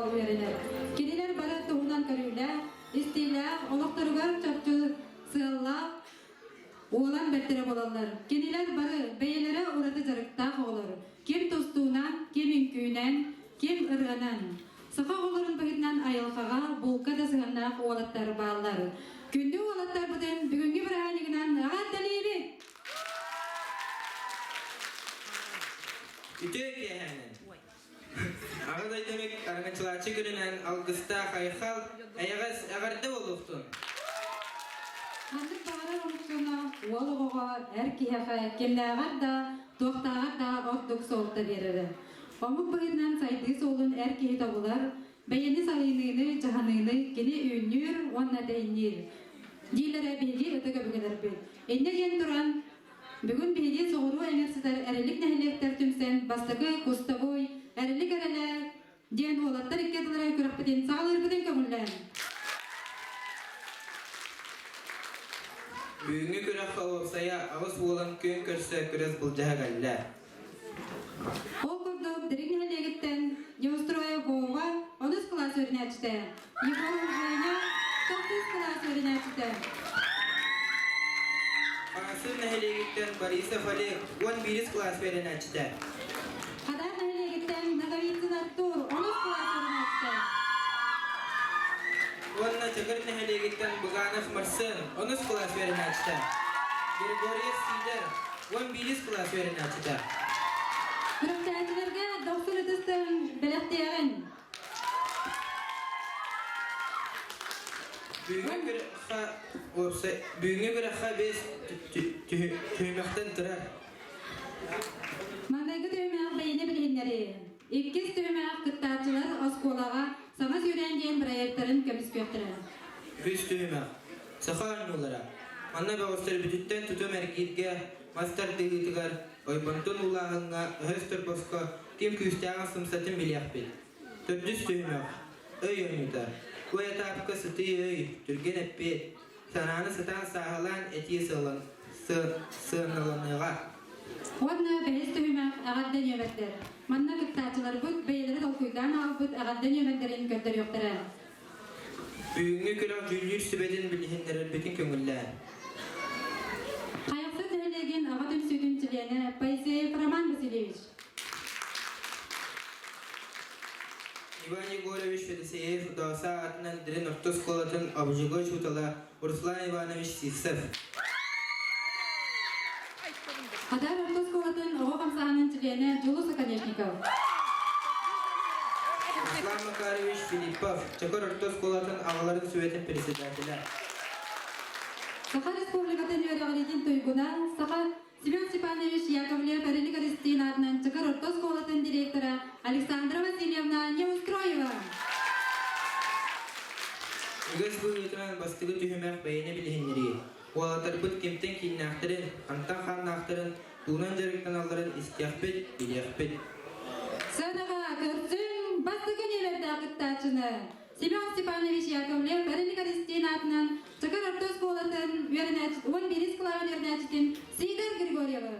уол үөрэнэр. Кинилэр бары туһунан көрүүлээх, истиилээх, олохторугар чопчу сыаллаах уолан бэртэрэ буолаллар. Кинилэр бары бэйэлэрэ ураты дьарыктаах оҕолор. Ким тустуунан, ким үҥкүүнэн, ким ырыанан. Саха оҕолорун быһыытынан айылҕаҕа, булка да сыһыаннаах уолаттар бааллар. Күндү уолаттарбытын бүгүҥҥү бырааһынньыгынан эҕэрдэлиибит! Үтүө киэһээнэн! Аҕа дойдуну араҥаччылааччы күнүнэн алгыстаах айхал, эйэҕэс эҕэрдэ буолуохтун! Ханнык баҕарар омук дьоно уол оҕоҕо, эр киһиэхэ кимнээҕэр да, туохтааҕар да ордук суолта биэрэрэ. Омук быһыытынан сайдыы суолун эр киһи тобулар, бэйэни салайыныыны, дьаһаныыны кини үүннүүр уонна тэйинниир дииллэрэ биһиги ытык өбүгэлэрбит. Инньэ диэн туран, бүгүн биһиги соҕуруу эҥэр сытар Эрэлик нэһилиэктэр түмсэн бастакы кустовой Эрэлик эрэлэ диэн уолаттар икки ардылара күрэхпитин саҕалыырбытын көҥүллээн. Бүгүҥҥү күрэххэ уопсайа аҕыс уолан күөн көрсө күрэс былдьаһа кэллэ. Ол курдук, Дириҥ нэһилиэгиттэн Неустроев Вова онус кылаас үөрэнээччитэ, Егоров Женя тохсус кылаас үөрэнээччитэ. Хаҥасын нэһилиэгиттэн Борисов Олег 11 кылаас үөрэнээччитэ. Хадан нэһилиэгиттэн Ноговицын Артур онус кылаас үөрэнээччитэ. Уонна Чакыр нэһилиэгиттэн Буганов Марсен онус кылаас үөрэнээччитэ. Григорьев Сидор 11 кылаас үөрэнээччитэ. Күрэхтэһээччилэргэ дохсун ытыстын бэлэхтиэҕин. Бүгүҥҥү күрэххэ уопсай бүгүҥҥү күрэххэ биэс түһүмэхтэн турар. Маҥнайгы түһүмэх бэйэни билиһиннэрии. Иккис түһүмэх кыттааччылар оскуолаҕа саҥа сүүрээн диэн бырайыактарын көмүскүөхтэрэ. Үһүс түһүмэх. Саха оонньуулара. Манна бөҕөстөрбүтүттэн тутум эргииргэ, мас тардыһыытыгар, ойбонтон уулааһыҥҥа, өһөс торбоско ким күүстээҕин сымсатын билиэхпит. Төрдүс түһүмэх. Өй оонньуута. Бу этапка сытыы өй, түргэн эппиэт, санааны сатаан сааһылаан этии сыаналаныаҕа. Уонна бэһис түһүмэх эҕэрдэ нүөмэрдэр. Манна кыттааччыларбыт бэйэлэрэ толкуйдаан аҕалбыт эҕэрдэ нүөмэрдэрин көрдөрүөхтэрэ. Бүгүҥҥү күрэх дьүүллүүр сүбэтин билиһиннэрэрбитин көҥүллээн. Хайахсыт нэһилиэгин аҕа түмсүүтүн чилиэнэ Поисеев Роман Васильевич. Иван Егорович Федосеев Доосаа аатынан Дириҥ орто оскуолатын обжига учуутала Руслан Иванович Сивцев. Хадар орто оскуолатын оҕо хамсааһынын чилиэнэ Дьулус Оконешников. Руслан Макарович Филиппов, Чакыр орто оскуолатын аҕаларын сүбэтин председателэ. Саха Республикатын үөрэҕириитин туйгуна, Саха Семен Степанович Яковлев Эрилик Эристиин аатынан Чакыр орто оскуолатын директора Александра Васильевна Неустроева. Үгэс быһыытынан бастакы түһүмэх бэйэни билиһиннэрии. Уолаттарбыт кимтэн кииннээхтэрин, хантан хааннаахтарын, тугунан дьарыктаналларын истиэхпит, билиэхпит. Сыанаҕа көрсүҥ бастакы нүөмэрдээх кыттааччыны Семен Степанович Яковлев Эрилик Эристиин аатынан Чакыр орто оскуолатын үөрэнээччи 11 кылааһын үөрэнээччитин Сидор Григорьевы.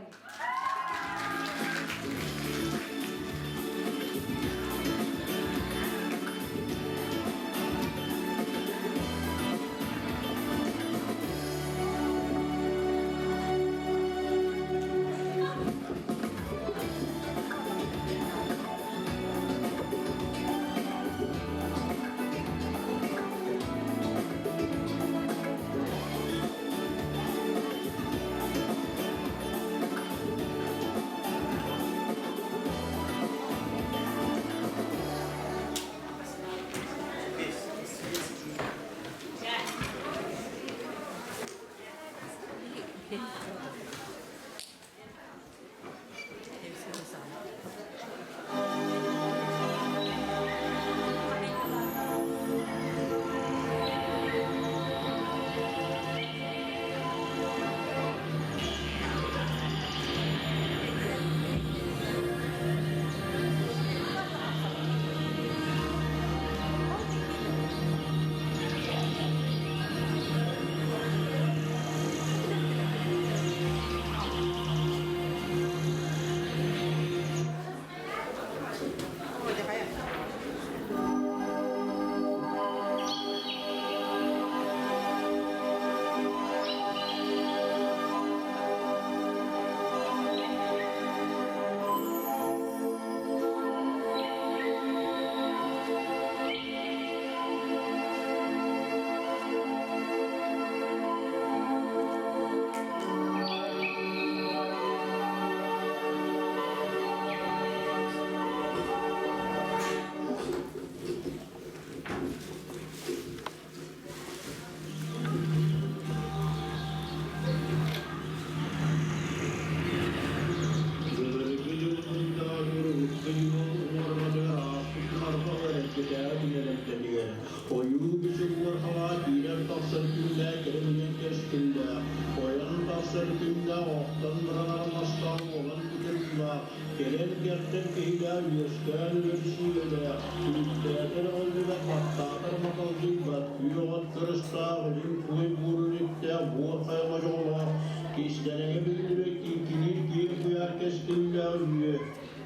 үөскээн, ойуу бичик уорҕалаах киирэн тахсар күннээх кэрэ кэскиллээх, ойон тахсар күннээх охтон баран арамастаах уолан бүтэр уулаах, кэлэн кэхтэр киһилээх үөскээн үөрсүүлэлээх, күлүктээтэр өҕүллүбэт, баттаатар маталдьыйбат, күөх от кырыстаах, үрүҥ куй буор үрүттээх, буор хайа модьоҕолоох, кистэлэҥэ биллибэт киҥкиниир киэҥ куйаар кэскиллээх үө,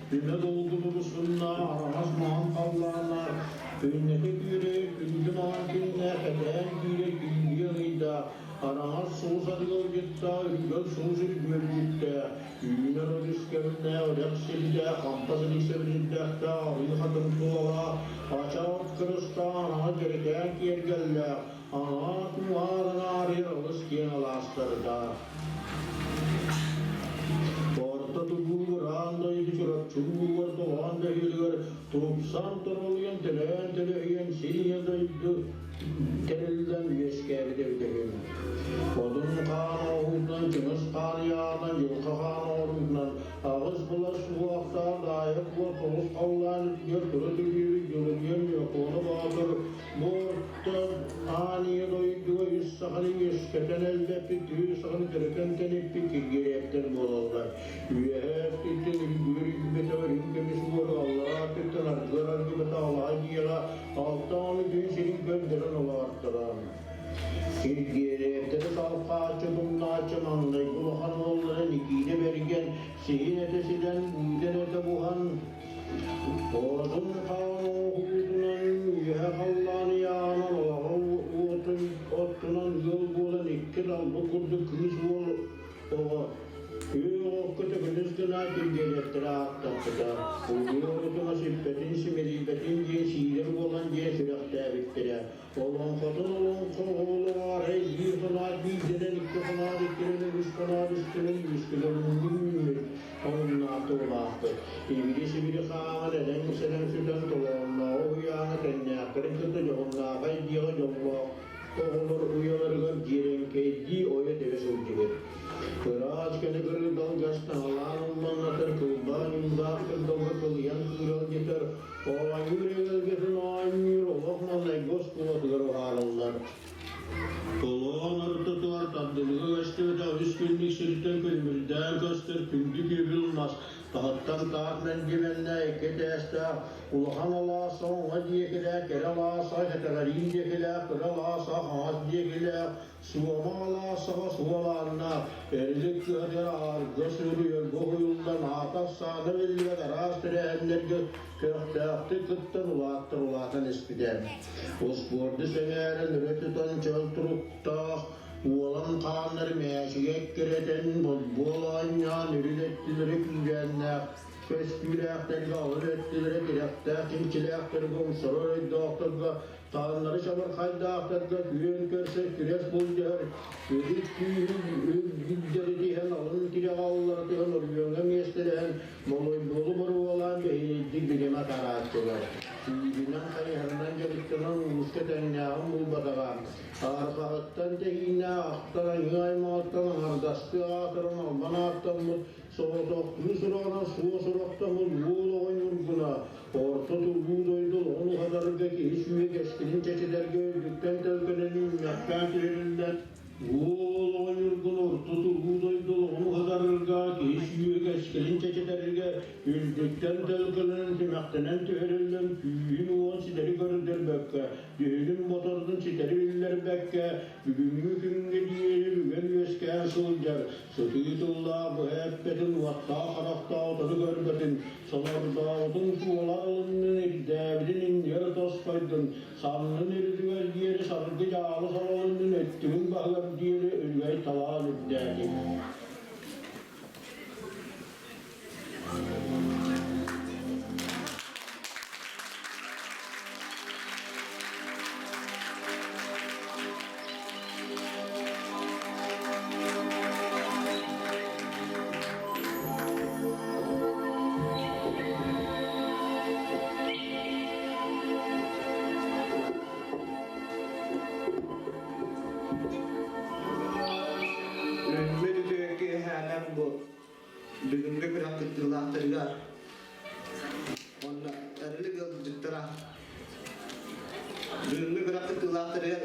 түмэ долгун урусуннаах, араҥас маҥан халлааннаах, күннэтэ күүрэйэр күндү маҥан күннээх, кэтээн киирэр килбиэн ыйдаах, араҥас сулус арыалдьыттаах, үргэл сулус үргүөрдьүттээх, үүнэр өрүс кэмнээх, үрэх сирдээх, хампа силик сэбирдэхтээх, арыы хатыҥ тулалаах, ача от кырыстаах, араҥас дьэрэкээн киэргэллээх, аҥаа тумаар анаарыйар алыс киэҥ алаастардаах. Орто туруу аан дойду Чурапчы улууһугар Толоон бөһүөлүгэр тупсан торолуйан төлөөн төлөһүйэн сир ийэ дойду тэриллэн үөскээбит эбитэ үһү. Одун хаан оҥоһуутунан, Чыҥыс хаан ыйааҕынан, Дьылҕа хаан оҥоруутунан аҕыс былас суһуохтаах Даайа Куо тоҕус халлаан үрдүгэр тура түһүүбүт Дьулуруйар Ньукуола Боотур Бу орто аан ийэ дойдуга үс саханы үөскэтэн элбэппит, түүр саханы төрөтөн тэниппит киргиэрэптэр буолаллар. Үөһээ өттүттэн үргүөр үргүбэтэх үрүҥ көмүс уору, аллараа өттүттэн аргыар аргыбатах алаһа дьиэҕэ алта оҕону күн сирин көрдөрөн олоорторо. Киргиэрэптэри салҕааччы, тумнааччы маҥнайгы улахан уоллара Никита Бэргэн сиһин этэ ситэн, үүтэн этэ буһан, Оҕотун хаан оҥоһуутунан үөһэ халлаан ыйааҕынан олоҕо уотун оттунан ыал буолан икки талбыт курдук кыыс уол оҕо күөх окко төкүнүс гына киргиэлэттэрэ ааттаппыта. Улуу сиппэтин симэлийбэтин диэн сиилэр буолан диэн сүрэхтээбиттэрэ. Олоҥхотун олоҥхо оҕолоҕор биир хоноот биирдэнэн, икки хоноот иккилэнэн, үс хоноот үстэнэн, үскүлэнэн омуннаахты улааппыт. Ибили-сибили хааҕын элэҥ-сэлэҥ сүтэн толооннооҕу уһуйааҥҥа тэҥнээхтэрин кытта дьоһуннаахай диэҕи дьоллоох оҕолор уйаларыгар дьиэрэҥкэйдии ойо-тэбэ сылдьыбыт. Ыраас көнө кырыыдалгас таҥалаан уллаҥнатар, кылбаа ньуурдаах кырдалга кылыйан кыыралдьытар, Оонньуур эгэлгэтин оонньуур олох маҥнайгы оскуолатыгар уһаарыллар. Толоон ортотугар тардылыга көстүбэтэх үс күннүк сиртэн күлүмүрдээн көстөр күндү күүбүл мас таһыттан таах мэндиэмэннээх икки этээстээх улахан алаас оҥо диэкилээх кэрэ алаас кэтэҕэриин диэкилээх кыра алаас хаҥас диэкилээх Суома алаасаҕа суолааннаах, Эрилик кыһатыгар аарга суруйарга уһуйуллан аата-ахсаана биллибэт араас тэрээһиннэргэ көхтөөхтүк кыттан улааттар улаатан испитэ. Успуорду сэҥээрэн өрө тутан чөл туруктаах уолан хааннары мээчигэ эккирэтэн, бодбуол оонньоон үрүн өттүлэрэ күүрээннээх көстүүлээхтэргэ алын өттүлэрэ тирэхтээх чинчилээхтэргэ умсарар өйдөөхтөргө Тааннары чабырхайдаахтарга күөн көрсөр күрэс былдьаһар, үрүт күүһүн үрдэритиһэн алын тирэҕэ аллара түһэн оройуоҥҥа миэстэлэһэн молойбуолу боруобалаан бэһиэлэйдик бириэмэ атаарааччылар. Сүүрүүнэн хайыһарынан дьарыктанан улууска тэҥнээҕин булбатаҕа. Арҕаһыттан тэһииннээх ахтар айыы аймаҕыттан аҥардастыы аатыран албан ааттаммыт соҕотохтуу сураҕынан суо сурахтаммыт уол оҕо ньургуна Орто туруу дойду олоҕун уһатарга киһи сүүһэ кэскилин чэчитэргэ үрдүттэн төлкөнөн үүннэхтээн түһэриллэр. Уол оҕо ньургун орто туруу дойду олоҕун уһатарга киһи сүүһэ кэскилин чэчитэргэ үрдүттэн төлкөлөнөн тимэхтэнэн түһэриллэн күүһүн уон ситэри көрдөрбөккө, дьүһүнүн мотордун ситэри биллэрбэккэ, бүгүҥҥү күҥҥэ диэри бүгэн үөскээн сылдьар, сытыы тыллаах быһа эппэтин уоттаах харахтаах утары көрбөтүн, Сонордообутун куолар ылыннын, ирдээбитин иннигэр тосхойдун, саннын үрдүгэр диэри саргы дьаалы соролуннун, өттүгүн баһыгар диэри үлүгэй талаан үрдээтин. Үүммүт үтүө киэһээнэн бу бүгүҥҥү күрэх кыттыылаахтарыгар уонна эрэлик ыалдьыттара. Бүгүҥҥү күрэх кыттыылаахтарыгар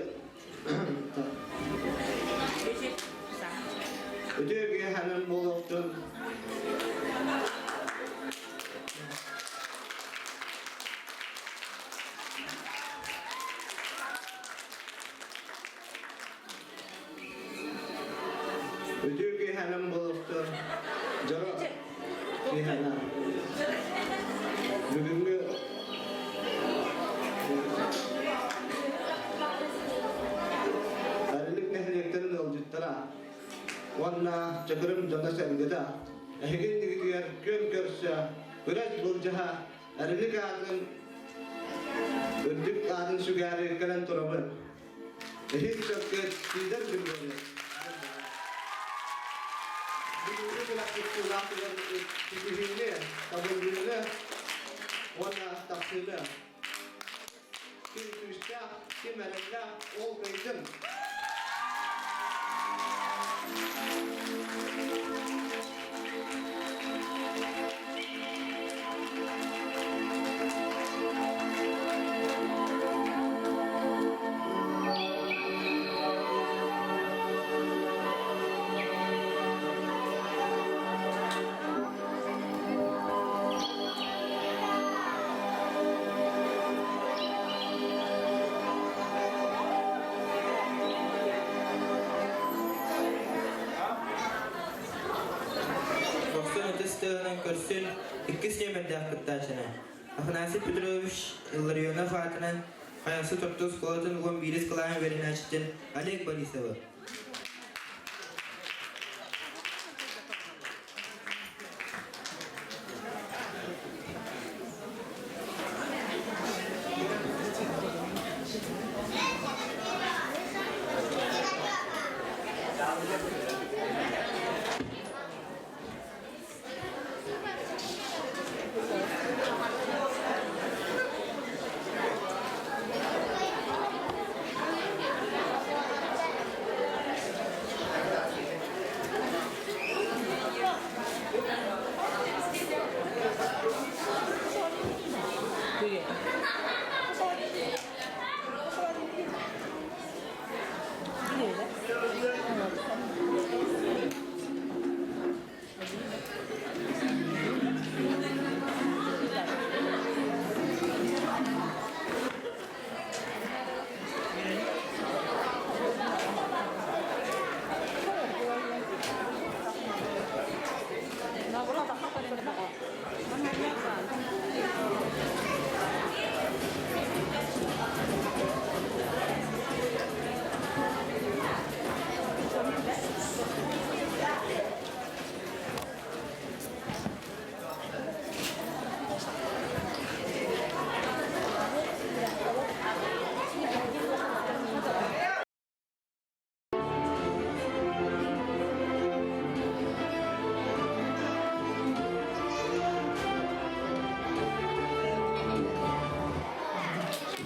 үтүө киэһэнэн буолуохтун. Үтүө киэһэнэн буолуохтун. Дьоро киэһэнэн. Бүгүҥҥү Эрилик нэһилиэктэрин ыалдьыттара уонна Чакырым дьоно-сэргэтэ эһиги иннигитигэр күөн көрсө, күрэс былдьаһа Эрилик аатын үрдүк аатын сүгээри кэлэн турабын. Иһит сөпкө сиидэр билгэни. Бүгүҥҥү күрэхпит тыылаахтыгар ситиһиини, табыллыыны уонна тахсыыны. Ким күүстээх, ким эрэллээх, ол кыайдын. Дохсун ытыс тыаһынан көрсүн иккис нүөмэрдээх кыттааччыны Афанасий Петрович Илларионов аатынан Хайахсыт орто оскуолатын 11 кылааһын үөрэнээччитин Олег Борисовы.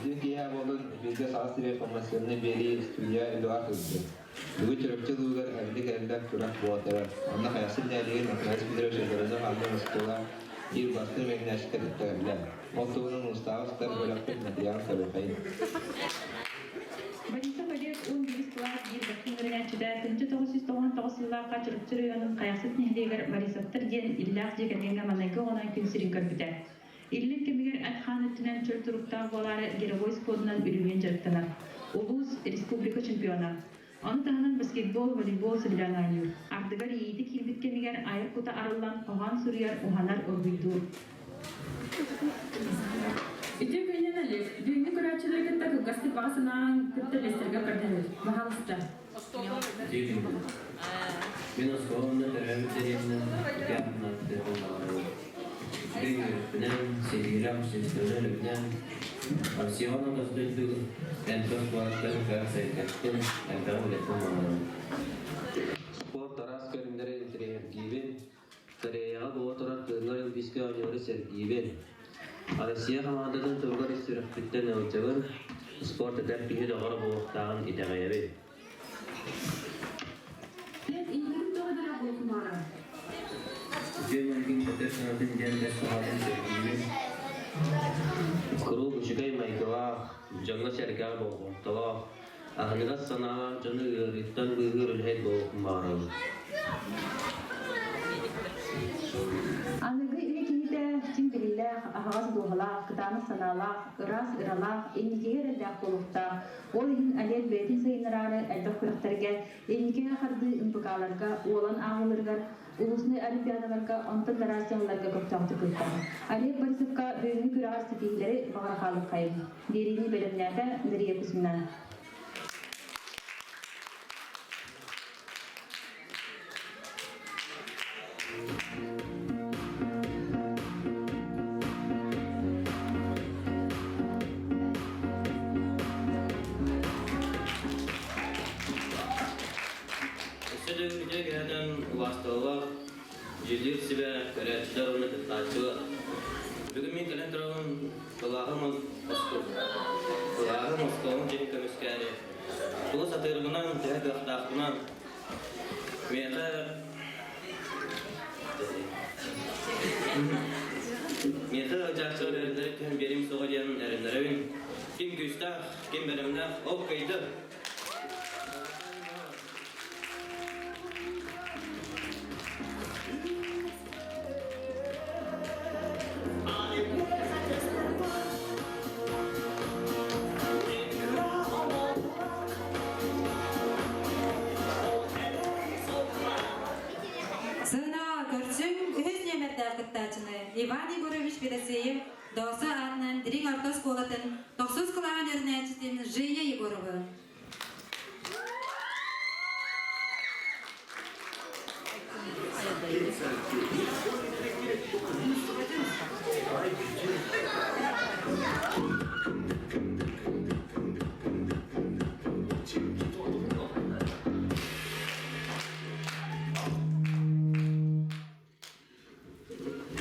Үтүө киэһэ буоллун, бииргэ Саха сиригэр полноценный биэрии студия Эдуард ыытты. Бүгүн Чурапчы улууһугар эбили кэллэх күрэх буола турар. Онно Хайахсыт нэһилиэгин Афанасий Петрович Илларионов аатынан оскуола биир бастыҥ үөрэнээччитэ кытта кэллэ. Ол туһунан улуустааҕы сытар бөлөхпүт матырыйаалын көрүөххэйиҥ. Борисов Олег 11 кылаас биир бастыҥ үөрэнээччитэ 1999 сыллаахха Чурапчы оройуонун Хайахсыт нэһилиэгэр Борисовтар диэн иллээх дьиэ кэргэҥҥэ маҥнайгы оҕонон күн сирин көрбүтэ. Иллэҥ кэмигэр эт-хаан өттүнэн чөл туруктаах буолаары гировой спордунан үлүһүйэн дьарыктанар. Улуус, республика чемпиона. Ону таһынан баскетбол, волейбол сөбүлээн оонньуур. Ардыгар иэйиитэ киирбит кэмигэр айар кута арыллан хоһоон суруйар, уһанар, уруһуйдуур. Үтүө күнүнэн Олег, бүгүҥҥү көрөөччүлэри кытта кылгастык баҕа санааҕын кытта үллэстэргэ көрдөһөбүт. Баһаалыста. Мин оскуола уонна төрөөбүт дэриэбинэм икки ардынан баҕарабын. Үчүгэй үөрэхпинэн, ситиһиилээх общественнай үлэбинэн, Россияҕа уонна тас дойду элбэх куораттарын кыах сайдыахпын, элбэҕи билиэхпин баҕарабын. Спорт араас көрүҥнэрин интэриэһиргиибин, Кореяҕа буола турар Кыһыҥҥы Олимпийскай оонньуулары сэргиибин. Россия хамаандатын туһугар ис сүрэхпиттэн ыалдьабын, спорт эдэр киһи доҕоро буолуохтааҕын итэҕэйэбин. Үтүө майгын көтөр санатын диэн бэрт саҕатын сэргиибин. Куруук үчүгэй майгылаах, Дьоҥҥо-сэргэҕэ болҕомтолоох, аһыныгас санаалаах дьону ыарыыттан быыһыыр үлэһит буолуохпун баҕарабын. Аныгы үйэ киһитэ чиҥ билиилээх, аһаҕас дууһалаах, кытаанах санаалаах, ыраас ыралаах, инникигэ эрэллээх буолуохтаах. Ол иһин Олег бэйэтин сайыннараары элбэх күрэхтэргэ, инникигэ хардыы МПК-ларга, уолан ааҕыыларыгар, улуснай олимпиадаларга, онтон да араас дьаһалларга көхтөөхтүк кыттар. Олег Борисовка бүгүҥҥү күрэҕэр ситиһиилэри баҕара хаалыаххайыҥ. Биэриини бэлэмнээтэ Дария Кузьмина. Өссө да үтүө киһинэн убаастабыллаах дьүүллүүр сүбэ көрөөччүлэр уонна кыттааччылар. Бүгүн мин кэлэн турабын кылааһым кылааһым оскуолам дьиҥ көмүскээри. Тугу сатыырбынан, төһө кыахтаахпынан миэхэ миэхэ ыалдьааччылар эрэллэрэ түһэн биэриим суоҕа диэн эрэннэрэбин. Ким күүстээх, ким бэлэмнээх, ол кыайда. Сына көрсүҥ үһүс нүөмэрдээх кыттааччыны Иван Егорович Федосеев Доосо аатынан Дириҥ орто оскуолатын тохсус кылааһын үөрэнээччитин Женя Егоровы.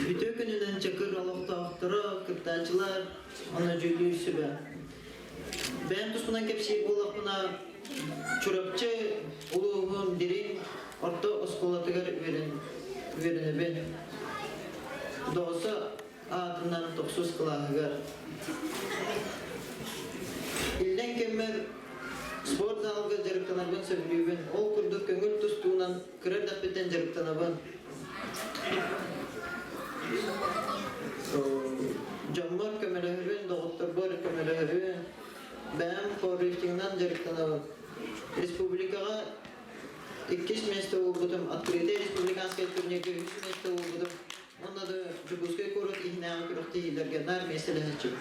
Үтүө күнүнэн Чакыр олохтоохторо, кыттааччылар, уонна дьүүллүүр сүбэ. Бэйэм туспунан кэпсиир буоллахпына, Чурапчы улууһун Дириҥ орто оскуолатыгар үөрэнэбин. Доосо аатынан тохсус кылааһыгар. Иллэҥ кэммэр спорт залга дьарыктанарбын сөбүлүүбүн. Ол курдук көҥүл тустуунан кыра эрдэхпиттэн дьарыктанабын. Дьоммор көмөлөһөрбүн, доҕотторбор көмөлөһөрбүн, бэйэм пауэрлифтингынан дьарыктанабын. Республикаҕа иккис миэстэ буолбутум, открытый республиканскай турнирга үһүс миэстэ буолбутум. Уонна да Дьокуускай куорат иһинээҕи күрэхтэһиилэргэ наар миэстэлэһээччибин.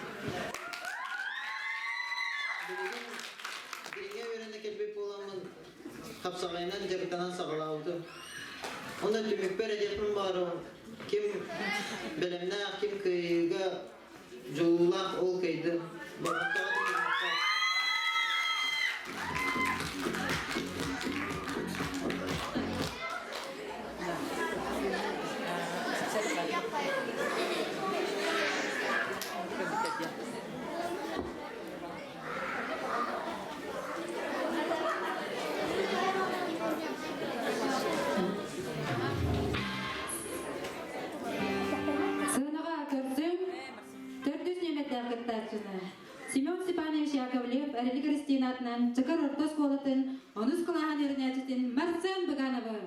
Билигин дириҥэ үөрэнэ кэлбит буоламмын, хапсаҕайынан дьарыктанан саҕалаабытым. Онон түмүкпэр этиэхпин баҕарабын, ким бэлэмнээх, ким кыайыыга дьулуулаах ол кыайдын. Болҕомтоҕо түһүмэххэ. Сыанаҕа көрсүҥ төрдүс нүөмэрдээх кыттааччыны Семен Степанович Яковлев Эрили Кристина атынан Чакыр орто оскуолатын онус кылааһын үөрэнээччитин Марсен Быгановы.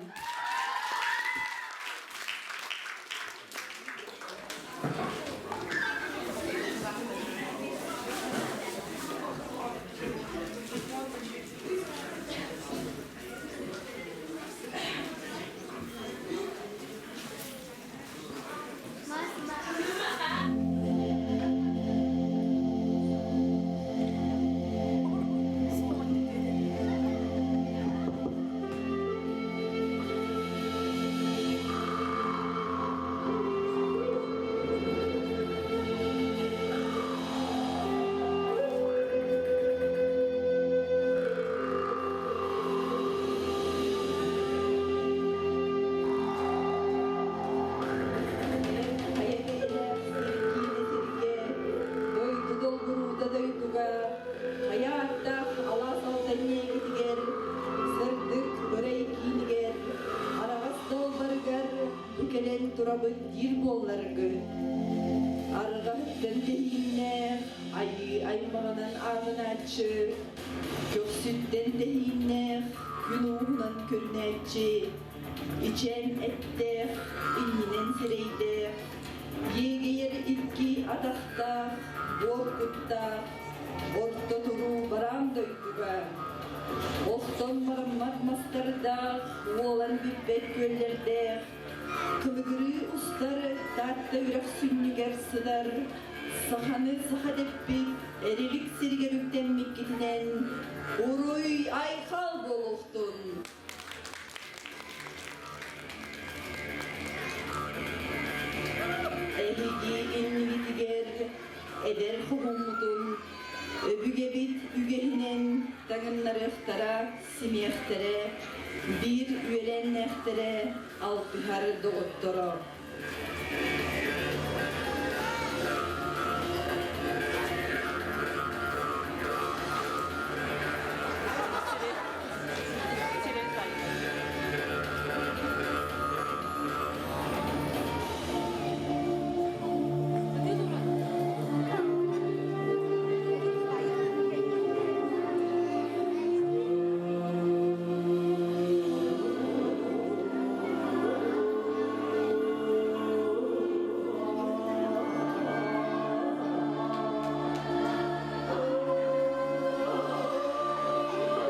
Хайа бэйэлээх киинэ сиргэ, дойду долгуруута дойдуга, хайа ааттаах алаас алтанньыгытыгар, сырдык ырай киинигэр, араҕас долбарыгар бу кэлэн турабын диир буолларгын. Арҕаһыттан тэһииннээх айыы аймаҕынан хаалынааччы, көхсүттэн тэһииннээх, күн ууһунан көрүнээччи, ичээн эттээх, иннинэн сирэйдээх, иэгэйэр икки атахтаах, буор куттаах, орто туруу бараан дойдуга, охтон бараммат мастардаах, уолан бүппэт күөллэрдээх, кылыгырыы устар Таатта үрэх сүнньүгэр сытар саханы саха дэппит эрилик сиригэр үктэммиккитинэн уруй айхал буолуохтун! Эһиги иннигитигэр эдэр хоһууммутун өбүгэбит үгэһинэн таҥыннарыахтара, симиэхтэрэ, биир үөлээннээхтэрэ, алтыһар доҕотторо.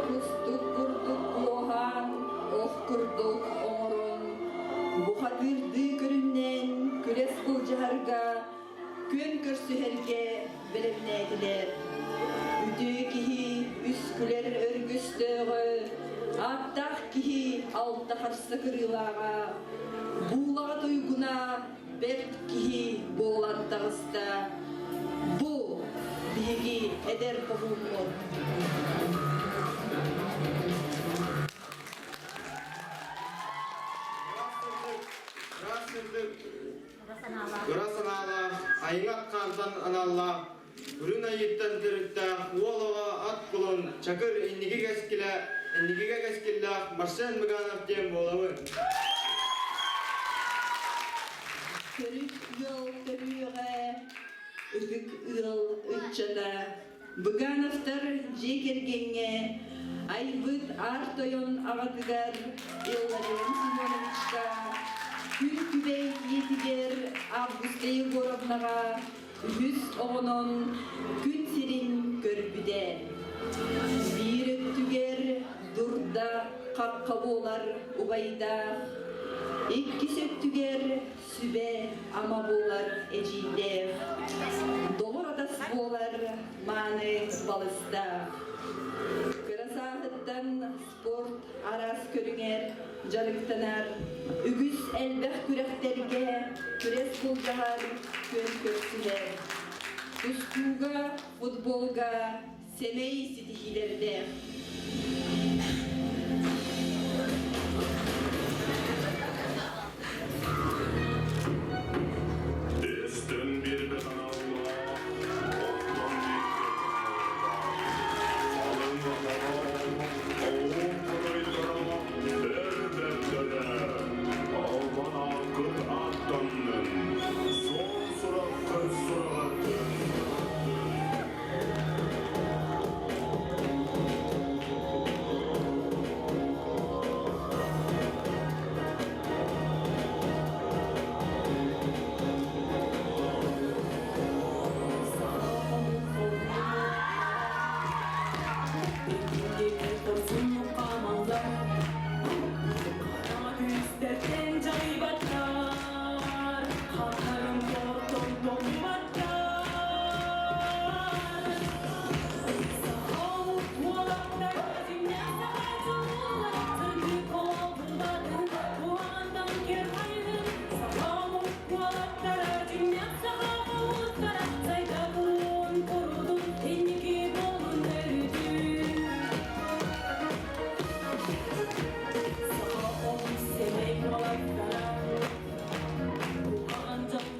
Кустук курдук куоһаан, ох курдук оҥорон, бухатыырдыы көрүннээн күрэс былдьаһарга, күөн көрсүһэргэ бэлэмнээтилэр. Үтүө киһи үс күлэр өргөстөөҕө, ааттаах киһи алта харса кырыылааҕа, буулаҕа туйгуна бэрт киһи буолан таҕыста. Бу биһиги эдэр хоһууммут. Ыра санаалаах, айыҥах хаантан аналлаах, үрүн айыыттан төрүттээх уол оҕо ат кулун Чакыр инники кэскилэ, инникигэ кэскиллээх Марсен Мыганов диэн буолабын. Төрүт ыал төрүөҕэ, ытык ыал ыччата Быгановтар дьиэ кэргэҥҥэ айбыт Аар Тойон аҕатыгар Илларион Семеновичка, Күн Күбэй ийэтигэр Августа Егоровнаҕа үһүс оҕонон күн сирин көрбүтэ. Биир өттүгэр дурда хахха буолар убайдаах, иккис өттүгэр сүбэ-ама буолар эдьиийдээх, доҕор-атас буолар мааны балыстаах. Кыра сааһыттан спорт араас көрүҥэр дьарыктанар, үгүс элбэх күрэхтэргэ күрэс былдьаһар, күөн көрсүһэр. Тустууга, футболга сэмэй ситиһиилэрдээх. Эстэн биэрбэт аналлаах, оттон бииргэ халыҥ оҕуҥ хотойдоро эр бэртэрэ, албан ааккыт ааттаннын, суон сураххыт сураҕырдын.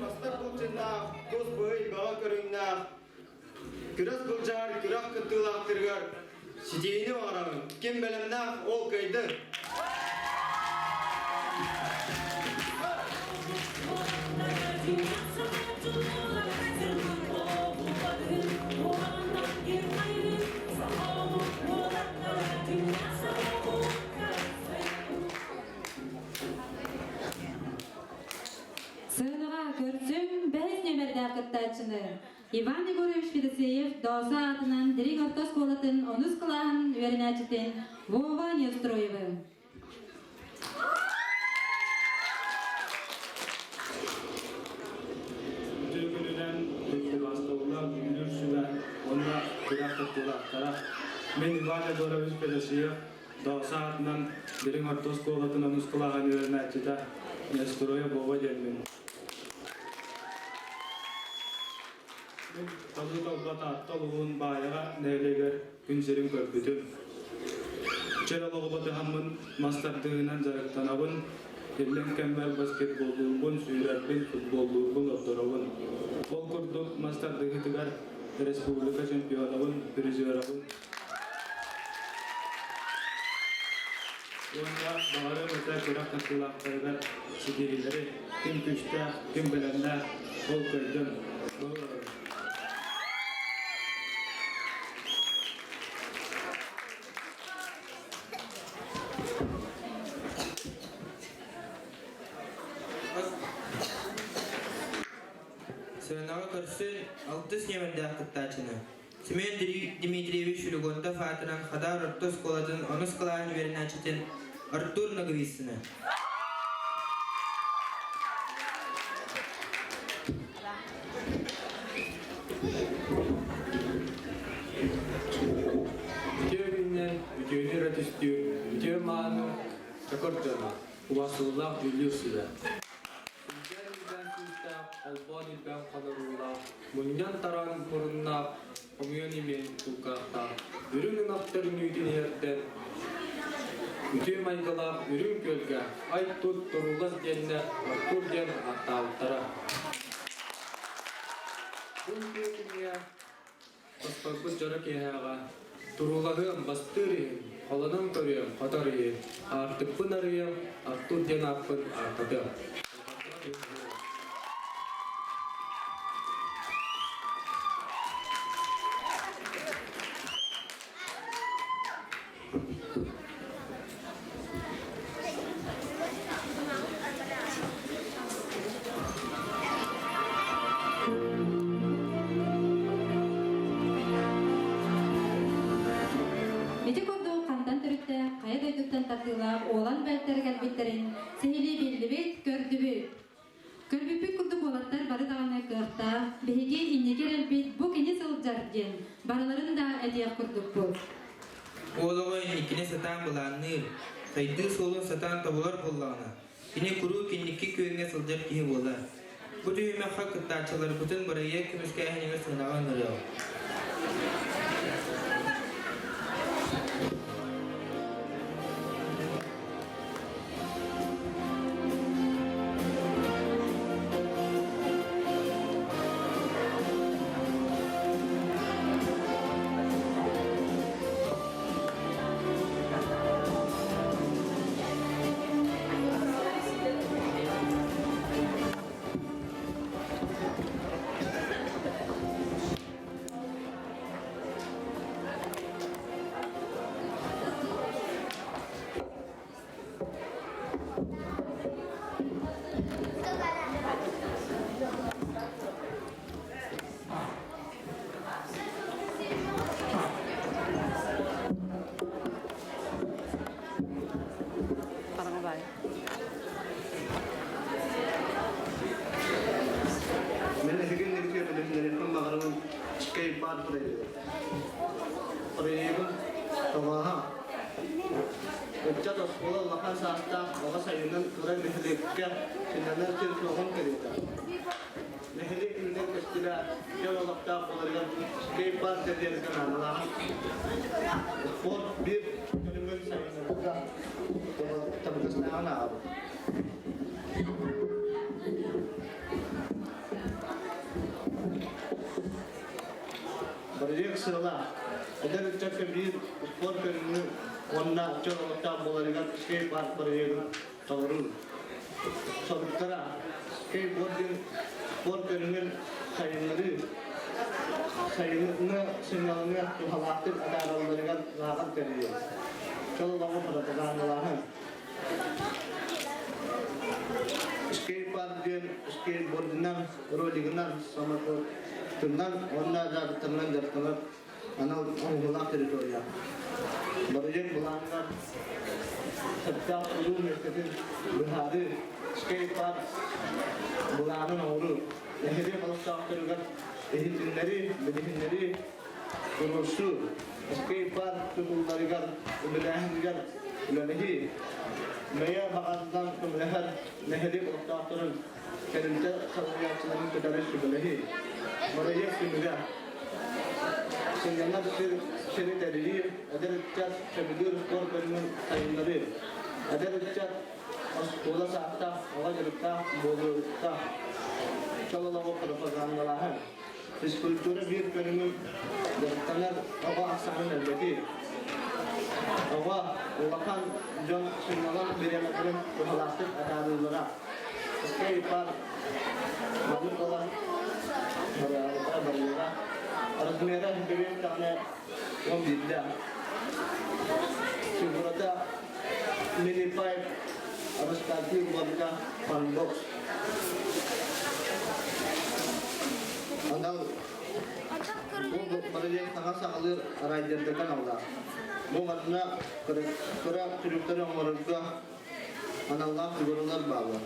Бастар булчуннаах, тус быһый бөҕө көрүҥнээх, күрэс былдьаһар күрэх кыттыылаахтарыгар ситиһиини баҕарабын. Ким бэлэмнээх, ол кыайдын! кыттааччыны Иван Егорович Федосеев Доосо аатынан Дириҥ орто оскуолатын онус кылааһын үөрэнээччитин Вова Неустроевы. Үтүө күнүнэн кыттыгастабыллаах дьүүллүүр сүбэ уонна күрэх кыттыылаахтара. Мин Иван Егорович Федосеев Доосо аатынан Дириҥ орто оскуолатын онус кылааһын үөрэнээччитэ Нестроя Вова диэммин. Мин талыы талба Таатта улууһун Баайаҕа нэһилиэгэр күн сирин көрбүтүм. Чөл олоҕу батыһаммын мас тардыһыынан дьарыктанабын, иллэҥ кэммэр баскетболлуурбун, сүүрэрбин, футболлуурбун ордоробун. Ол курдук мас тардыһыытыгар республика чемпионабын, призерабын. Уонна баҕарыам этэ күрэх кыттыылаахтарыгар ситиһиилэри, ким күүстээх, ким бэлэмнээх, ол көрдөн. Сыанаҕа көрсөн алтыс нүөмэрдээх кыттааччыны Семен Дмитриевич Филигонтов аатынан Хадаар орто оскуолатын онус кылааһын үөрэнээччитин Артур Ноговицыны. Үтүө күннэн үтүөнү эрэ түстүүр, үтүө мааны чокор дьоно, убастыбыллаах дьүүллүүр сүбэ. Илбээн илбээн күүстээх, холбоон илбээн хоноруулаах, мунньан тараан муруннаах, хомуйан имиэн кулгаахтаах, үрүҥ ынахтар үүтүн иһэрдэн, үтүө майгылаах Үрүҥ Күөлгэ ай-тут Турулас диэннэр Артур диэн ааттаабыттара. Бу үтүө күҥҥэ Тоспорбут дьоро киэһээҕэ туруулаһыам, бастыыр иһин, холонон көрүөм, хотор иһин, аартыкпын арыйыам, Артур диэн ааппын ааттатыам. Ити курдук хантан төрүттээх, хайа дойдуттан тардыылаах уолан бэлтэр кэлбиттэрин сиһилии биллибит, көрдүбүт. Көрбүппүт курдук уолаттар бары даҕаны кыахтаах, биһиги инники эрэлбит бу кини сылдьар диэн барыларын да этиэх курдукпут. Уол оҕо инникини сатаан былаанныыр, сайдыы суолун сатаан тобулар буоллаҕына, кини куруук инники күөҥҥэ сылдьар киһи буолар. Бу түһүмэххэ кыттааччыларбытын бырайыак көмүскээһинигэр сыанаҕа ыҥырыаҕыҥ. Мен эһиги иннигитигэр билиһиннэриэхпин баҕарабын скейт-парк проегын. Проегын тоҕооһо Ыччат оскуола улахан саастаах оҕо сайынын кыра нэһилиэккэ сынньанар сир суоҕун кэриэтэ. Нэһилиэк үүнэр кэскилэ чөл олохтоох буоларыгар скейт-парк тэрийэргэ наадалаах. Спорт биир көрүҥүн сайыннарарга табыгастааҕын ааҕабыт. Бырайыак сыала эдэр ыччакка биир спорт көрүҥүн уонна чөл олохтоох буоларыгар скейт-парк бырайыагын толоруу. Соруктара скейтбординг спорт көрүҥүн сайыннарыы, сайыҥҥы сынньалаҥы туһалаахтык атааралларыгар лааҕыр тэрийии, чөл олоҕу пропагандалааһын. Скейт-парк диэн. диэн скейтбордунан, ролигынан, самокаттынан уонна дьарыктарынан дьарыктанар анал оҥоһуулаах территория. Бырайыак былааныгар сөптөөх тутуу миэстэтин быһаарыы, скейт-парк былаанын оҥоруу, нэһилиэк олохтоохторугар иһитиннэрии, билиһиннэрии, туруорсуу, скейт-парк тутулларыгар, үбүлээһинигэр үлэлэһии, бэйэ баҕатынан көмөлөһөр нэһилиэк олохтоохторун тэрилтэ салайааччыларын кытары сүбэлэһии. Бырайыак түмүгэ сынньанар сир сири тэрийии, эдэр ыччат сөбүлүүр спорт көрүҥүн сайыннарыы, эдэр ыччат оскуола саастаах оҕо дьарыктаах буолуута чол олоҕу пропагандалааһын, физкультура биир көрүҥүн дьарыктанар оҕо ахсаанын элбэтии, оҕо улахан дьон сынньалаҥ бириэмэлэрин туһалаахтык атаарыылара, скейт-парк маннык ылан барыыра размера билин даҕаны 11-дэ фигурата мини-пайп раскатив уонна фанбокс анал бу проект саҥа саҕалыыр райдердарга аналлаах. Бу манна кыра трюктары оҥорорго аналлаах фигуралар бааллар.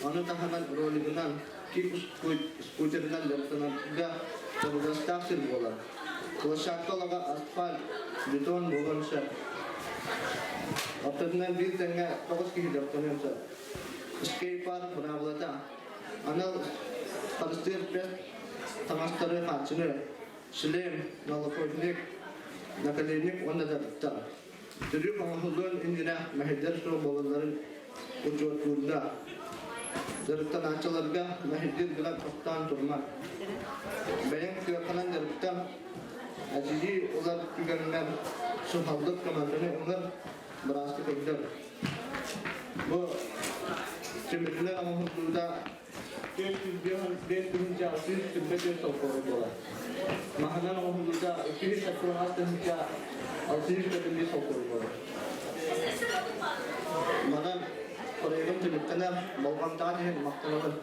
Ону таһынан ролигынан, кик скутерынан дьарыктанарга табыгастаах сир буолар. Площадка олоҕо асфальт, бетон буолуон сөп. Ортотунан биир тэҥҥэ 9 киһи дьарыктаныан сөп. Скейт-парк быраабылата анал харыстыыр бэрт таҥастары хааччыныы, шлем, налокотник, наколенник уонна да ыттар. Түрүк оҥоһуллуон иннинэ мэһэйдэр суох буолалларын учуоттуурга, дьарыктанааччыларга мэһэйдиир гына тохтоон турма. Бэйэҥ кыаххынан дьарыктан, эдьиий ылар түгэҥҥэр суһаллык көмөтүнү ыҥыр, бырааска көрдөр. Бу түмүгүнэн оҥоһуллуута 405 тыһыынча 644 солкуобай буолар. Маһынан оҥоһуллуута 276 тыһыынча 645 солкуобай буолар. Манан проегым түмүктэнэр, болҕомтоҕун иһин махтанабын.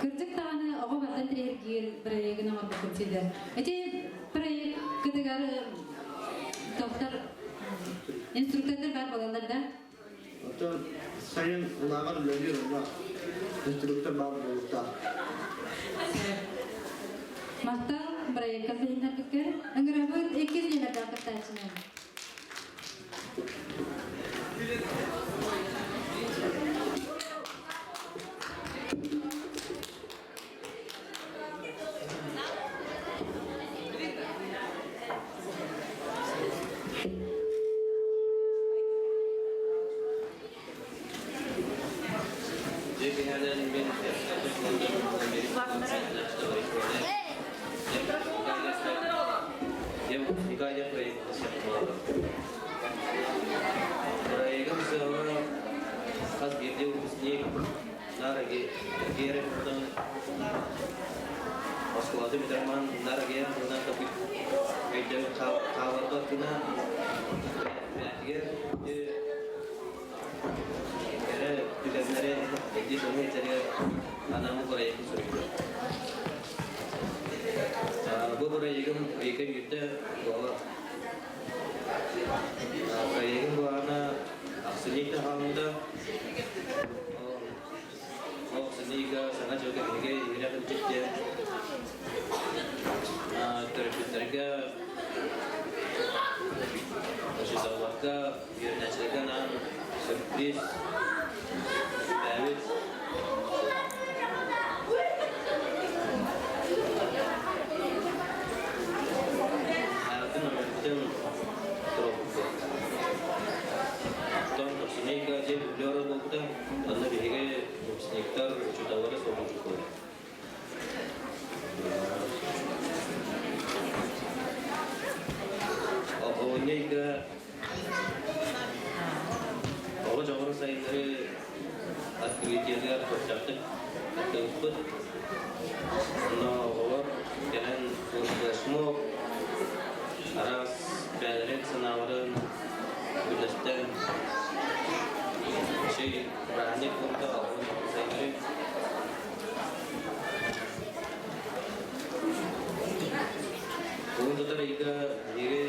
Кырдьык даҕаны оҕо барыта интэриэһиргиир проегын оҥорбуккун сиидэр. Ити проект кытыгар доктор инструктордар баар буолаллар да? Оттон сайын улааҕар үлэлиир онно инструктор баар буолуохтаах. Махтал проекка сыһыннарбыккар. Ыҥырабыт иккис нүөмэрдээх кыттааччыны. Проегым сыала хас биирдии выпускник наар герэ туһунан оскуолатын бүтэрман наар герэ туһунан өйдөбүл хааларбат гына бээтигэр эрэ түгэннэри эдди сону этэригэр анаммыт проекты суруйдум. Бу проегым ыйга биирдэ буолар. Проегым былаана ахсынньы хаалбыта. Ол ахсынньыга саҥа дьылга биһиги үөрэх илдьиттэ төрөппүттэргэ учууталларга, үөрэнээччилэргэ анаан сюрприз бэйэбит Аатын омурбутун туруорбуппут. Оттон тохсунньуга дьиэ библиора буолбута, онно биһиги выпускниктар, учууталлары суруйбуппут. Оҕонньойго оҕо дьоҕурун сайыннарыы. Бэйэлэрин санааларын үллэстэн, үчүгэй бырааһынньык буолбута олоҕун сайыннарыы. Уһун тутар ыйга биһиги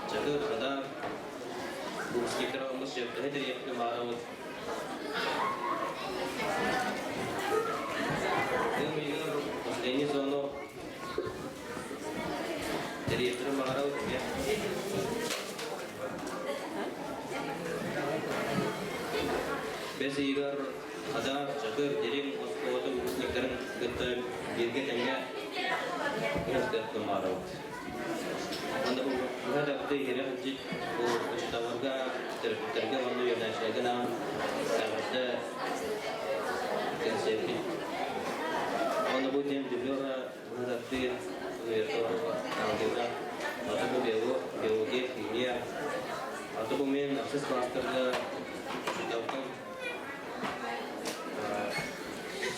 Чакыр, Хадар, выпускниктара онно сөптөһө тэрийиэхпитин баҕарабыт. Ыам ыйыгар последний звонок Тэрийиэхтэрин баҕарабыт эмиэ. Бэс ыйыгар Хадаар, Чакыр, Дириҥ оскуолатын выпускниктарын кытта бииргэ тэҥҥэ күрэхтэһиэхпитин баҕарабыт. Уонна бу быһа дапты иһирэх илдьит бу учууталларга, төрөппүттэргэ уонна үөрэнээччилэргэ анаан эҕэрдэ кэнсиэрпит. Уонна бу диэн дублера Быһа уйата Аты бу биология, химия, аты бу мен ахсыс класстарга учууталтан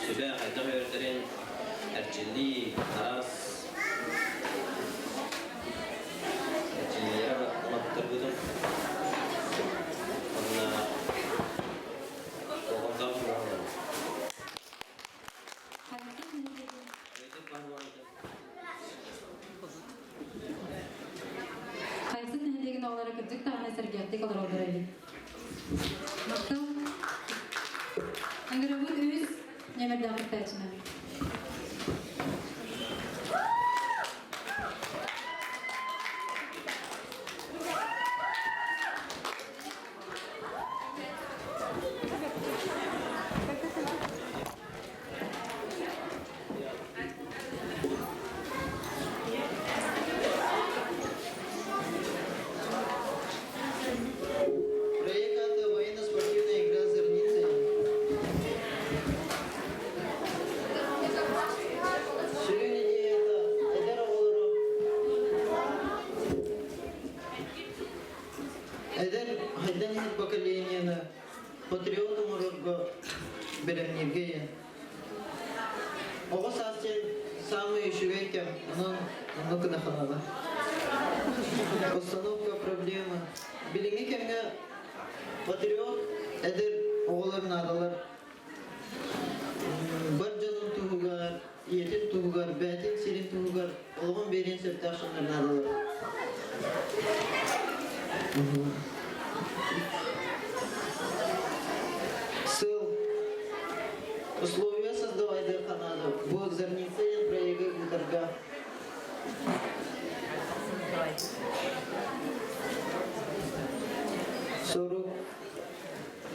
сүбэ хайдах үөрэтэрин эрчиллии, араас эрчиллиилэри оҥоттарбытым. Онно болҕомтоҕо буолан. Хайсыт нэһилиэгин оҕолоро кырдьык даҕаны сэргэхтик олороллор эбит. Махтал. Ыҥырабыт үс ньэмэрдээх кыттааччыны. Проект ата военно-спортивная игра «Зарница». Сүрүн идеята эдэр оҕолору эдэр хайдан иһэр поколениены патриот оҥорорго бэлэмнииргэ диэн. Оҕо саас диэн саамай үчүгэй кэм, онон оннук гына ханаба. Постановка проблемы. Билиҥҥи кэмҥэ патриот эдэр оҕолор наадалар. Бар дьонун туһугар, ийэтин туһугар, бэйэтин сирин туһугар олоҕун биэриэн сөптөөх дьоннор наадалар. Сыл условия создавайдыр Канада бу Зарница проегы ыытарга Сорук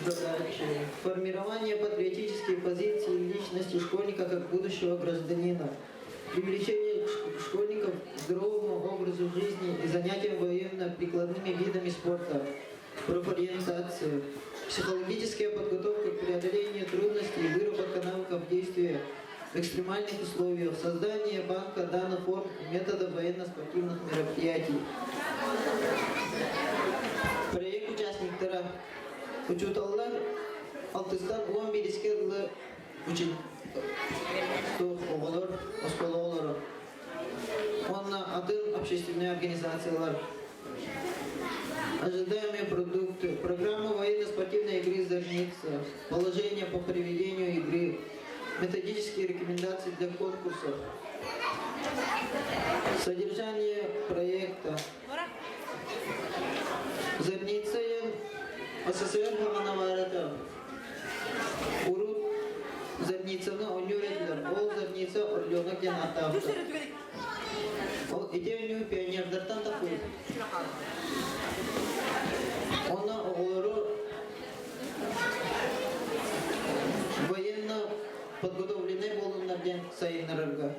задачи. Формирование патриотических позиций личности школьника как будущего гражданина. Привлечение школьников к здоровому образу жизни и занятиям военно-прикладными видами спорта. Профориентация. Психологическая подготовка к преодолению трудностей и выработка навыков действия в экстремальных условиях, создание банка данных форм и методов военно-спортивных мероприятий. Проект участниктара учууталлар алтыстан уон биирискэ дылы оҕолор оскуола оҕолоро уонна атын общественные организациялар Ожидаемые продукты. Программа военно-спортивной игры «Зарница». Положение по проведению игры. Методические рекомендации для конкурсов. Содержание проекта. Зарница СССР хаҕана Урут Зарницаны оонньуур этилэр. Ол Зарница Орленок диэн ааттаабыттар. Ол ити оонньуу пионердартан тахсыбыт. Онно оҕолору военно подготовленный буолуннар диэн сайыннарарга.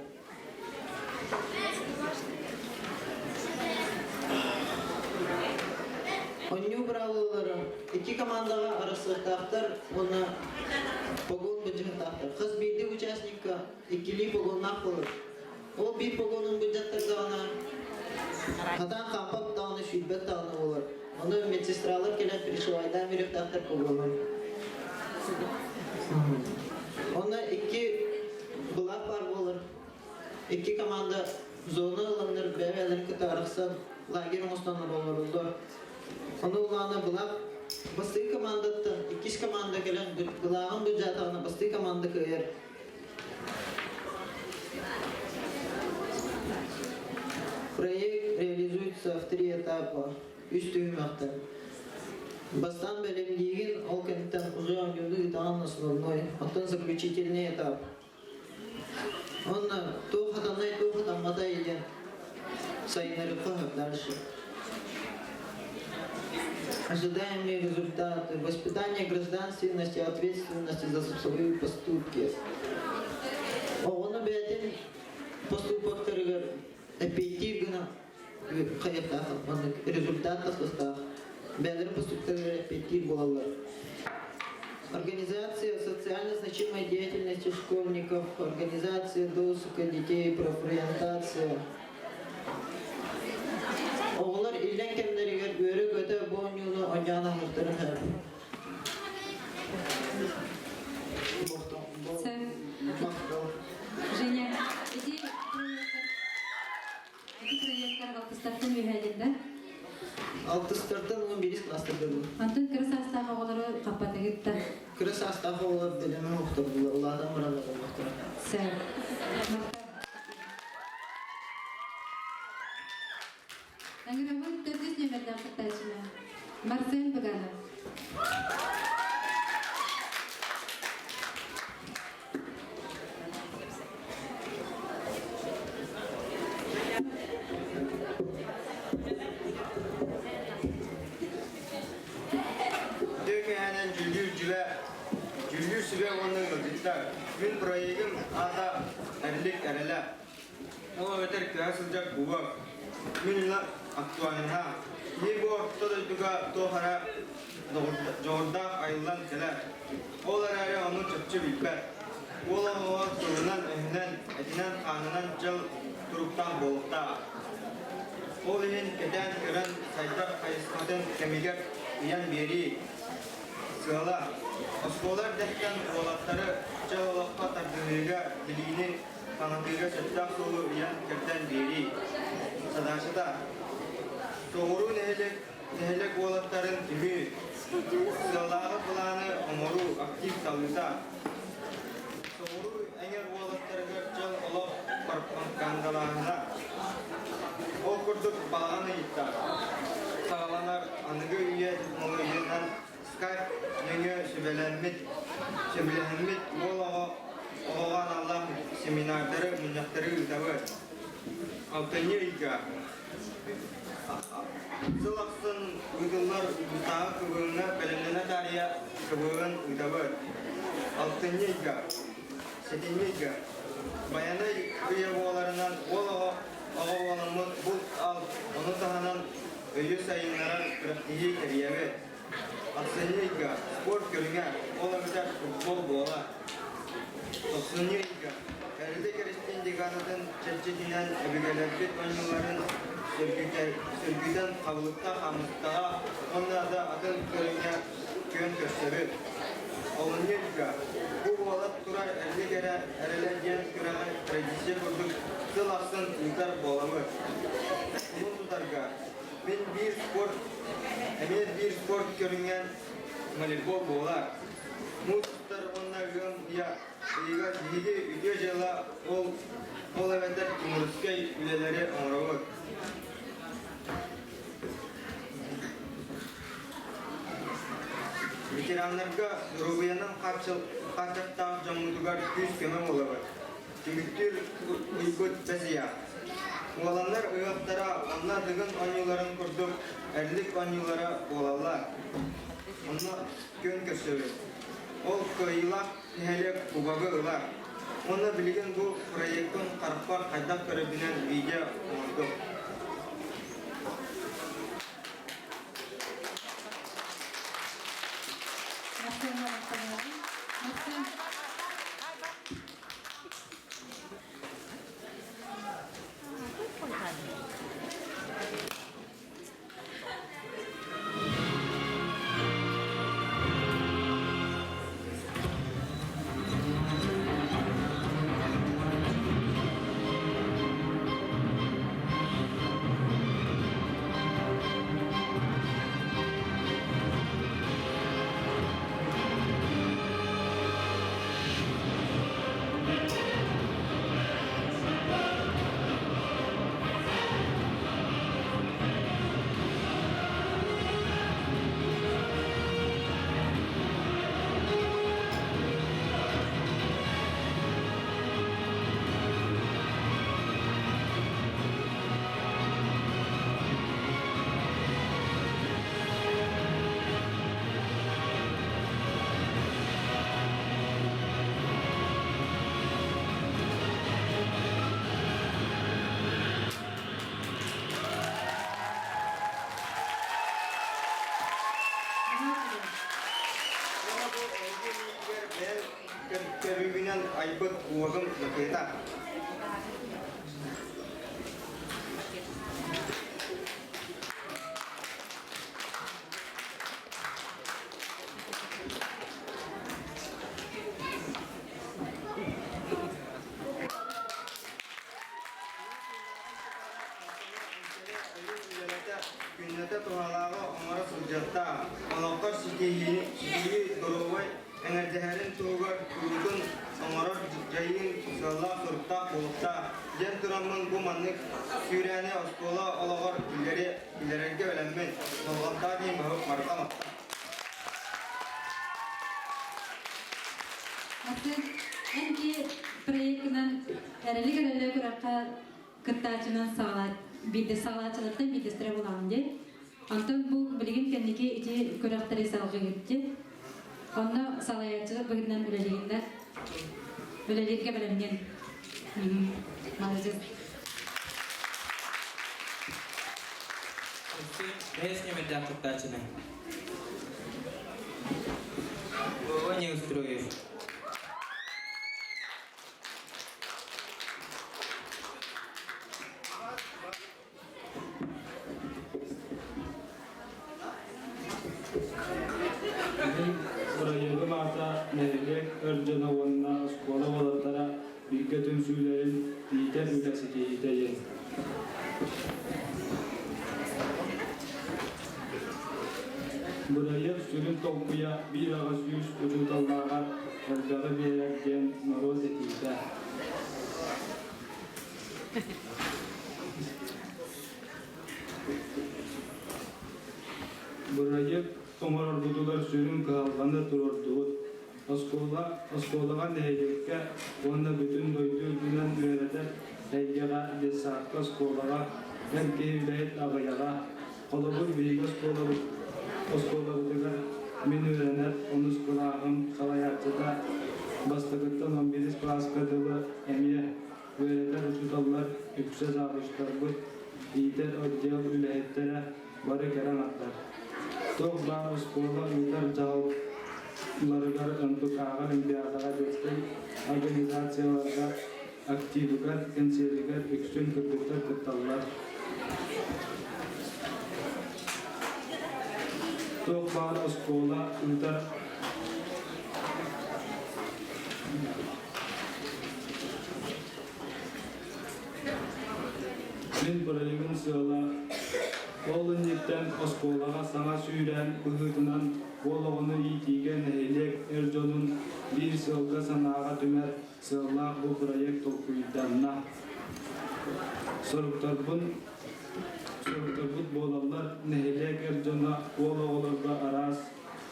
Оонньуу быраабылалара икки командаҕа арахсыахтаахтар уонна погон былдьаһыктаахтар. Хас биирдии участникка иккилии погоннаах буолар. Ол биир погонун былдьаттардаҕына хатаан хаампат даҕаны, сүүрбэт даҕаны буолар. Ону медсестралар кэлэн пришивайдаан үрэхтээхтэр погонун. Онно икки былаах баар буолар. Икки команда зона ыланнар бэйэ-бэйэлэрин кытта арахсан. лагерь оҥостон олороллор. Ону улаана былаах бастыы командаттан иккис команда кэлэн былааҕын былдьаатаҕына бастыы команда кыайар. Проект реализуется в три этапа. Үс түһүмэхтэн. Бастаан бэлэмниигин, ол кэнниттэн уже оонньууну ыытаҕын основной, оттон заключительный этап. Онно туох хатаннай, туох хатамматай диэн сайыннарыахха дальше. Ожидаемые результаты. Воспитание гражданственности, ответственности за свои поступки. Оҕону бэйэтин поступоктарыгар эппиэттиир гына хайыахтаах маннык результат тахсыстаах. Бэйэлэрин поступктарыгар эппиэттиир буолаллар. Организация социально значимой деятельности школьников, организация досуга детей, профориентация. Оҕолор иллэҥ кэмнэригэр үөрэ-көтө бу оонньууну оонньоон аһыахтарын сөп. Женя, ити ити проекттар алтыстартан үөһээ да? Алтыстартан уон биирис класстарга дуу. Онтон кыра саастаах оҕолору хаппатыгыт да? Кыра саастаах оҕолор бэлэми оһохтордулар, улаатан баран оҕолохторо. Сөп. Ыҥырабын төрдүс нүөмэрдээх кыттааччыны Марсен Быганов. Үтүө киэһэнэн дьүүллүүр дьүбэ, дьүүллүүр сүбэ уонна ыалдьыттар. Мин проегым аата Эрилик эрэлэ. Ол эбэтэр кыһа сылдьар кубок. Мин ыла актуальнаһа. Киһи бу орто дойдуга туох эрэ дьоҕурдаах айыллан кэлэр. Ол эрээри ону чопчу билбэт. Уол оҕоҕо тылынан-өһүнэн, этинэн-хаанынан дьал туруктаах буолуохтаах. Ол иһин кэтээн көрөн сайдар хайысхатын кэмигэр ыйан биэрии. Сыала: оскуола эрдэттэн уолаттары чөл олоххо тардыһыыга билиини хаҥатыыга сөптөөх суолу ыйан-кэрдэн биэрии. Задачата: соҕуруу нэһилиэк нэһилиэк уолаттарын түмүү, сыаллааҕы былааны оҥоруу актив талыыта. Соҕуруу эҥэр уолаттарыгар дьон олох пропагандалааһына. Ол курдук балаҕан ыйыттар. Саҕаланар аныгы үйэ технологиянан скайп нөҥүө сүбэлэммит, сөбүлэһэммит уол оҕо оҕоҕо аналлаах семинардары, мунньахтары ыытабыт. Алтынньы ыйга Сыл ахсын ыытыллар улуустааҕы КВН-ҥа бэлэмнэнэ таарыйа КВН ыытабыт. Алтынньы ыйга, сэтинньи ыйга Байанай ыйа буоларынан уол оҕо оҕо буоламмыт булт-ал, ону таһынан өйү сайыннарар күрэхтэһии тэрийэбит. Ахсынньы ыйга спорт көрүҥэ, ол эбэтэр футбол буолар. Тохсунньу ыйга Эрилик Эристиин декадатын чэрчитинэн өбүгэлэрбит оонньууларын сөргүтэн хабылыктаах хаамыттаҕа уонна да атын көрүҥҥэ күөн көрсөбүт. Олунньу ыйга бу буола турар Эрилик эрэ эрэлэ диэн күрэҕи традиция курдук сыл ахсын ыытар буолабыт. Кулун тутарга Мин биир спорт, эмиэ биир спорт көрүҥэр волейбол буолар. Муус устар уонна ыам ыйа ыйыгар биһиги үтүө дьыала ол ол эбэтэр тимурскай үлэлэри оҥоробут. Ветераннарга доруобуйанан хааччахтаах дьоммутугар күүс-көмө буолабыт. Түмүктүүр ыйбыт бэс ыйа. Уоланнар ыһыахтара онно Дыгын оонньууларын курдук эрлик оонньуулара буолаллар. Онно күөн көрсөбүт. Ол кыайыылаах нэһилиэк кубогы ылар. Уонна билигин бу проекпын харахпар хайдах көрөрбүнэн видео оҥордум. айбыт уотун макета. Күннэтэ туһалааҕы оҥоро сылдьыахтаах, олоххор ситиһиини ситиһии доруобай эҥэрдэһэрин туһугар куруутун оҥорор дьайыыҥ сыаллаах-соруктаах буолуохтаах диэн тураммын бу маннык сүүрээни оскуола олоҕор киллэри киллэрэргэ бэлэммин, болҕомтоҕо диэн баһык барҕа махтал. Атын эн проектынан эрэлик эрэлэ күрэххэ кыттааччынан саҕалаат биирдэ саҕалааччылартан биирдэстэрэ буолаҕын дии. Онтон бу билигин кэнники ити күрэхтэри салҕыыгыт дии. Онно салайааччы быһыытынан үлэлиигин да үлэлииргэ бэлэмҥин. Молодец. Бэһис нүөмэрдээх кыттааччыны. Вова Неустроев. Мин бырайыагым аата нэһилиэк эр дьоно уонна оскуола уолаттара бииргэ түмсүүлэрин иитэр үлэ ситиһиитэ диэн. Бырайыак сүрүн толкуйа 1800 учууталлааҕар элбэҕи биэрэр диэн норуот этиитэ. Бырайыак оҥорорбутугар сүрүн кыһалҕаны туруордубут. Оскуола, оскуолаҕа нэһилиэккэ уонна бүтүн дойду үрдүнэн үөрэтэр эйгэҕэ детсадка оскуолаҕа эр киһи үлэһит аҕыйаҕа. Холобур, биһиги оскуолабыт, оскуолабытыгар мин үөрэнэр онус кылааһым салайааччыта бастакыттан 11 кылааска дылы эмиэ үөрэтэр учууталлар үксэ завучтарбыт, иитэр отдел үлэһиттэрэ бары кэрэ аҥардар. Туох баар оскуола ыытар дьаһалларыгар НПК-ҕа Олимпиадаҕа детскай организацияларга активыгар, кэнсиэригэр үксүн кыргыттар кытталлар. Туох баар оскуола ыытар Мин бырайыгым сыала ол инниттэн оскуолаҕа саҥа сүүрээн быһыытынан уол оҕону иитиигэ нэһилиэк эр дьонун биир сыалга-санааҕа түмэр сыаллаах бу бырайыак толкуйданна. Соруктарбын соруктарбыт буолаллар нэһилиэк эр дьоно уол оҕолорго араас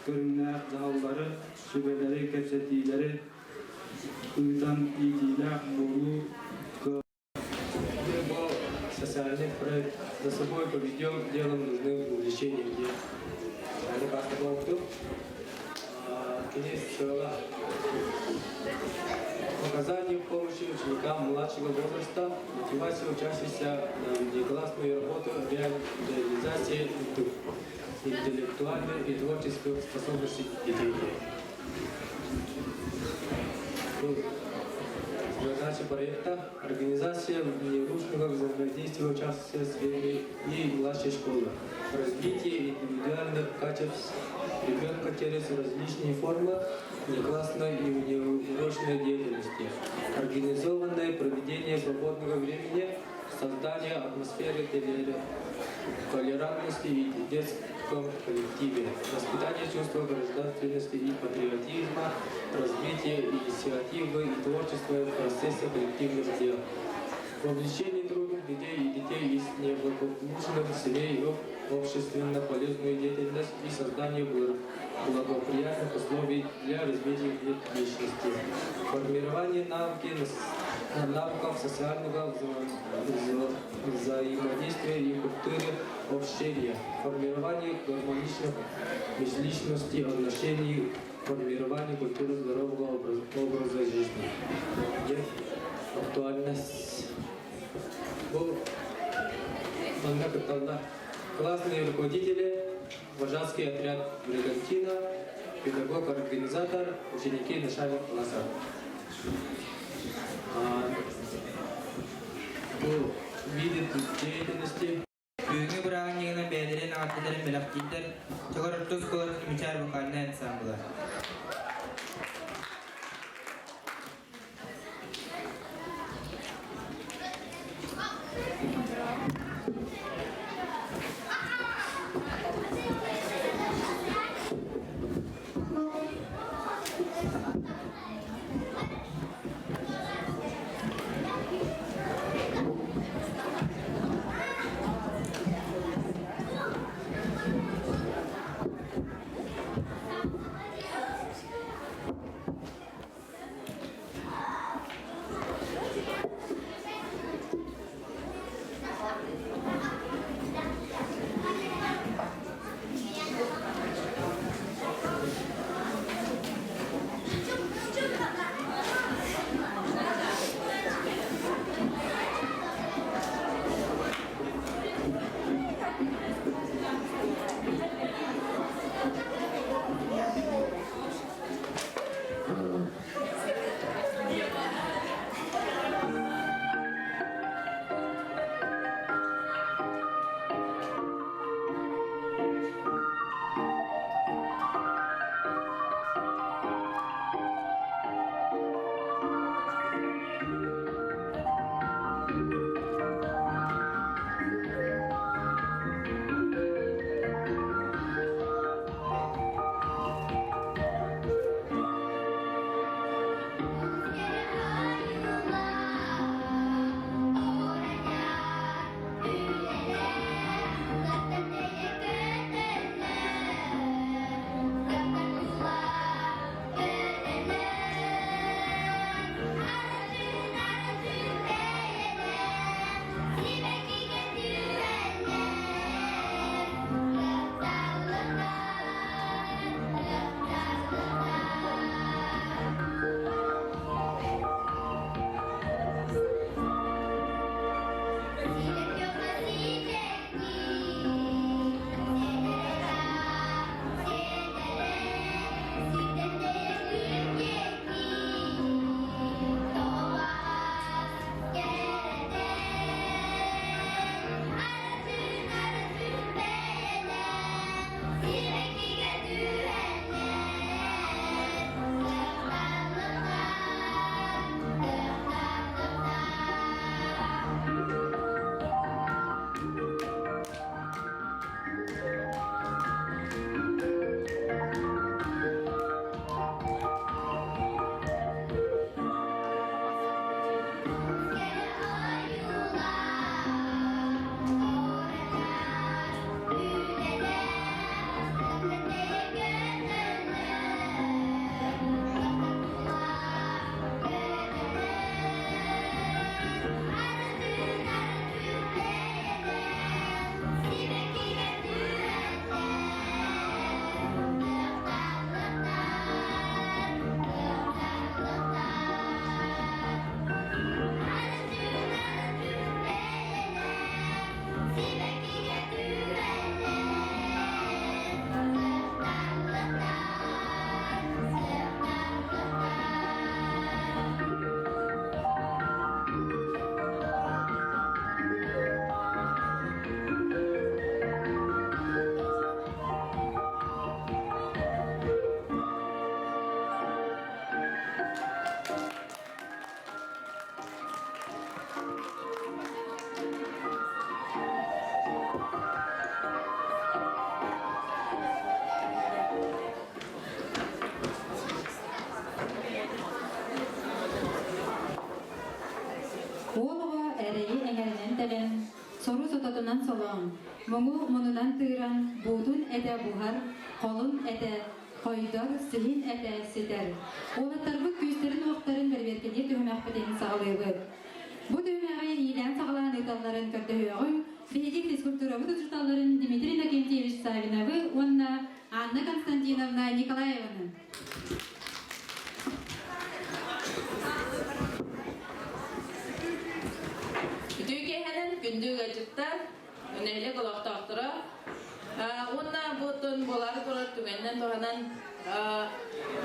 көрүҥнээх дьаһаллары, сүбэлэри, кэпсэтиилэри ыытан иитиилээх буолуу Социальный проект «За собой поведем, делом нужны увлечения», где Социальный паспорт Кини сыала оказание помощи ученикам младшего возраста, мотивация учащихся на внеклассную работу, реализация интеллектуальной и творческой способностей детей. Задача проекта – организация внеручного взаимодействия участия средней и младшей школы, развитие индивидуальных качеств ребенка через различные формы внеклассной и внеурочной деятельности, организованное проведение свободного времени, создание атмосферы толерантности и детском коллективе, воспитание чувства гражданственности и патриотизма, развитие инициативы и творчества в процессе коллективных дел, вовлечение трудных детей и детей из неблагополучных семей в общественно полезную деятельность и создание благоприятных условий для развития личности, формирование навыки, навыков социального взаимодействия и культуры общения, формирование гармоничных межличностей отношений, формирование культуры здорового образа, образа жизни. Актуальность. Бу манна кытталлар. Классные руководители, вожатский отряд Бригантина, педагог-организатор, ученики начальных классов. Бу виды деятельности Бүгүҥҥү бырааһынньыгынан бэйэлэрин эҕэрдэлэрин бэлэхтииллэр Чокор орто оскуолатын Мичээр вокальнай ансаамбыла. Уол оҕо эрэйи эҥэринэн тэлэн, сору сототунан солоон, муҥу мунунан тыыран, буутун этэ буһар, холун этэ хойдор, сиһин этэ ситэр. Уолаттарбыт күүстэрин-уохтарын бэрэбиэркэлиир түһүмэхпитин саҕалыыбыт. Бу түһүмэҕи иилээн-саҕалаан ыыталларын көрдөһүөҕүҥ биһиги физкультурабыт учууталларын Дмитрий Иннокентьевич Савиновы уонна Анна Константиновна Николаеваны. Үтүө киэһэнэн күндү ыалдьыттар, нэһилиэк олохтоохторо уонна бу оттон буолаары турар түгэнинэн туһанан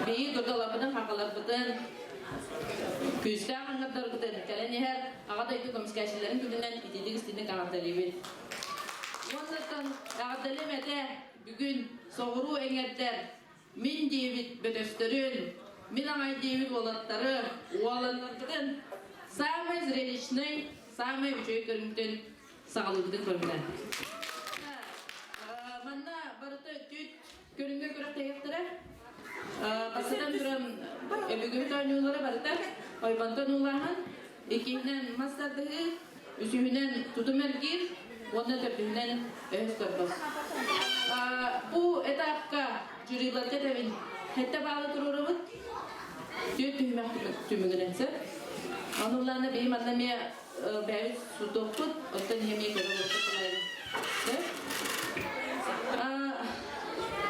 биһиги дурдаларбытын, хахаларбытын. Күүстээх аңгардаргытын кэлэн иһэр Аҕа дойду көмүскээччилэрин күнүнэн итиитик истиҥник эҕэрдэлиибит. Уоннаттан эҕэрдэлиэм этэ бүгүн соҕуруу эҥэрдэр мин диэбит бөтөстөрүн, мин аҕай диэбит уолаттары, уоланнаргытын самый зрелищный, самый үчүгэй көрүҥтүн саҕалыыбытын көрүҥнэр. Манна барыта түт көрүҥҥэ күрэхтэһиэхтэрэ. Бастатан туран өбүгүбүт оонньуулара барыта ойбонтон уулааһын, иккиһинэн мас тардыһыы, үсүһүнэн тутум эргиир уонна төрдүһүнэн өһөс торбос. Бу этапка жюриларга этэбин сэттэ баалы туруорабыт. Түөрт түһүмэх түмүгүнэн сөп. Ону улаана биһи манна эмиэ бэйэбит сутуохпут, оттон эмиэ көрө олорбут Сөп.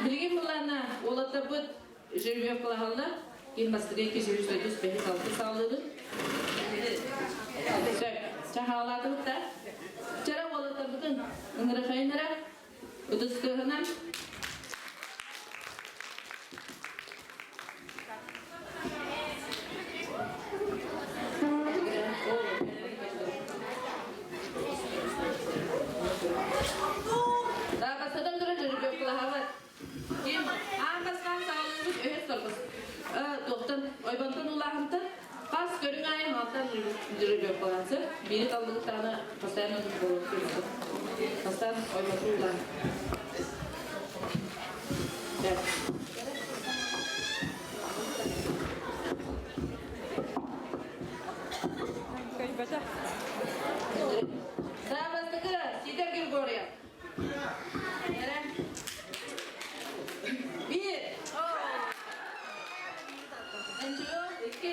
Билигин былаана уолаттарбыт жеребьевкалаһаллар. Ким бастакы 235 алты саалыыбыт. Сөп. Чахаалаатыбыт да. Чара уолаттарбытын ыҥырахайынара ытыс кыһынан Бастатан туран жеребьевкалаһабыт. Ким аан бастаан саҕалыыбыт өһөс торбос. Туохтан ойбонтон улааһынтан хас көрүҥ аайы малтан жеребьевкалаһансы биири таллыбыттаҕына постоянно буолуох Бастаан ойбонтон улааһын. Да, бастакы Сидор Григорьев. Биир. Ничего, икки.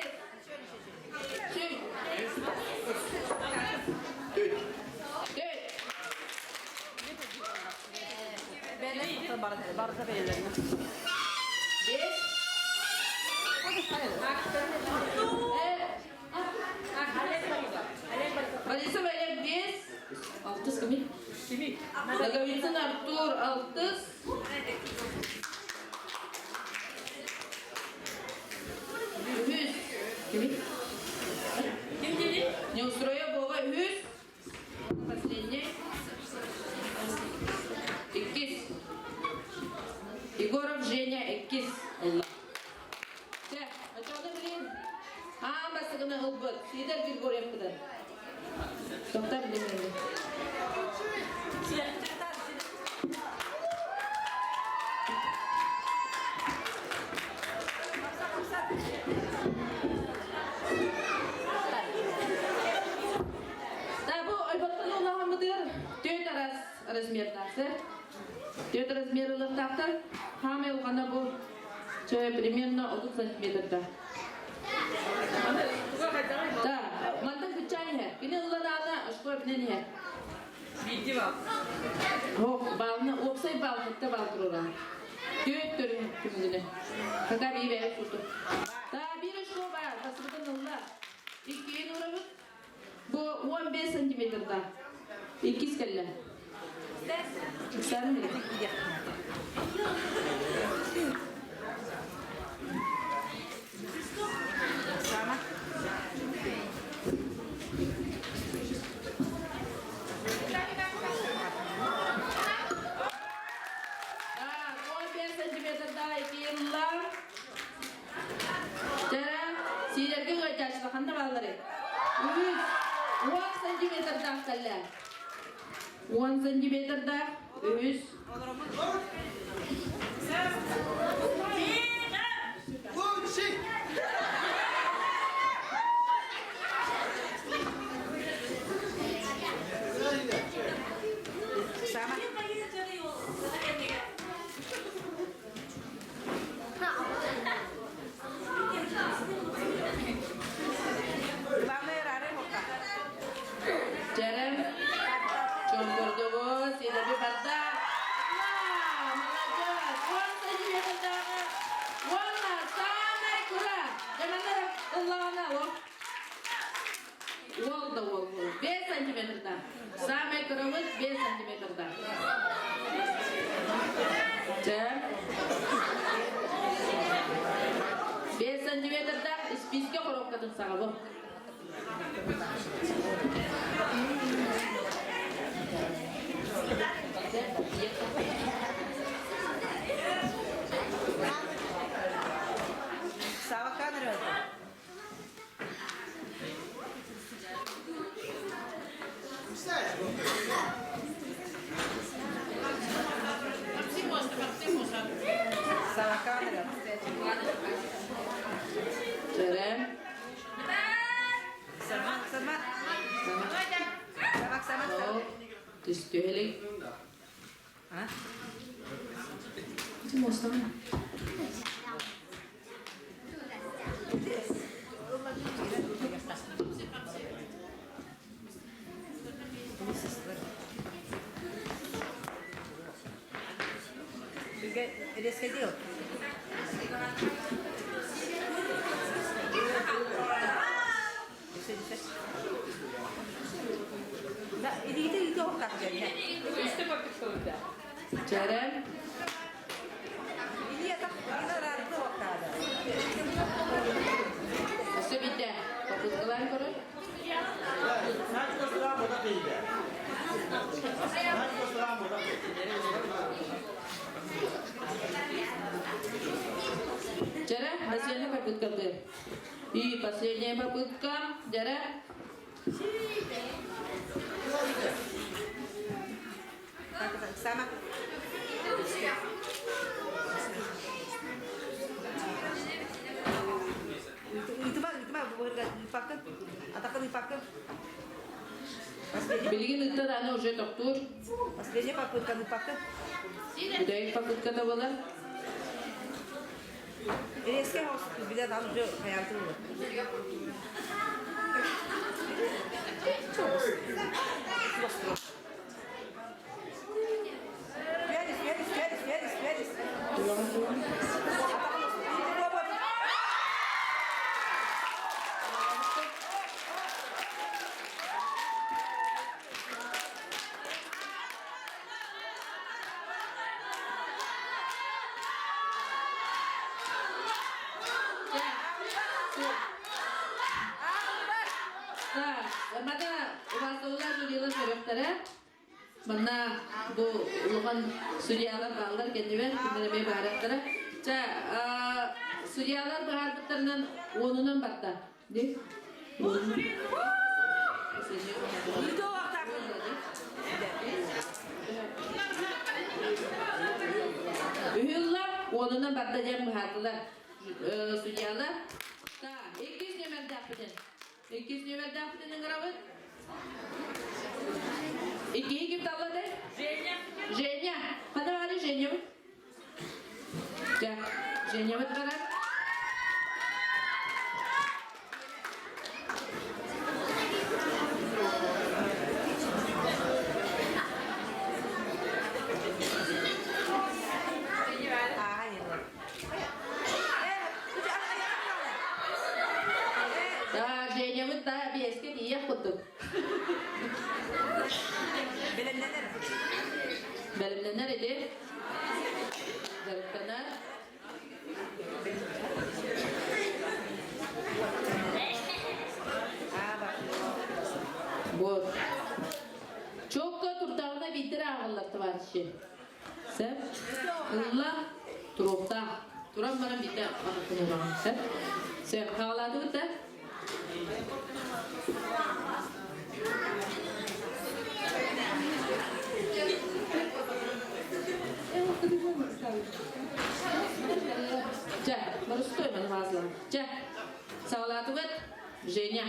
Үч. Төрт. Бес. Борисов Олег бес. Алтыс кими? Наговицын Артур алтыс. Үһүс. Кими? Неустроя Бова үһүс. Последний. Иккис. Егоров Женя иккис ылла. Чэ, очону билин аан бастакыны ылбыт Сидор Григорьевпытын. Тоқтар билин. Да, бу ойботтон улаһаммытыгар түөрт арас размердаахтар. Түөрт размер ылыахтаахтар. Хаамай улхана бу чэ, примерно 30 сантиметрда. Да, мантан кыччаан иһэр. Кини ылан аана ошко эбинэн иһэр. Биирди бал. Ох, баалны, уопсай баал, хатта баал туруоран. Түөрт көрүҥ түмүгүнэ. Пока бии бэйэ курдук. Да, биир очко баар, басыбытын ылла. Иккиһин урабыт. Бу 15 сантиметрда. Иккис кэллэ. Сарым Так, 15 сантиметрда икки Чара, сиилэргэ ыалдьааччылар ханна баалларый? Үһүс, 10 сантиметрдаах кэллэ. 10 сантиметрдаах, үһүс. Лучший! Чэрэ, чоҥкордубут, сиэдэби барда. Молодец! саҕабы. Сава камера. Сава камера. Чэрэ. Сама, сама. Самак, самак, самак. Түстүһэлик. А? Резко делал. Да, иди, иди, иди, как Чэрэ. Өссө биирдэ попыткалаан көрөр. Чэрэ, последняя попытка ты. И последняя попытка. Дьэрэ. Сама. Ытыма, ытыма, ыппаккын. Атахын ыппаккын. Билигин ыттар аны уже тохтуур. Последняя попытка ыппаккын. Бүтэһик попытката буолар. Резко билет аны уже хаятын Пялись, пялись, пялись, пялись, пялись. Так, мана убаастабыллаах жюрилар көрүөхтэрэ. Манна бу улахан судьялар бааллар кэннибэр, кинилэр эмиэ быһаарыахтара. Чэ, судьялар быһаарбыттарынан уонунан барда. Ди? Үһүллар уонунан барда диэн быһаардылар судьялар. Так, иккис нүөмэрдээхпитин. Иккис нүөмэрдээхпитин ыҥырабыт. Иккиһи ким таллады? Женя. Женя. Хана баары Женябыт? Дьэ, Женябыт барар. Да, Женябыт да биэскэ тиийэх курдук. Бэлэмнэнэр. Бэлэмнэнэр ити. Дьарыктанар. Вот. Чокко турдаҕына биирдэр ааҕыллар товарищи. Сөп. Ылла туруохтаах. Туран баран биирдэ анатын ураҕын. Сөп. Сөп. Хаалаатыбыт да? Чэ, боростуой маны баазылаан. Чэ, саҕалаатыбыт. Женя.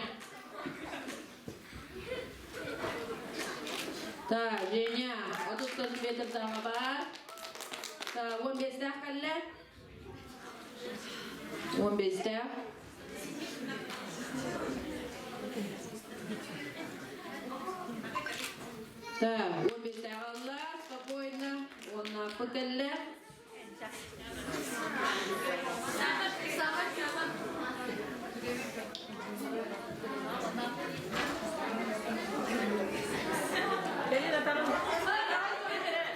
Так, Женя, 30 сантиметрдааҕа баар. Так, 15-тээх кэллэ. 15-тээх. Так, 15-тээх алла, спокойно. Уоннаахпыт кэллэ.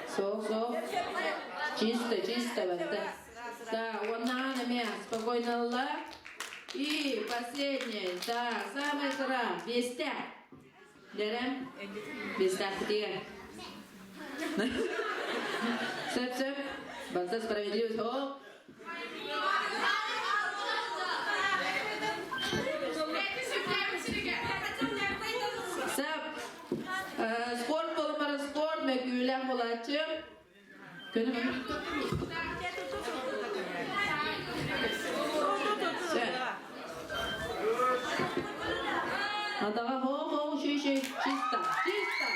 Со, со. Чисто, чисто, батта. Да, уоннаан эмиэ спокойно ылла. И последний, да, самый кыра, биэстэ. Дэрэн, биэстээхпитигэр. Сөп, сөп. Барыта справедливость. О, Сөп. Спорт болумара спорт, мөкүүлээх булааччы. Атаҕа хоо-хоо үчүй-үчүй чисто, чисто.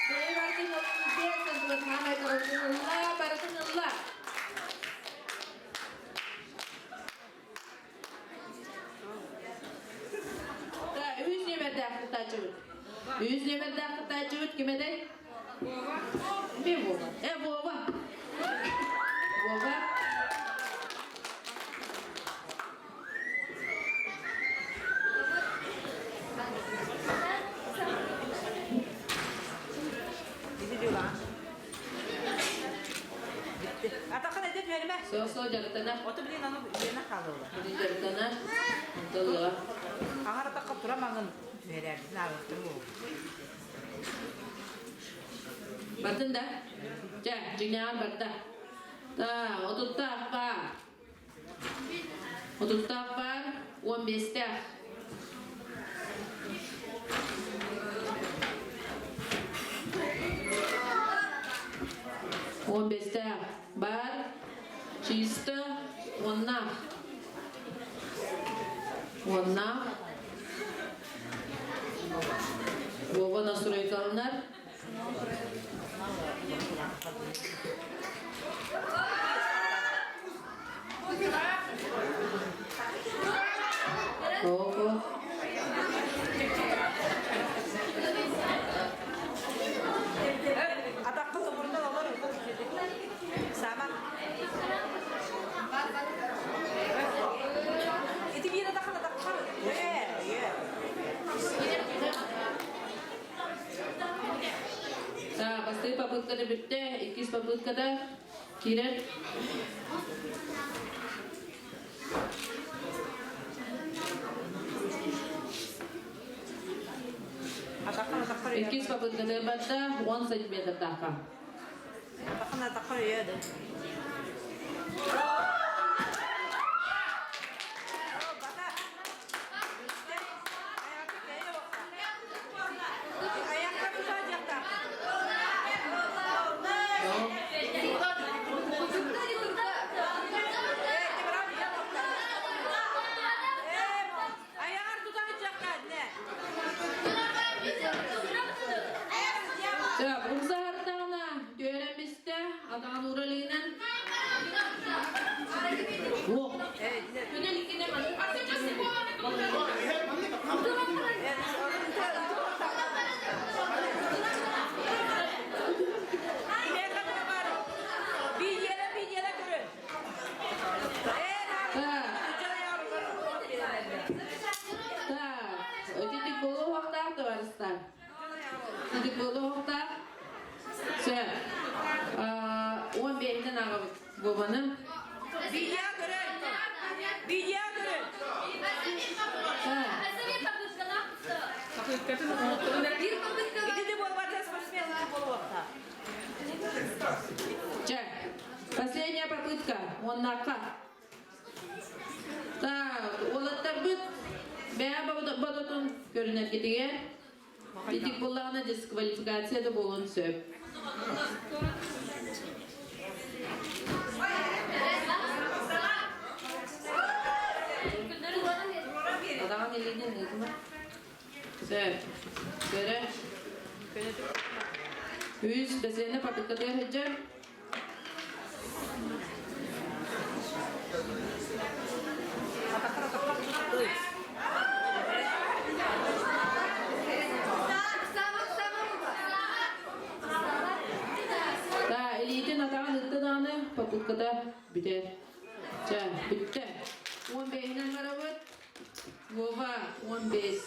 Бэйэ бартын бэйэ сылытмаамай барытын ылла, барытын ылла. Үһүс нүөмэрдээх кыттааччыбыт. Үһүс нүөмэрдээх кыттааччыбыт ким этэй? Мен Вова. Э, Вова. Вова. Атахан эдет верме. Со-со дьарыктанар. Ото билин аны биэнэ хаалыла. Дьарыктанар. Онтон Аңар атаққа тура маңын түһэрэрбин ааҕыттым ол. Бардын да? Чэ, дьиҥнээҕэр барда. Та, отуттаах баар. Отуттаах баар, уон биэстээх. Уон биэстээх баар, чисто, уоннаах. Уоннаах. Вова настройкаланар. Ого. Атаққа тобурунан олор Сама. Ити биир атахан атаққа. Е, е. Так, бастакы попыткада бүттэ, иккис попыткада киирэр. Иккис попыткада барда 10 сантиметрдаахха. Атахан атаққа үйеді. Умсаһартаҕына түөрэммистэ атаҕын ууралыынан Уох. Так, ититик буолуохтаах товарищтар. Ититик буолуохтаах. Сөп. Он биэһинэн аҕабыт Вованы. Видео көрөн. Видео көрөн. Ити буолбата спортсмен буолуохта. Чэ, последняя попытка. Уоннаахха. Так, уолаттарбыт бэйэ бодотун көрүнэргитигэр итик буоллаҕына дисквалификация да буолуон сөп. Адаҕан илиинин ыытыма. Сөп. Көрө. Үс бэсиэнэ попыткатыгар сылдьар. Да, илиитин атаҕын ытты даҕаны попытката бүтэр. Чэ, бүттэ. Уон бэһинэн барабыт. Вова, 15.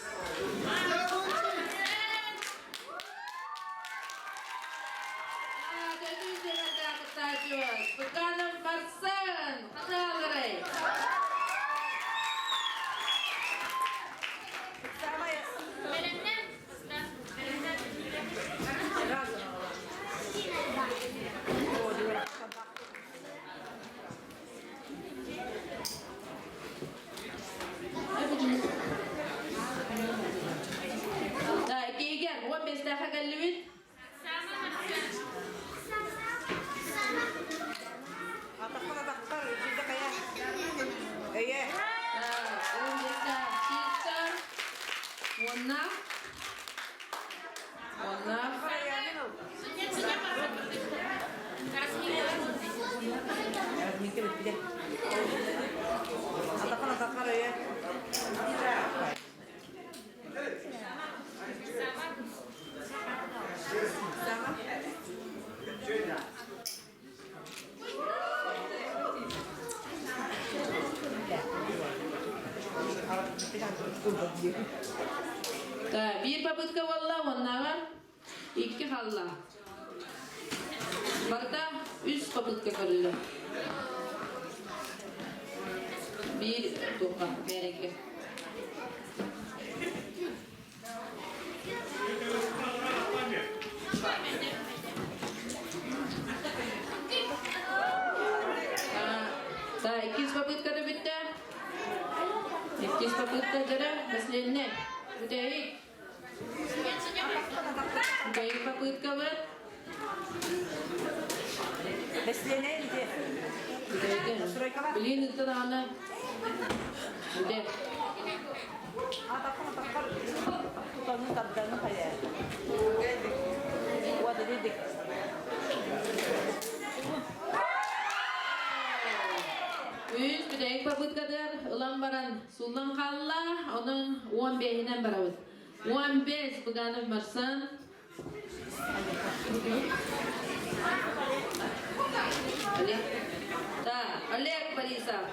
Кыттааччыбыт Быканов Марсен! Ханаларай! Минке бүттүгэ. Атахан атахар өйө. Биир попытка буолла, уоннааҕар икки халла. Барыта үс попытка көрүллэр. Биир туохха бэрэгэ. Да, иккис попыткада бүттэ. Иккис попытка дьэрэ, последний. Бүтэйик. Бүтэйик попыткабыт. Бэслиэнэй ити. Бүтэйик. Билин ыттан аны. Бүтэ. Атаххын атаххар тутаны тарданы хайа. Уот дик. Үс бүтэйик попыткатыгар ылан баран суллан хаалла, онон 15-инэн барабыт. 15 Быганов Марсан. Олег. Да, Олег Борисов.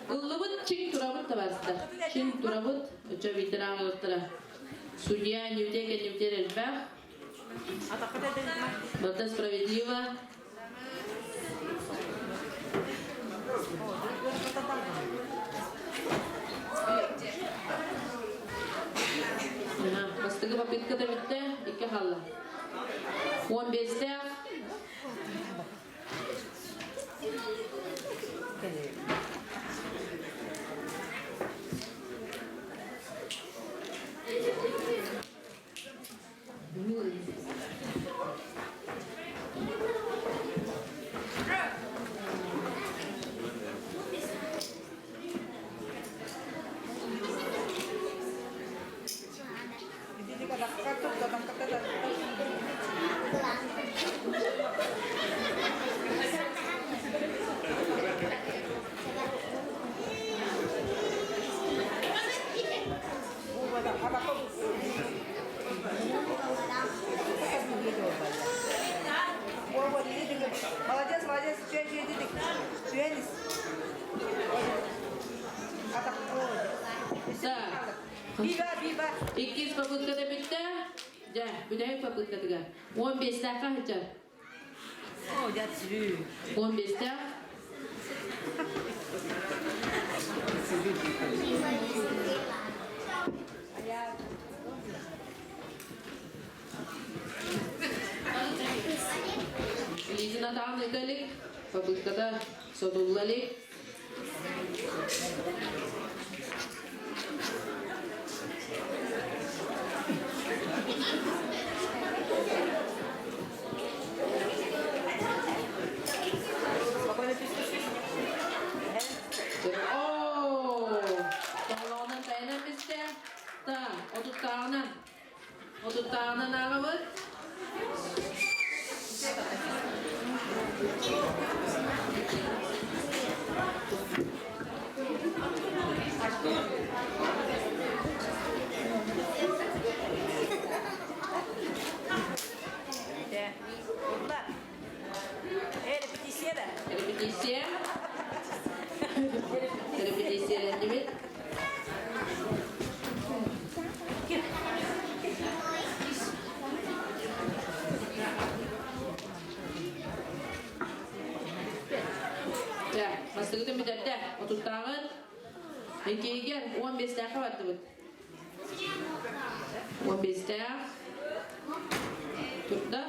Ыллыбыт чиҥ турабыт табаарыстар. Чиҥ турабыт, өчө ветеранлыктара. Судья ньүтэ кэннибитигэр элбэх. Барыта справедливо. Бастакы попытката бүттэ, икки хаалла. 15-тээх. Молодец, молодец, Чуэнис. Биба, биба. Иккис попытката бүттэ. Дьэ, бүтэһик попыткатыгар. 15-тээххэ сылдьар. 15-тээх. Лизина таҕан ыта илик, попытката сотулла илик. Оо, тоҕолоҕунан тайанан бистэ. Та, отуттааҕынан. Отуттааҕынан ааҕабыт. Репетиция. Репетициялэннибит. Дьэ, бастакытын бүтэрдэ. Отуттааҕын иккиһигэр 15-тээххэ бардыбыт. 15-тээх турда.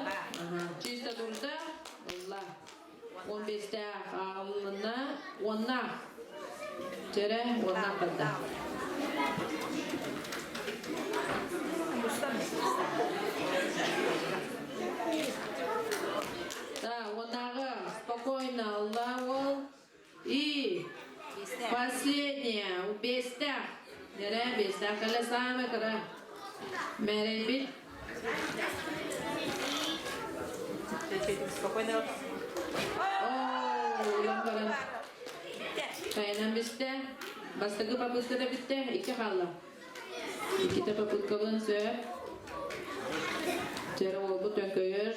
Чисто турда. Ылла. 15-тээх ааҕылынна. Уоннаах. Чэрэ уоннаах барда. Да, уоннааҕы спокойно ылла уол. И последний. Дьэрэ, биэстээх кэлэ саамай кыра. Мээрэйбит. Спокойно. Оо, улам баран. Тайанан бистэ. Бастакы попытката бүттэ, икки хаалла. Иккитэ попыткалыан сөп. Дьэрэ уолбут өҥкөйөр.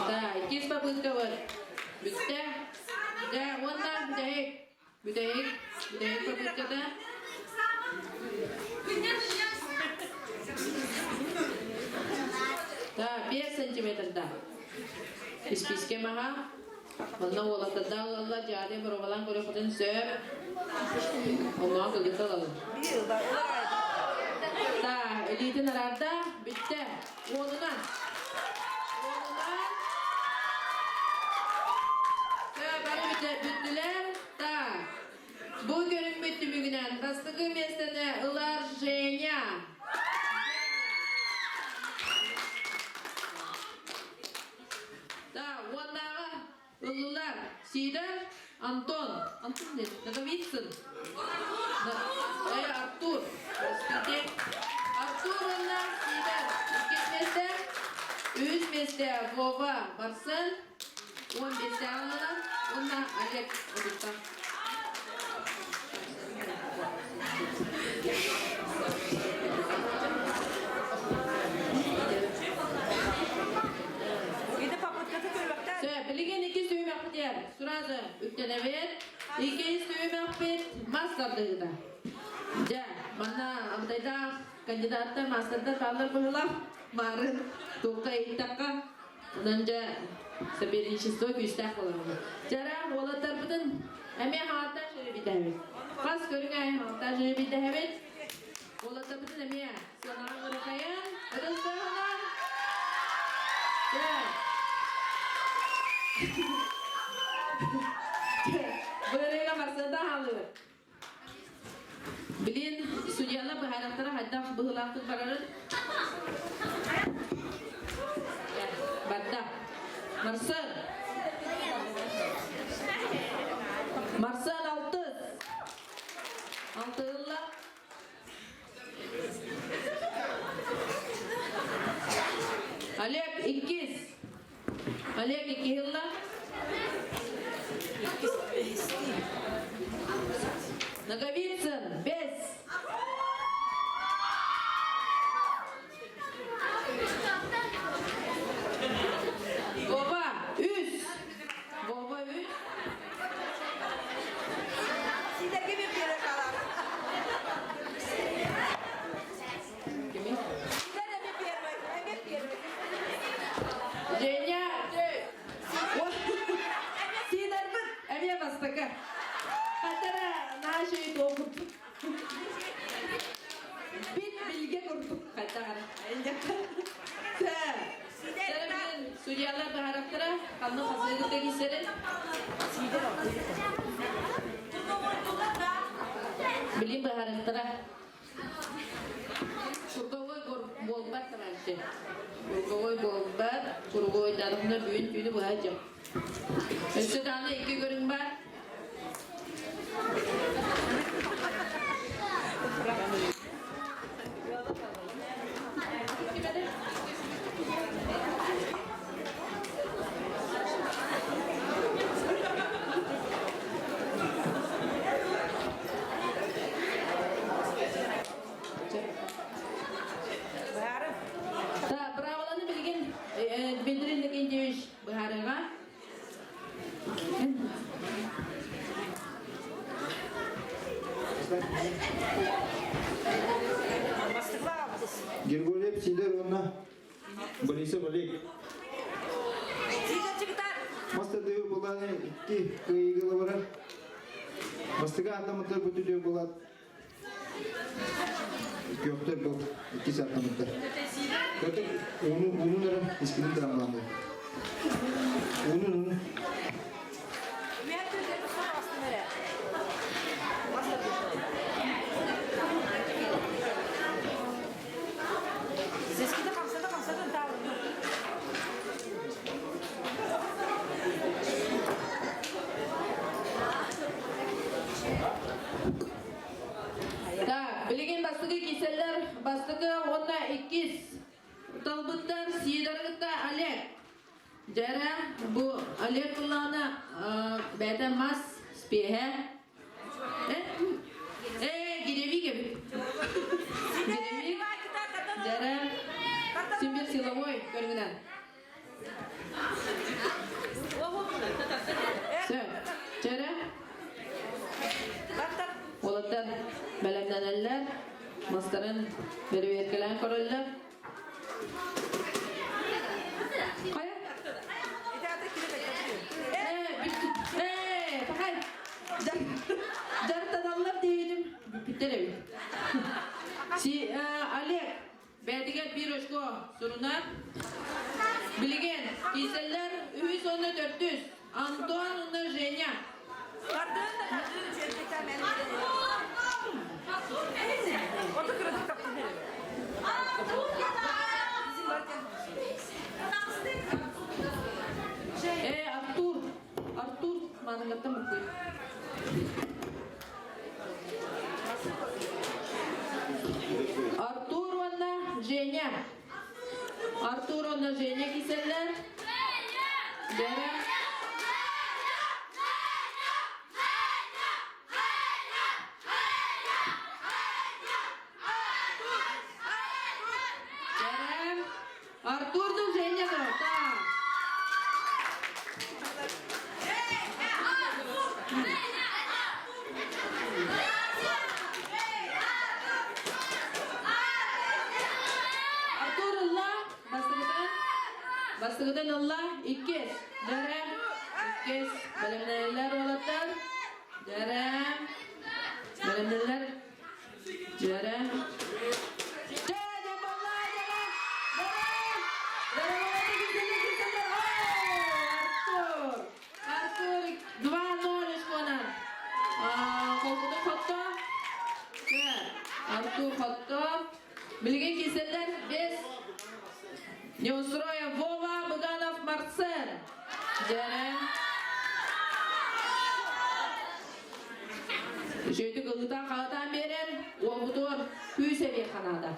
Да, иккис попытка бар. Бүттэ. Дьэ, уонна бүтэһик. Бүтэһик, бүтэһик попытката. Да, 5 сантиметрда. Испиискэ маһа. Манна уолаттарда ылаллар, дьаады боруобалаан көрүөххүтүн сөп. Онноон кылгыта ылаллар. Да, илиитин араарда, бүттэ. Уонунан. Уонунан. Бары бүттүлэр. Так. Бу көрүҥмүт түмүгүнэн бастакы миэстэни ылар Женя. Да, уоннааҕы ыллылар Сидор, Антон, Антон нет, Наговицын, Артур, простите, Артур уонна Сидор иккис миэстэ, үһүс миэстэ Вова Барсен, 15 ыллылар уонна Олег Одуттан. Билигин икки сүүмэхпитигэр сразу үктэнэбит. Икки сүүмэхпит мас тардыыта. Дьэ, манна абытайдаах кандидаттар, маастардар бааллар быһыылаах. Марын туохха иһиттэххэ, онон дьэ соперничество күүстээх буолар. Дьара уолаттарбытын эмиэ хаалтаах жөрүбүтэһэбит. Хас көрүҥ аайы хаалтаах жөрүбүтэһэбит. Уолаттарбытын эмиэ сыанаҕа ырахайан, ытыстаһынан. Дьэ. Бырайга барсыата хаалыбыт. Билин судьялар быһаарахтара хайдах быһыылаахтык барарын барда. Марсел. Марсел алтыс. Алтыылла. Олег иккис. Олег иккиһилла. Наговицын бес. Вова үс. Вова үс. Сидерге bir kere kalan. Сидер эми первый, эми первый. Женя, Сидербит эмиэ бастакы. Хатара наши туохут. Бит билге курдук хатара. Судьялар баһарахтара ханна хасыгы тегисерин. Билим баһарахтара. Курговой буолбат товарищи. Курговой буолбат, курговойдаатахына бүгүн түүнү быһа дьэ. Өссө даҕаны икки көрүҥ бар. Да, правиланы билигин Дмитрий Иннокентьевич быһаарыаҕа. Григорьев Сидор уонна Борисов Олег. Мастардыы булааны икки кыайыыга барар. Бастакы атамыттар бүтүлүө булат. Күөхтөр был иккис атамыттар. Көтөр уну уну эрэ искинин трамланды. Унун унун. Сескиде хамсады хамсады таалыны. Так, билигин бастакы киселлер, бастакы уонна иккис талбыттар Сидоргытта Олег. Дьэрэ, бу Олег кыллаана бэйэтэ мас спиэһэ. Э, э, гиревик эбит. Гиревик. Дьэрэ, син бир силовой көрүҥүнэн. Сөп. Чэрэ. Уолаттар бэлэмнэнэллэр, мастарын бэрэбиэркэлээн көрөллөр. Хайа? Ээ, пахай! Дьарыктаналлар диэбитим бүппүттэр эбит. Си, Олег, Бэйэтигэр биир очко сурунар. Билигин киирсэллэр үһүс уонна төрдүс. Антон уонна Женя. Тардыын да тардыын үчүгэйдик мен Ото кыратык таптын Э, Артур, Артур маныгаттан буккуй. Артур уонна Женя. Артур уонна Женя киселлэр. Дьэрэ. Дьэрэ. Артур да Женя да. Так. Артур ылла, бастыгытан, бастыгытан ылла, иккис, дьэрэ, иккис, бэлэмнэнэллэр уолаттар, дьэрэ, бэлэмнэнэллэр, дьэрэ. Дьэ, дьэ, балла, дьэрэ, дьэрэ, дьэрэ, Артур, Артур 2-0 очконан. Холкутун хотто. Артур хотто. Билигин киселлер 5. Неустроев Вова, Быганов Марсен. Дьэрэ. Үчүгэйдик ылытан хаатаан биэрэн, уолбутугар күүс эбиэ ханаада.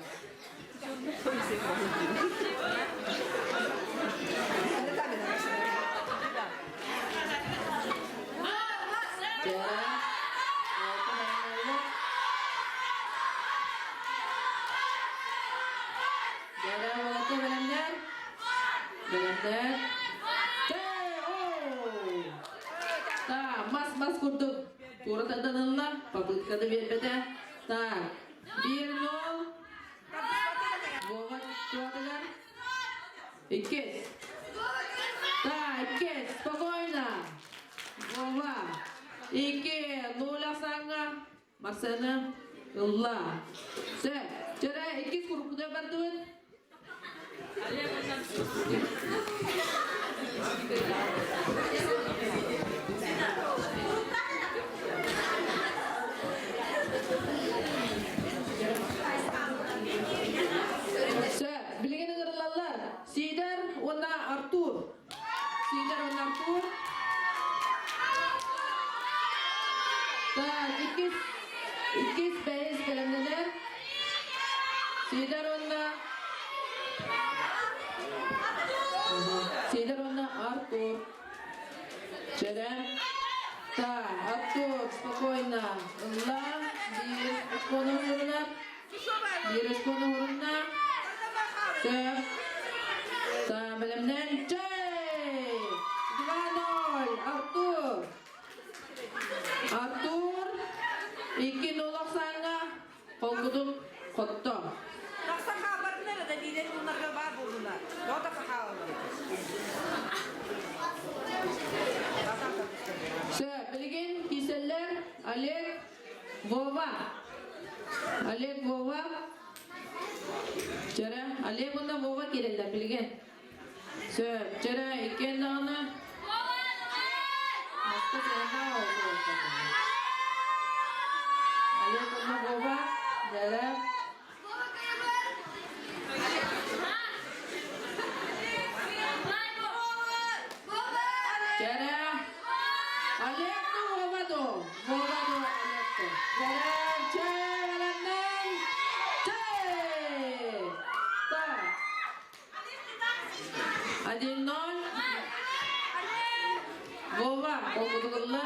Дьэрэ уолаттар бэлэмнэр. Бэлэмнэр. Так, мас-мас курдук туора тарданылла, попытканы биэрбэтэ. Так, 1-0. Вова туотугар. Иккис. Так, иккис, спокойно. Вова. Икки, ноль ахсааҥҥа Марсена ылла. Сөп. Чөрө иккис куруппутугар бардыбыт. Сөп. Билигин ыҥырыллаллар. Сидор уонна Артур. Сидор уонна Артур. Так, иккис, иккис бэйэс бэлэмнэнэр. Сидор уонна Сидор уонна Артур. Чэрэ. Так, Артур, спокойно. Ылла, биир очкону уһурунар. Биир очкону уһурунна. Сөп. Так, бэлэмнэн. Чэй! 2-0. Артур. Артур 2-0 ахсааҥҥа холкутук хотто. Тахсан хаалбатын эрэ да лиидери булларга баар буоллунар. Тоҕо хаалаллар. Сөп, билигин кииселлэр Олег Вова. Олег Вова. Чэрэ, Олег уонна Вова киирэллэр билигин. Сөп, чэрэ иккиэн даҕаны маска сыһыннаах олорбуттар. Олег уонна Вова, дьэрэ. Чэрэ. Олег ду Вова ду? Вова ду Олег ду? Дьэрэ, чэ, бэлэмнэн. Чэ! Так. 1-0. Вова, холкутулунна.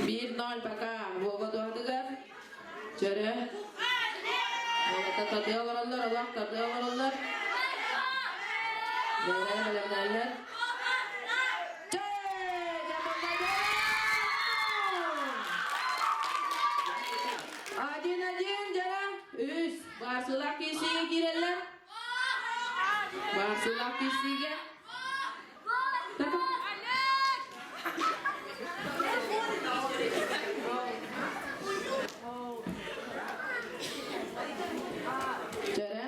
1-0 пока Вова туһатыгар. Чөрө. Олата тардыа олороллор, олох тардыа олороллор. Бэйэлэрэ бэлэмнээллэр. Один-один, дьара. Үс. Барсылаах киирсиигэ киирэллэр. Барсылаах киирсиигэ. Дьара.